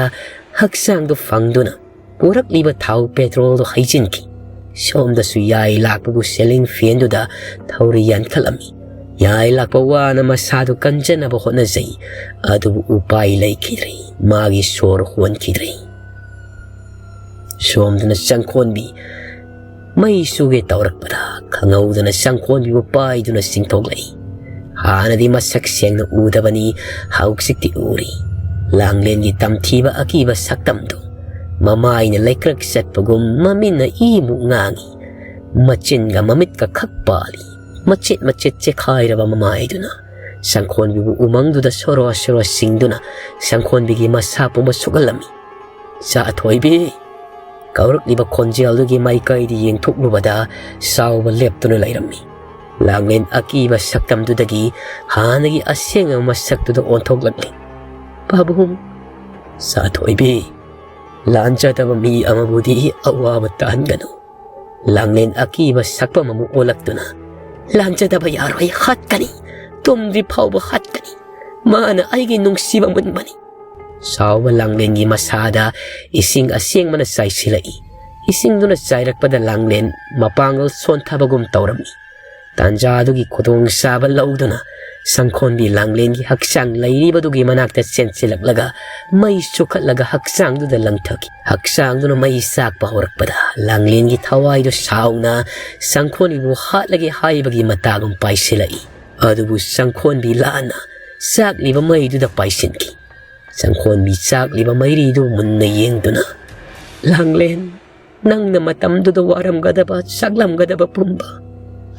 ꯍꯛꯆꯥꯡꯗꯨ ꯐꯪꯗꯨꯅ ꯄꯨꯔꯛꯂꯤꯕ ꯊꯥꯎ ꯄꯦꯇ꯭ꯔꯣꯜꯗꯨ ꯍꯩꯖꯤꯟꯈꯤ꯫ ꯁꯣꯝꯗꯁꯨ ꯌꯥꯏ ꯂꯥꯛꯄꯕꯨ ꯁꯦꯂꯤꯡ ꯐꯦꯟꯗꯨꯗ ꯊꯧꯔꯤ ꯌꯥꯟꯈꯠꯂꯝꯃꯤ꯫ ꯌꯥꯏ ꯂꯥꯛꯄ ꯋꯥꯅ ꯃꯁꯥꯗꯨ ꯀꯟꯖꯅꯕ ꯍꯣꯠꯅꯖꯩ, ꯑꯗꯨꯕꯨ ꯎꯄꯥꯏ ꯂꯩꯈꯤꯗ꯭ꯔꯦ꯫ ꯃꯥꯒꯤ ꯁꯣꯔ ꯍꯣꯟꯈꯤꯗ꯭ꯔꯦ꯫ ꯁꯣꯝꯗꯅ ꯆꯪꯈꯣꯟꯕꯤ ꯃꯩ ꯆꯨꯒꯦ ꯇꯧꯔꯛꯄꯗ ꯈꯪꯍꯧꯗꯅ ꯆꯪꯈꯣꯟꯕꯤꯕꯨ ꯄꯥꯏꯗꯨꯅ ꯆꯤꯡꯊꯣꯛꯂꯛꯏ꯫ ꯍꯥꯟꯅꯗꯤ ꯃꯁꯛ ꯁꯦꯡꯅ ꯎꯗꯕꯅꯤ, ꯍꯧꯖꯤꯛꯇꯤ ꯎꯔꯤ꯫ ꯂꯥꯡꯂꯦꯟꯒꯤ ꯇꯝꯊꯤꯕ ꯑꯀꯤꯕ ꯁꯛꯇꯝꯗꯨ ꯃꯃꯥꯏꯅ ꯂꯩꯀ꯭ꯔꯛ ꯆꯠꯄꯒꯨꯝ ꯃꯃꯤꯠꯅ ꯏꯃꯨꯛ ꯉꯥꯡꯏ꯫ ꯃꯆꯤꯟꯒ ꯃꯃꯤꯠꯀ ꯈꯛ ꯄꯥꯜꯂꯤ꯫ ꯃꯆꯦꯠ ꯃꯆꯦꯠ ꯆꯦꯈꯥꯏꯔꯕ ꯃꯃꯥꯏꯗꯨꯅ ꯁꯪꯈꯣꯟꯕꯤꯕꯨ ꯎꯃꯪꯗꯨꯗ ꯁꯣꯔꯣ ꯁꯣꯔꯣ ꯆꯤꯡꯗꯨꯅ ꯁꯪꯈꯣꯟꯕꯤꯒꯤ ꯃꯁꯥ ꯄꯨꯝꯕ ꯁꯨꯛꯍꯜꯂꯝꯃꯤ꯫ "ꯆꯥꯊꯣꯏꯕꯤ!" ꯀꯧꯔꯛꯂꯤꯕ ꯈꯣꯟꯖꯦꯜꯗꯨꯒꯤ ꯃꯥꯏꯀꯩꯗ ꯌꯦꯡꯊꯣꯛꯂꯨꯕꯗ ꯆꯥꯎꯕ ꯂꯦꯞꯇꯨꯅ ꯂꯩꯔꯝꯃꯤ꯫ ꯂꯥꯡꯂꯦꯟ ꯑꯀꯤꯕ ꯁꯛꯇꯝꯗꯨꯗꯒꯤ ꯍꯥꯟꯅꯒꯤ ꯑꯁꯦꯡꯕ ꯃꯁꯛꯇꯨꯗ ꯑꯣꯟꯊꯣꯛꯂꯛꯂꯤ꯫ "ꯄꯥꯕꯨꯡ!" "ꯆꯥꯊꯣꯏꯕꯤ, ꯂꯥꯟꯖꯗꯕ ꯃꯤ ꯑꯃꯕꯨꯗꯤ ꯑꯋꯥꯕ ꯇꯥꯍꯟꯒꯅꯨ꯫" ꯂꯥꯡꯂꯦꯟ ꯑꯀꯤꯕ ꯁꯛꯐꯝ ꯑꯃ ꯑꯣꯜꯂꯛꯇꯨꯅ, "ꯂꯥꯟꯖꯗꯕ ꯌꯥꯔꯣꯏ, ꯍꯥꯠꯀꯅꯤ, ꯇꯨꯝꯗ꯭ꯔꯤ ꯐꯥꯎꯕ ꯍꯥꯠꯀꯅꯤ, ꯃꯥꯅ ꯑꯩꯒꯤ ꯅꯨꯡꯁꯤꯕ ꯃꯨꯟꯕꯅꯤ꯫" ꯆꯥꯎꯕ ꯂꯥꯡꯂꯦꯟꯒꯤ ꯃꯁꯥꯗ ꯏꯁꯤꯡ ꯑꯁꯦꯡꯕꯅ ꯆꯥꯏꯁꯤꯜꯂꯛꯏ꯫ ꯏꯁꯤꯡꯗꯨꯅ ꯆꯥꯏꯔꯛꯄꯗ ꯂꯥꯡꯂꯦꯟ ꯃꯄꯥꯡꯒꯜ ꯁꯣꯟꯊꯕꯒꯨꯝ ꯇꯧꯔꯝꯃꯤ꯫ ꯇꯥꯟꯖꯥꯗꯨꯒꯤ ꯈꯨꯗꯣꯡꯆꯥꯕ ꯂꯧꯗꯨꯅ ꯁꯪꯈꯣꯟꯕꯤ ꯂꯥꯡꯂꯦꯟꯒꯤ ꯍꯛꯆꯥꯡ ꯂꯩꯔꯤꯕꯗꯨꯒꯤ ꯃꯅꯥꯛꯇ ꯆꯦꯟꯁꯤꯜꯂꯛꯂꯒ ꯃꯩ ꯆꯨꯈꯠꯂꯒ ꯍꯛꯆꯥꯡꯗꯨꯗ ꯂꯪꯊꯈꯤ꯫ ꯍꯛꯆꯥꯡꯗꯨꯅ ꯃꯩ ꯆꯥꯛꯄ ꯍꯧꯔꯛꯄꯗ ꯂꯥꯡꯂꯦꯟꯒꯤ ꯊꯋꯥꯏꯗꯨ ꯁꯥꯎꯅ ꯁꯪꯈꯣꯟꯕꯤꯕꯨ ꯍꯥꯠꯂꯒꯦ ꯍꯥꯏꯕꯒꯤ ꯃꯇꯥꯒꯨꯝ ꯄꯥꯏꯁꯤꯜꯂꯛꯏ꯫ ꯑꯗꯨꯕꯨ ꯁꯪꯈꯣꯟꯕꯤ ꯂꯥꯟꯅ ꯆꯥꯛꯂꯤꯕ ꯃꯩꯗꯨꯗ ꯄꯥꯏꯁꯤꯟꯈꯤ꯫ ꯁꯪꯈꯣꯟꯕꯤ ꯆꯥꯛꯂꯤꯕ ꯃꯩꯔꯤꯗꯨ ꯃꯨꯟꯅ ꯌꯦꯡꯗꯨꯅ, "ꯂꯥꯡꯂꯦꯟ, ꯅꯪꯅ ꯃꯇꯝꯗꯨꯗ ꯋꯥꯔꯝꯒꯗꯕ, ꯆꯥꯛꯂꯝꯒꯗꯕ ꯄꯨꯝꯕ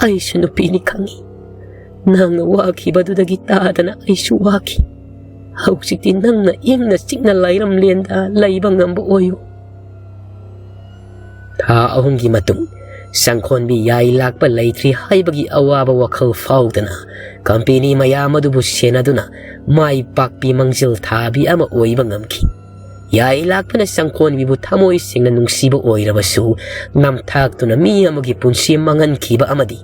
ꯑꯩꯁꯨ ꯅꯨꯄꯤꯅꯤ ꯈꯪꯏ꯫ ꯅꯪꯅ ꯋꯥꯈꯤꯕꯗꯨꯗꯒꯤ ꯇꯥꯗꯅ ꯑꯩꯁꯨ ꯋꯥꯈꯤ꯫ ꯍꯧꯖꯤꯛꯇꯤ ꯅꯪꯅ ꯏꯪꯅ ꯆꯤꯛꯅ ꯂꯩꯔꯝꯂꯦꯟꯗ ꯂꯩꯕ ꯉꯝꯕ ꯑꯣꯏꯌꯨ꯫" ꯊꯥ ꯑꯍꯨꯝꯒꯤ ꯃꯇꯨꯡ ꯁꯪꯈꯣꯟꯕꯤ ꯌꯥꯏ ꯂꯥꯛꯄ ꯂꯩꯇ꯭ꯔꯤ ꯍꯥꯏꯕꯒꯤ ꯑꯋꯥꯕ ꯋꯥꯈꯜ ꯐꯥꯎꯗꯅ ꯀꯝꯄꯦꯅꯤ ꯃꯌꯥꯝ ꯑꯗꯨꯕꯨ ꯁꯦꯟꯅꯗꯨꯅ ꯃꯥꯏ ꯄꯥꯛꯄꯤ ꯃꯥꯡꯖꯤꯜ ꯊꯥꯕꯤ ꯑꯃ ꯑꯣꯏꯕ ꯉꯝꯈꯤ꯫ ꯌꯥꯏ ꯂꯥꯛꯄꯅ ꯁꯪꯈꯣꯟꯕꯤꯕꯨ ꯊꯃꯣꯏ ꯁꯦꯡꯅ ꯅꯨꯡꯁꯤꯕ ꯑꯣꯏꯔꯕꯁꯨ ꯅꯝꯊꯥꯛꯇꯨꯅ ꯃꯤ ꯑꯃꯒꯤ ꯄꯨꯟꯁꯤ ꯃꯥꯡꯍꯟꯈꯤꯕ ꯑꯃꯗꯤ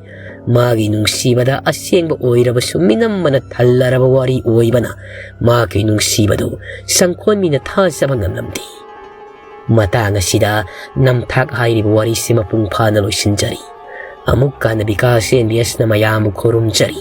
ꯃꯥꯒꯤ ꯅꯨꯡꯁꯤꯕꯗ ꯑꯁꯦꯡꯕ ꯑꯣꯏꯔꯕꯁꯨ ꯃꯤꯅꯝꯕꯅ ꯊꯜꯂꯔꯕ ꯋꯥꯔꯤ ꯑꯣꯏꯕꯅ ꯃꯥꯒꯤ ꯅꯨꯡꯁꯤꯕꯗꯨ ꯁꯪꯈꯣꯟꯕꯤꯅ ꯊꯥꯖꯕ ꯉꯝꯂꯝꯗꯦ꯫ ꯃꯇꯥꯡ ꯑꯁꯤꯗ ꯅꯝꯊꯥꯛ ꯍꯥꯏꯔꯤꯕ ꯋꯥꯔꯤꯁꯤ ꯃꯄꯨꯡ ꯐꯥꯅ ꯂꯣꯏꯁꯤꯟꯖꯔꯤ꯫ ꯑꯃꯨꯛꯀ ꯍꯟꯅ ꯕꯤꯀꯥꯁ ꯑꯦꯝ ꯕꯤ ꯑꯦꯁꯅ ꯃꯌꯥꯝꯕꯨ ꯈꯨꯔꯨꯝꯖꯔꯤ꯫